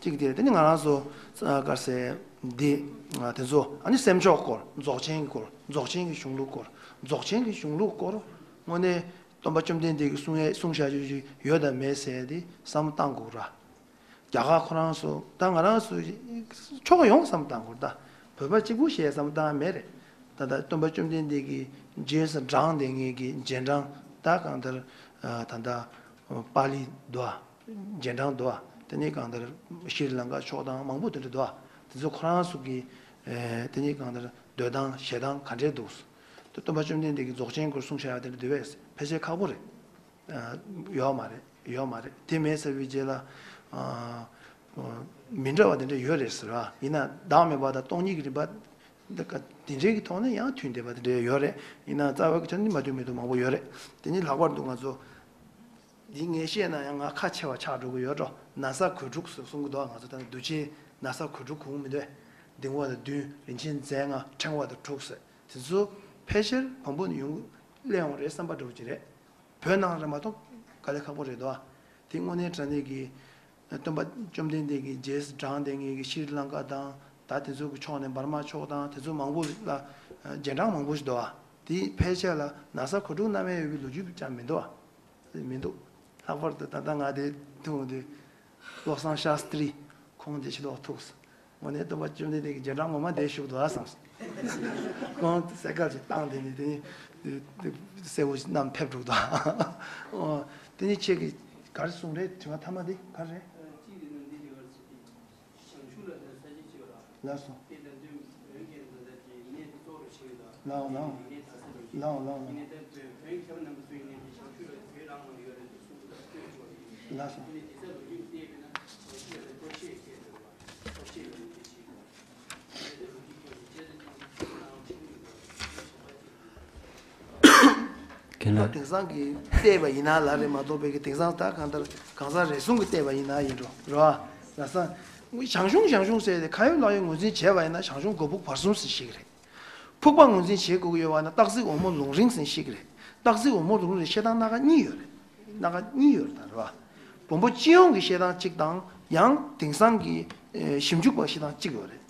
གཅིག་འདི་རེད། དེ་ནི་ང་རང་ཚོ་ག་རེ་ཟེར་འདི་དེ་ཚོ་ཨ་ནི་སེམས་ཕྱོགས་སྐོར་རྫོགས་ཆེན་གྱི་སྐོར་རྫོགས་ཆེན་གྱི་གཞུང་ལུགས་སྐོར་རྫོགས་ཆེན་གྱི་གཞུང་ལུགས་སྐོར་དངོས་གནས་སྟོན་པ་བཅོམ་ལྡན་འདས་ཀྱིས་གསུང་ཡས་གསུངས་བཞག་རྒྱུ་ཞིག་ཡོད་དམ་མེད་ཟེར་དེ་བསམ་བློ་བཏང་དགོས་ར། རྒྱ་གར་ཁོ་རང་ཚོ་ད་ང་རང་ཚོ་ཕྱོགས་ཡོངས་བསམ་བློ་བཏང་དགོས་ར། ད་བོད་པ་གཅིག་པུ་ཞེས་བསམ་བློ་བཏང་མེད་རེད། ད་ལྟ་སྟོན་པ་བཅོམ་ལྡན་འདས་ཀྱི་རྗེས་སུ་འབྲངས་ཏེ་ངེད་ཀྱི་རྗེས་འབྲང་ད་གང་ལྟར་ད་ལྟ་པཱ་ལི་འདུག་ཨ། རྗེས་འབྲང་འདུག་ཨ། དེ་ནས་གང་ལྟར་ཤྲི་ལང་ཀ་ཕྱོགས་དང་མང་པོ་དེ་འདྲ་འདུག་ཨ། དེ་ཚོ་ཁོ་རང་ཚོ་གི་དེ་ནས་གང་ལྟར་འདོད་སྟངས་བཞེད་སྟངས་ག་འདྲས་འདུག་ད་སྟོན་པ་བཅོམ་ལྡན་འདས་ཀྱི་རྫོགས་ཆེན་སྐོར་གསུངས་བཞག་ཡ་དེ་འདྲ་འདུག་བས་ཕལ་ཆེར་ཁག་པོ་རེད། ཡོད་མ་རེད། ཡོད་མ་རེད། དེ་མེད་ཟེར་བའི་རྗེས་ལ་མི་འདྲ་བ་དེ་འདྲ་ཡོད་རེད་ཟེར་བ་ཡིན་ན་བདག་མེད་པ་དང་སྟོང་ཉིད་ཀྱི་རིམ་པ་འདི་ག་དེ་འདྲའི་གི་ཐོག་ནས་ཡང་མཐུན་བསྡད་པ་དེ་འདྲ་ཡོད་རེད། ཡིན་ན་རྩ་བའི་གི་ཆ་ནས་མ་མཐུན་མི་འདུག་མང་པོ་ཡོད་རེད། དེ་ནི་ལྷག་པར་དུ་ང་ཚོ་འདི་ངས་བཤད་ན་ཡང་ང་ཁ་ཆེ་བ་ཆགས་འགྲོ་གི་ཡོད་འགྲོ། ན་བཟའ་གོས་དྲུག་ཟེར་གསུང་གི་འདུག་ང་ཚོ་ད་ནི་འདུ་བྱེད་ན་བཟའ་གོས་དྲུག་གོན་མི་འདུག་གདིང་བ་དང་བདུན། རིན་ཆེན་རྫས་ལྔ། ཕྲེང་བ་དང་དྲུག་ཟེར། དེ་ཚོ་ཕལ་ཆེར་བམ་པོ་ནས་ཡོང་སླེབས་ཡོང་རེད་བསམ་པ་འདྲ་བོ་ཅིག་རེད། བོད་ནང་ལ་མ་གཏོགས་དཀའ་ལས་ཁག་པོ་རེད་དོ། དེ་དངོས་གནས་དྲང་གནས་ཀྱི་སྟོན་པ་བཅོམ་ལྡན་འདས་ཀྱི་རྗེས་སུ་འབྲངས་བསྡད་མཁན་གྱི་ཤྲི་ལང་ཀ་དང་ད་དེ་ཚོ་གི་ཕྱོགས་ནས་འབར་མ་ཕྱོགས་དང་དེ་ཚོ་མང་པོ་ལ་རྗེས་འབྲང་མང་པོ་ཞིག་འདུག་ཨ། དེ་ཕལ་ཆེར་ལ་ན་ཚ་གོ་དྲུག་རྣམ་དབྱེ་ཡོད་པའི་ལོ་རྒྱུས་ཀྱང་མི་འདུག་ཨ། མི་འདུག་ལྷག་པར་དུ་ད་ལྟ་ང་དེ་ཐུག་འོང་དུས་བློ་བཟང་ཤཱསྟྲི་ཁོང་དེ་ཕྱི་ལོགས་ཐུག་སོང་། དངོས་གནས་སྟོན་པ་བཅོམ་ལྡན་འདས་ཀྱི་རྗེས་འབྲང་ངོ་མ་དེ་བཞུགས་འདུག་ཨ་བསམ་སོང་། ཁོང་སེ་ཀལ་ཅིག་བཏང་དེ་ནས་དེ་ནས་སེར་བོ་ཞིག་བསྣམས་ཕེབས་འགྲོ་འདུག་ཨ། དེ་ནས་ཁྱེད་ཀྱིས་ག་རེ་གསུངས་རེད། དྲི་བ་མཐའ་མ་དེ་ག་རེ་རེད། ལགས་སོ། ལགས་འོང་ལགས་འོང་ལགས་འོང་ལགས་འོང་། ལགས་སོ། རྒན་ལགས། དེང་སང་གི་བལྟས་པ་ཡིན་ན་ལ་རེད་མ་གཏོགས་པའི་གི་དེང་སང་ད་གང་ལྟར་གང་ཟག་རེ་ཟུང་གི་བལྟས་པ་ཡིན་ན་ཡིན་འགྲོ་རོ། ལ་ས་ཞང་ཞུང་ཞང་ཞུང་ཟེར་ཏེ་ཁ་ཡོད་ལག་ཡོད་ངོས་འཛིན་བྱས་པ་ཡིན་ན་ཞང་ཞུང་སྒོ་ཕུག་བར་གསུམ་ཟེར་ཞིག་རེད། ཕུག་པ་ངོས་འཛིན་བྱེད་དགོས་ཀྱི་ཡོད་པ་ན་སྟག་གཟིག་འོལ་མོ་ལུང་རིང་ཟེར་ཞིག་རེད། སྟག་གཟིག་འོལ་མོ་ལུང་རིང་བཤད་སྟངས་སྣ་ཁ་གཉིས་ཡོད་རེད། སྣ་ཁ་གཉིས་ཡོད་རེད་ད་རེད་བ། བོན་པོ་སྤྱི་ཡོངས་ཀྱི་བཤད་སྟངས་གཅིག་དང་ཡང་དེང་སང་གི་ཞིབ་འཇུག་པ་བཤད་སྟངས་གཅིག་ཡོད་རེད།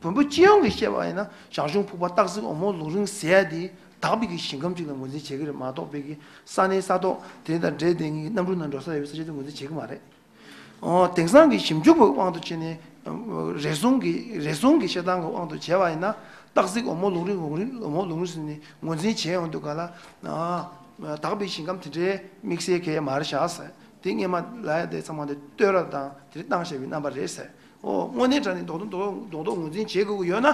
བོན་པོ་སྤྱི་ཡོངས་ཀྱིས་བཤད་པ་ཡིན་ན་ཞང་ཞུང་ཕུག་པ་སྟག་གཟིག་འོལ་མོ་ལུང་རིང་ཟེར་ཡ་དེ་དག་པའི་གི་ཞིང་ཁམས་གཅིག་ལ་ངོས་འཛིན་བྱེད་ཀྱི་རེད་མ་གཏོགས་པའི་གི་ས་གནས་ས་ཐོག་དེ་དང་འབྲེལ་ལྡན་གྱི་གནམ་གྲུ་ནང་འགྲོ་ས་ཡོད་པའི་ས་ཆ་དེ་ངོས་འཛིན་བྱེད་ཀྱི་མ་རེད། ཨོ་དེང་སང་གི་ཞིབ་འཇུག་པའི་དབང་དུ་བྱས་ནས་རེ་ཟུང་གི་རེ་ཟུང་གི་བཤད་སྟངས་ཀྱི་དབང་དུ་བྱས་པ་ཡིན་ན་སྟག་གཟིག་འོལ་མོ་ལུང་རིང་ལུང་རིང་འོལ་མོ་ལུང་རིང་ཟེར་ནས་ངོས་འཛིན་བྱས་ཡོང་དུས་ག་ལ་དག་པའི་ཞིང་ཁམས་དེ་འདྲའི་དམིགས་བསལ་གང་ཡང་མ་རེད་བཞག་ཟེར། དེ་སྔས་མ་ལ་ཡ་དེ་ཚང་མ་དེ་བསྟོད་ར་དང་དེ་བཏང་བཞག་པའི་རྣམ་པ་རེད་ཟེར། ཨོ་དངོས་གནས་དྲང་གནས་རྡོག་རྡོག་རྡོག་རྡོག་ངོས་འཛིན་བྱེད་དགོས་ཀྱི་ཡོད་ན།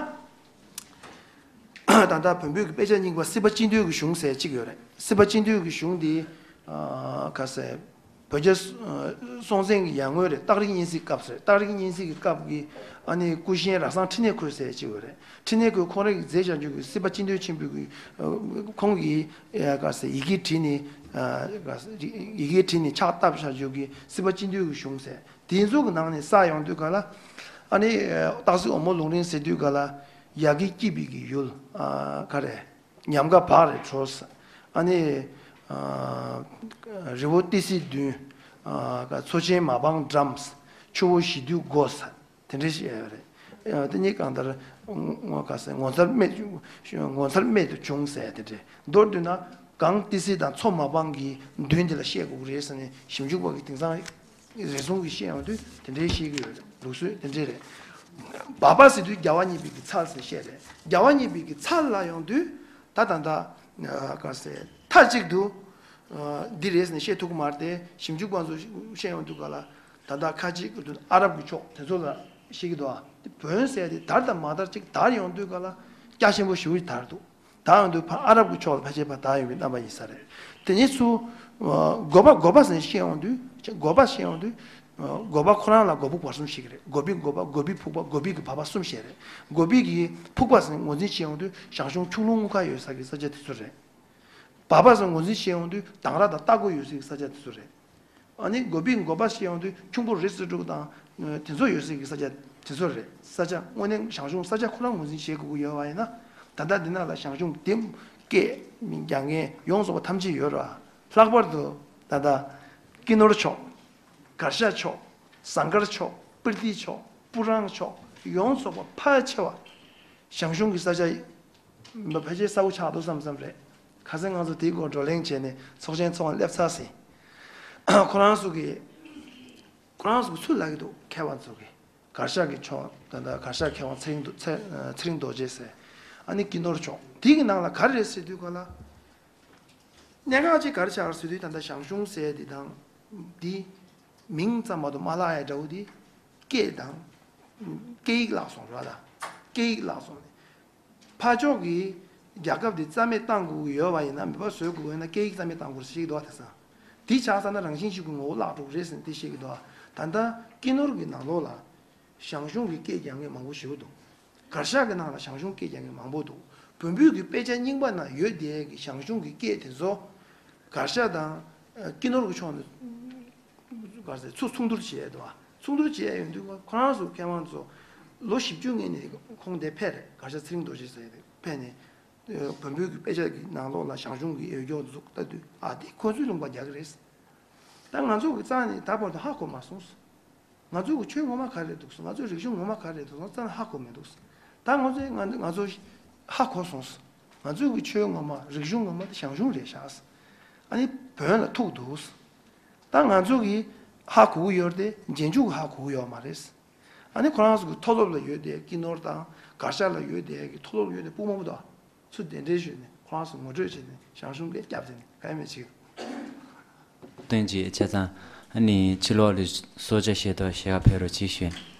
ད་ལྟ་བོན་པོའི་གི་དཔེ་ཆ་རྙིང་པ་སྲིད་པ་སྤྱི་མཐུན་གྱི་གཞུང་ཟེར་གཅིག་ཡོད་རེད། སྲིད་པ་སྤྱི་མཐུན་གྱི་གཞུང་འདི་ག་ཟེར་བོད་རྒྱ་སྲོང་བཙན་གྱི་ཡར་སྔོན་རེད། སྟག་རིག་གཉན་གཟིགས་སྐབས་རེད། སྟག་རིག་གཉན་གཟིགས་ཀྱི་སྐབས་ཀྱི་ཨ་ནི་སྐུ་གཞོན་ར་བཟང་ཕྲིན་ལས་ཁོལ་ཟེར་གཅིག་ཡོད་རེད། ཕྲིན་ལས་ཁོལ་ཁོང་རང་གིས་མཛད་བཞག་རྒྱུ་གི་སྲིད་པ་སྤྱི་མཐུན་ཆེན་པོའི་གི་ཁོང་གིས་ག་ཟེར་ཡི་གེ་བྲིས་ནས་ག་ཟེར་ཡི་གེ་བྲིས་ནས་ཕྱག་བཏབ་བཞག་རྒྱུ་གི་སྲིད་པ་སྤྱི་མཐུན་གྱི་གཞུང་ཟེར། དེ་ཚོ་གི་ནང་ནས་བསགས་ཡོང་དུས་ག་ལ་ཨ་ནི་སྟག་གཟིག་འོལ་མོ་ལུང་རིང་ཟེར་དུས་ག་ལ་ཡ་གི་སྐྱིད་པའི་གི་ཡུལ་ག་རེ་ཉམས་དགའ་བག་རེ་བྲོས། ཨ་ནི་རི་བོ་ཏི་སེ་བདུན་མཚོ་ཆེན་མ་སྤངས་འགྲམ་ཆུ་བོ་བཞི་འདུས་སྒོ་དེ་འདྲ་ཞིག་ཡོད་རེད། དེ་ནི་གང་ལྟར་ངོ་ག་ཟེར་ངོ་མཚར་རྨད་ངོ་མཚར་རྨད་དུ་བྱུང་ཟེར་དེ་འདྲ་མདོར་བསྡུས་ན་གངས་ཏི་སེ་དང་མཚོ་མ་སྤངས་ཀྱི་མདུན་དེ་ལ་བཤད་དགོས་ཀྱི་རེད་ཟེར་ནས་ཞིབ་འཇུག་པ་གི་དེང་སང་རེ་ཟུང་གིས་བཤད་ཡོང་དུས་དེ་འདྲའི་བཤད་ཀྱི་ཡོད་རེད། ལུགས་སྲོལ་དེ་འདྲའི་རེད། སྦ་བ་ཟེར་དུས་རྒྱལ་བ་གཉིས་པའི་གི་ཚལ་ཟེར་བཤད་རེད། རྒྱལ་བ་གཉིས་པའི་གི་ཚལ་ལ་ཡོང་དུས་ད་ད་ད་ག་ཟེར་མཐའ་གཅིག་ཏུ་འདི་རེད་ཟེར་ནས་བཤད་ཐུབ་ཀྱི་མ་རེད་དེ་ཞིབ་འཇུག་པ་ཚོ་བཤད་ཡོང་དུས་ག་ལ་ད་ད་ཁ་ཅིག་གི་དུས་ཨ་རབ་ཀྱི་ཕྱོགས་དེ་ཚོ་ལ་བཤད་ཀྱི་འདུག་ཨ། དེ་བོན་ཟེར་དེ་དར་དང་མ་དར་ཅིག་དར་ཡོང་དུས་ག་ལ་རྒྱ་ཆེན་པོ་ཞེ་པོ་ཅིག་དར་འདུག་དར་ཡོང་དུས་ཕར་ཨ་རབ་ཀྱི་ཕྱོགས་ལ་ཕལ་ཆེར་ཕར་དར་ཡོང་བའི་རྣམ་པ་ཡིན་ས་རེད། དེ་ནས་ཚུར་སྒོ་པ་སྒོ་པ་ཟེར་བཤད་ཡོང་དུས་སྒོ་པ་བཤད་ཡོང་དུས་སྒོ་པ་ཁོ་རང་ལ་སྒོ་ཕུག་བར་གསུམ་ཞིག་རེད། སྒོ་པའི་སྒོ་པ་སྒོ་པའི་ཕུག་པ་སྒོ་པའི་གི་བར་པ་གསུམ་ཞིག་རེད། སྒོ་པའི་གི་ཕུག་པ་ཟེར་ངོས་འཛིན་བྱེད་ཡོང་དུས་ཞང་ཞུང་ཁྱུང་ལུང་དངུལ་ཁ་ཡོད་ས་གི་ས་ཆ་དེ་ཚོ་རེད། བར་པ་ཟེར་ངོས་འཛིན་བྱེད་ཡོང་དུས་དང་ར་དང་རྟ་མགོ་ཡོད་ས་གི་ས་ཆ་དེ་ཚོ་རེད། ཨ་ནི་སྒོ་པའི་སྒོ་པ་ཞིག་ཡོང་དུས་ཁྱུང་པོ་རི་སུ་དྲུག་དང་དེ་ཚོ་ཡོད་སའི་གི་ས་ཆ་དེ་ཚོ་རེད། ས་ཆ་དངོས་གནས་ཞང་ཞུང་ས་ཆ་ཁོ་རང་ངོས་འཛིན་བྱེད་དགོས་ཀྱི་ཡོད་པ་ཡིན་ན་ད་ལྟ་འདི་ནང་ལ་ཞང་ཞུང་དེ་སྐད་རྒྱག་མཁན་ཡོངས་རྫོགས་པ་ཐམས་ཅད་ཡོད་ར། ལྷག་པར་དུ་ད་ལྟ་ཀི་ནོར་ཕྱོགས། གར་ཞ་ཕྱོགས། ཟངས་དཀར་ཕྱོགས། སྤི་ཏི་ཕྱོགས། སྤུ་རང་ཕྱོགས་ཡོངས་རྫོགས་པ་ཕལ་ཆེ་བ་ཞང་ཞུང་གི་ས་ཆ་མ་ཕལ་ཆེར་གསལ་པོ་ཆགས་འདུག་བསམ་བསམ་རེད། ཁ་སང་ང་ཚོ་དེའི་སྐོར་བགྲོ་གླེང་བྱས་ནས་ཚོགས་ཆེན་ཚོགས་སླེབས་ཚར་ཟིན། ཁོ་རང་ཚོ་གི་ཁོ་རང་ཚོ་གི་ཚུར་ལབ་ཀྱི་འདུག་མཁས་པ་ཚོ་གི་གར་ཞ་གི་ཕྱོགས་ད་ལྟ་གར་ཞ་མཁས་དབང་ཚེ་རིང་རྡོ་ཚེ་ཚེ་རིང་རྡོ་རྗེ་ཟེར། ཨ་ནི་ཀི་ནོར་ཕྱོགས་དེ་གི་ནང་ལ་ག་རེ་རེད་ཟེར་དུས་ག་ལ། གནད་འགག་ཅིག་ག་རེ་ཆགས་ཟེར་དུས་ད་ལྟ་ཞང་ཞུང་ཟེར་དེ་དང་དེ་མིང་ཙམ་མ་གཏོགས་མ་བརླག་ཡ་འདྲ་བོ་དེ་སྐད་དང་སྐད་ཡིག་བརླག་སོང་ར་ད། སྐད་ཡིག་བརླག་སོང་ནས་ཕར་ཕྱོགས་ཀྱི་རྒྱལ་ཁབ་དེ་རྩ་མེད་བཏང་དགོས་ཀྱི་ཡོད་པ་ཡིན་ན་མེད་པ་བཟོ་དགོས་ཀྱི་ཡོད་ན་སྐད་ཡིག་རྩ་མེད་བཏང་དགོས་ཞིག་འདུག་བ། དེ་ཙང་དེ་ཆགས་ཚར་ན་རང་བཞིན་གཅིག་གི་ངོ་བོ་བརླག་འགྲོ་གི་རེད་ཟེར་ནས་དེ་བཤད་ཀྱི་འདུག་བ། ད་ལྟ་ཀི་ནོར་གྱི་ནང་ལོགས་ལ། ཞང་ཞུང་གི་སྐད་རྒྱག་མཁན་མང་པོ་ཞིག་འདུག་གར་ཞ་གི་ནང་ལ་ཞང་ཞུང་སྐད་རྒྱག་མཁན་མང་པོ་འདུག་བོན་པོའི་གི་དཔེ་ཆ་རྙིང་པ་ནང་ཡོད་བསྡད་ཀྱི་ཞང་ཞུང་གི་སྐད་དེ་ཚོ་གར་ཞ་དང་ཀི་ནོར་གི་ཕྱོགས་ནས་ག་རེ་ཟེར་ཚུར་མཚུངས་བསྡུར་བྱས་འདུག་བ། མཚུངས་བསྡུར་བྱས་ཡོང་དུས་ཁོ་རང་ཚོ་མཁས་དབང་ཚོ་ལོ་བཞི་བཅུ་སྔོན་ནས་ཁོང་དེ་ཕེབས་རེད། གར་ཞ་ཚེ་རིང་རྡོ་རྗེ་ཟེར་དེ་ཕེབས་ནས་བོན་པོའི་གི་དཔེ་ཆ་གི་ནང་ལོགས་ལ་ཞང་ཞུང་གི་འོས་སྦྱོར་འཛུགས་ལྟ་དུས་ཨ་དེ་ཁོ་ཚོའི་ལུང་པ་རྒྱག་གི་རེད། ད་ང་ཚོ་གི་རྩ་ནས་ད་བར་དུ་ཧ་གོ་མ་སོང་། ང་ཚོ་གི་ཆོས་ངོ་མ་ག་རེ་འདུག་སོང་། ང་ཚོའི་རིག་གཞུང་ངོ་མ་ག་རེ་འདུག་སོང་། རྩ་ནས་ཧ་གོ་མི་འདུག་ད་ང་ཚོས་ང་ང་ཚོ་ཧ་གོ་སོང་། ང་ཚོ་གི་ཆོས་ངོ་མ་རིག་གཞུང་ངོ་མ་དེ་ཞང་ཞུང་རེད་ཤག་ཨ་ནི་བོན་ལ་ཐུག་འདུག་ད་ང་ཚོ་གི་ཧ་གོ་གི་ཡོད་རེད་དེ་རྗེས་འཇུག་གི་ཧ་གོ་གི་ཡོད་མ་རེད། ཨ་ནི་ཁོ་རང་ཚོ་གི་མཐོ་སློབ་ལ་ཡོད་དེ་ཀི་ནོར་དང་གར་ཞ་ལ་ཡོད་དེ་གི་མཐོ་སློབ་ལ་ཡོད་དེ་སྤུ་མོ་པོ་དང་། ཚུར་གདན་འདྲེན་ཞུས་ནས་ཁོ་རང་ཚོ་ངོ་སྤྲོད་བྱས་ནས་ཞང་ཞུང་ལས་སྐྱབས་བྱས་ནས་ག་ཡ་མེད་ཅིག་སྟོན་གྱི་བྱས་ཙང་ཨ་ནི་ཕྱི་ལོགས་ལ་གསོལ་ཇ་བཞེས་དོ་ཞེས་ག་ཕེབས་རོགས་གྱིས་ཞུས།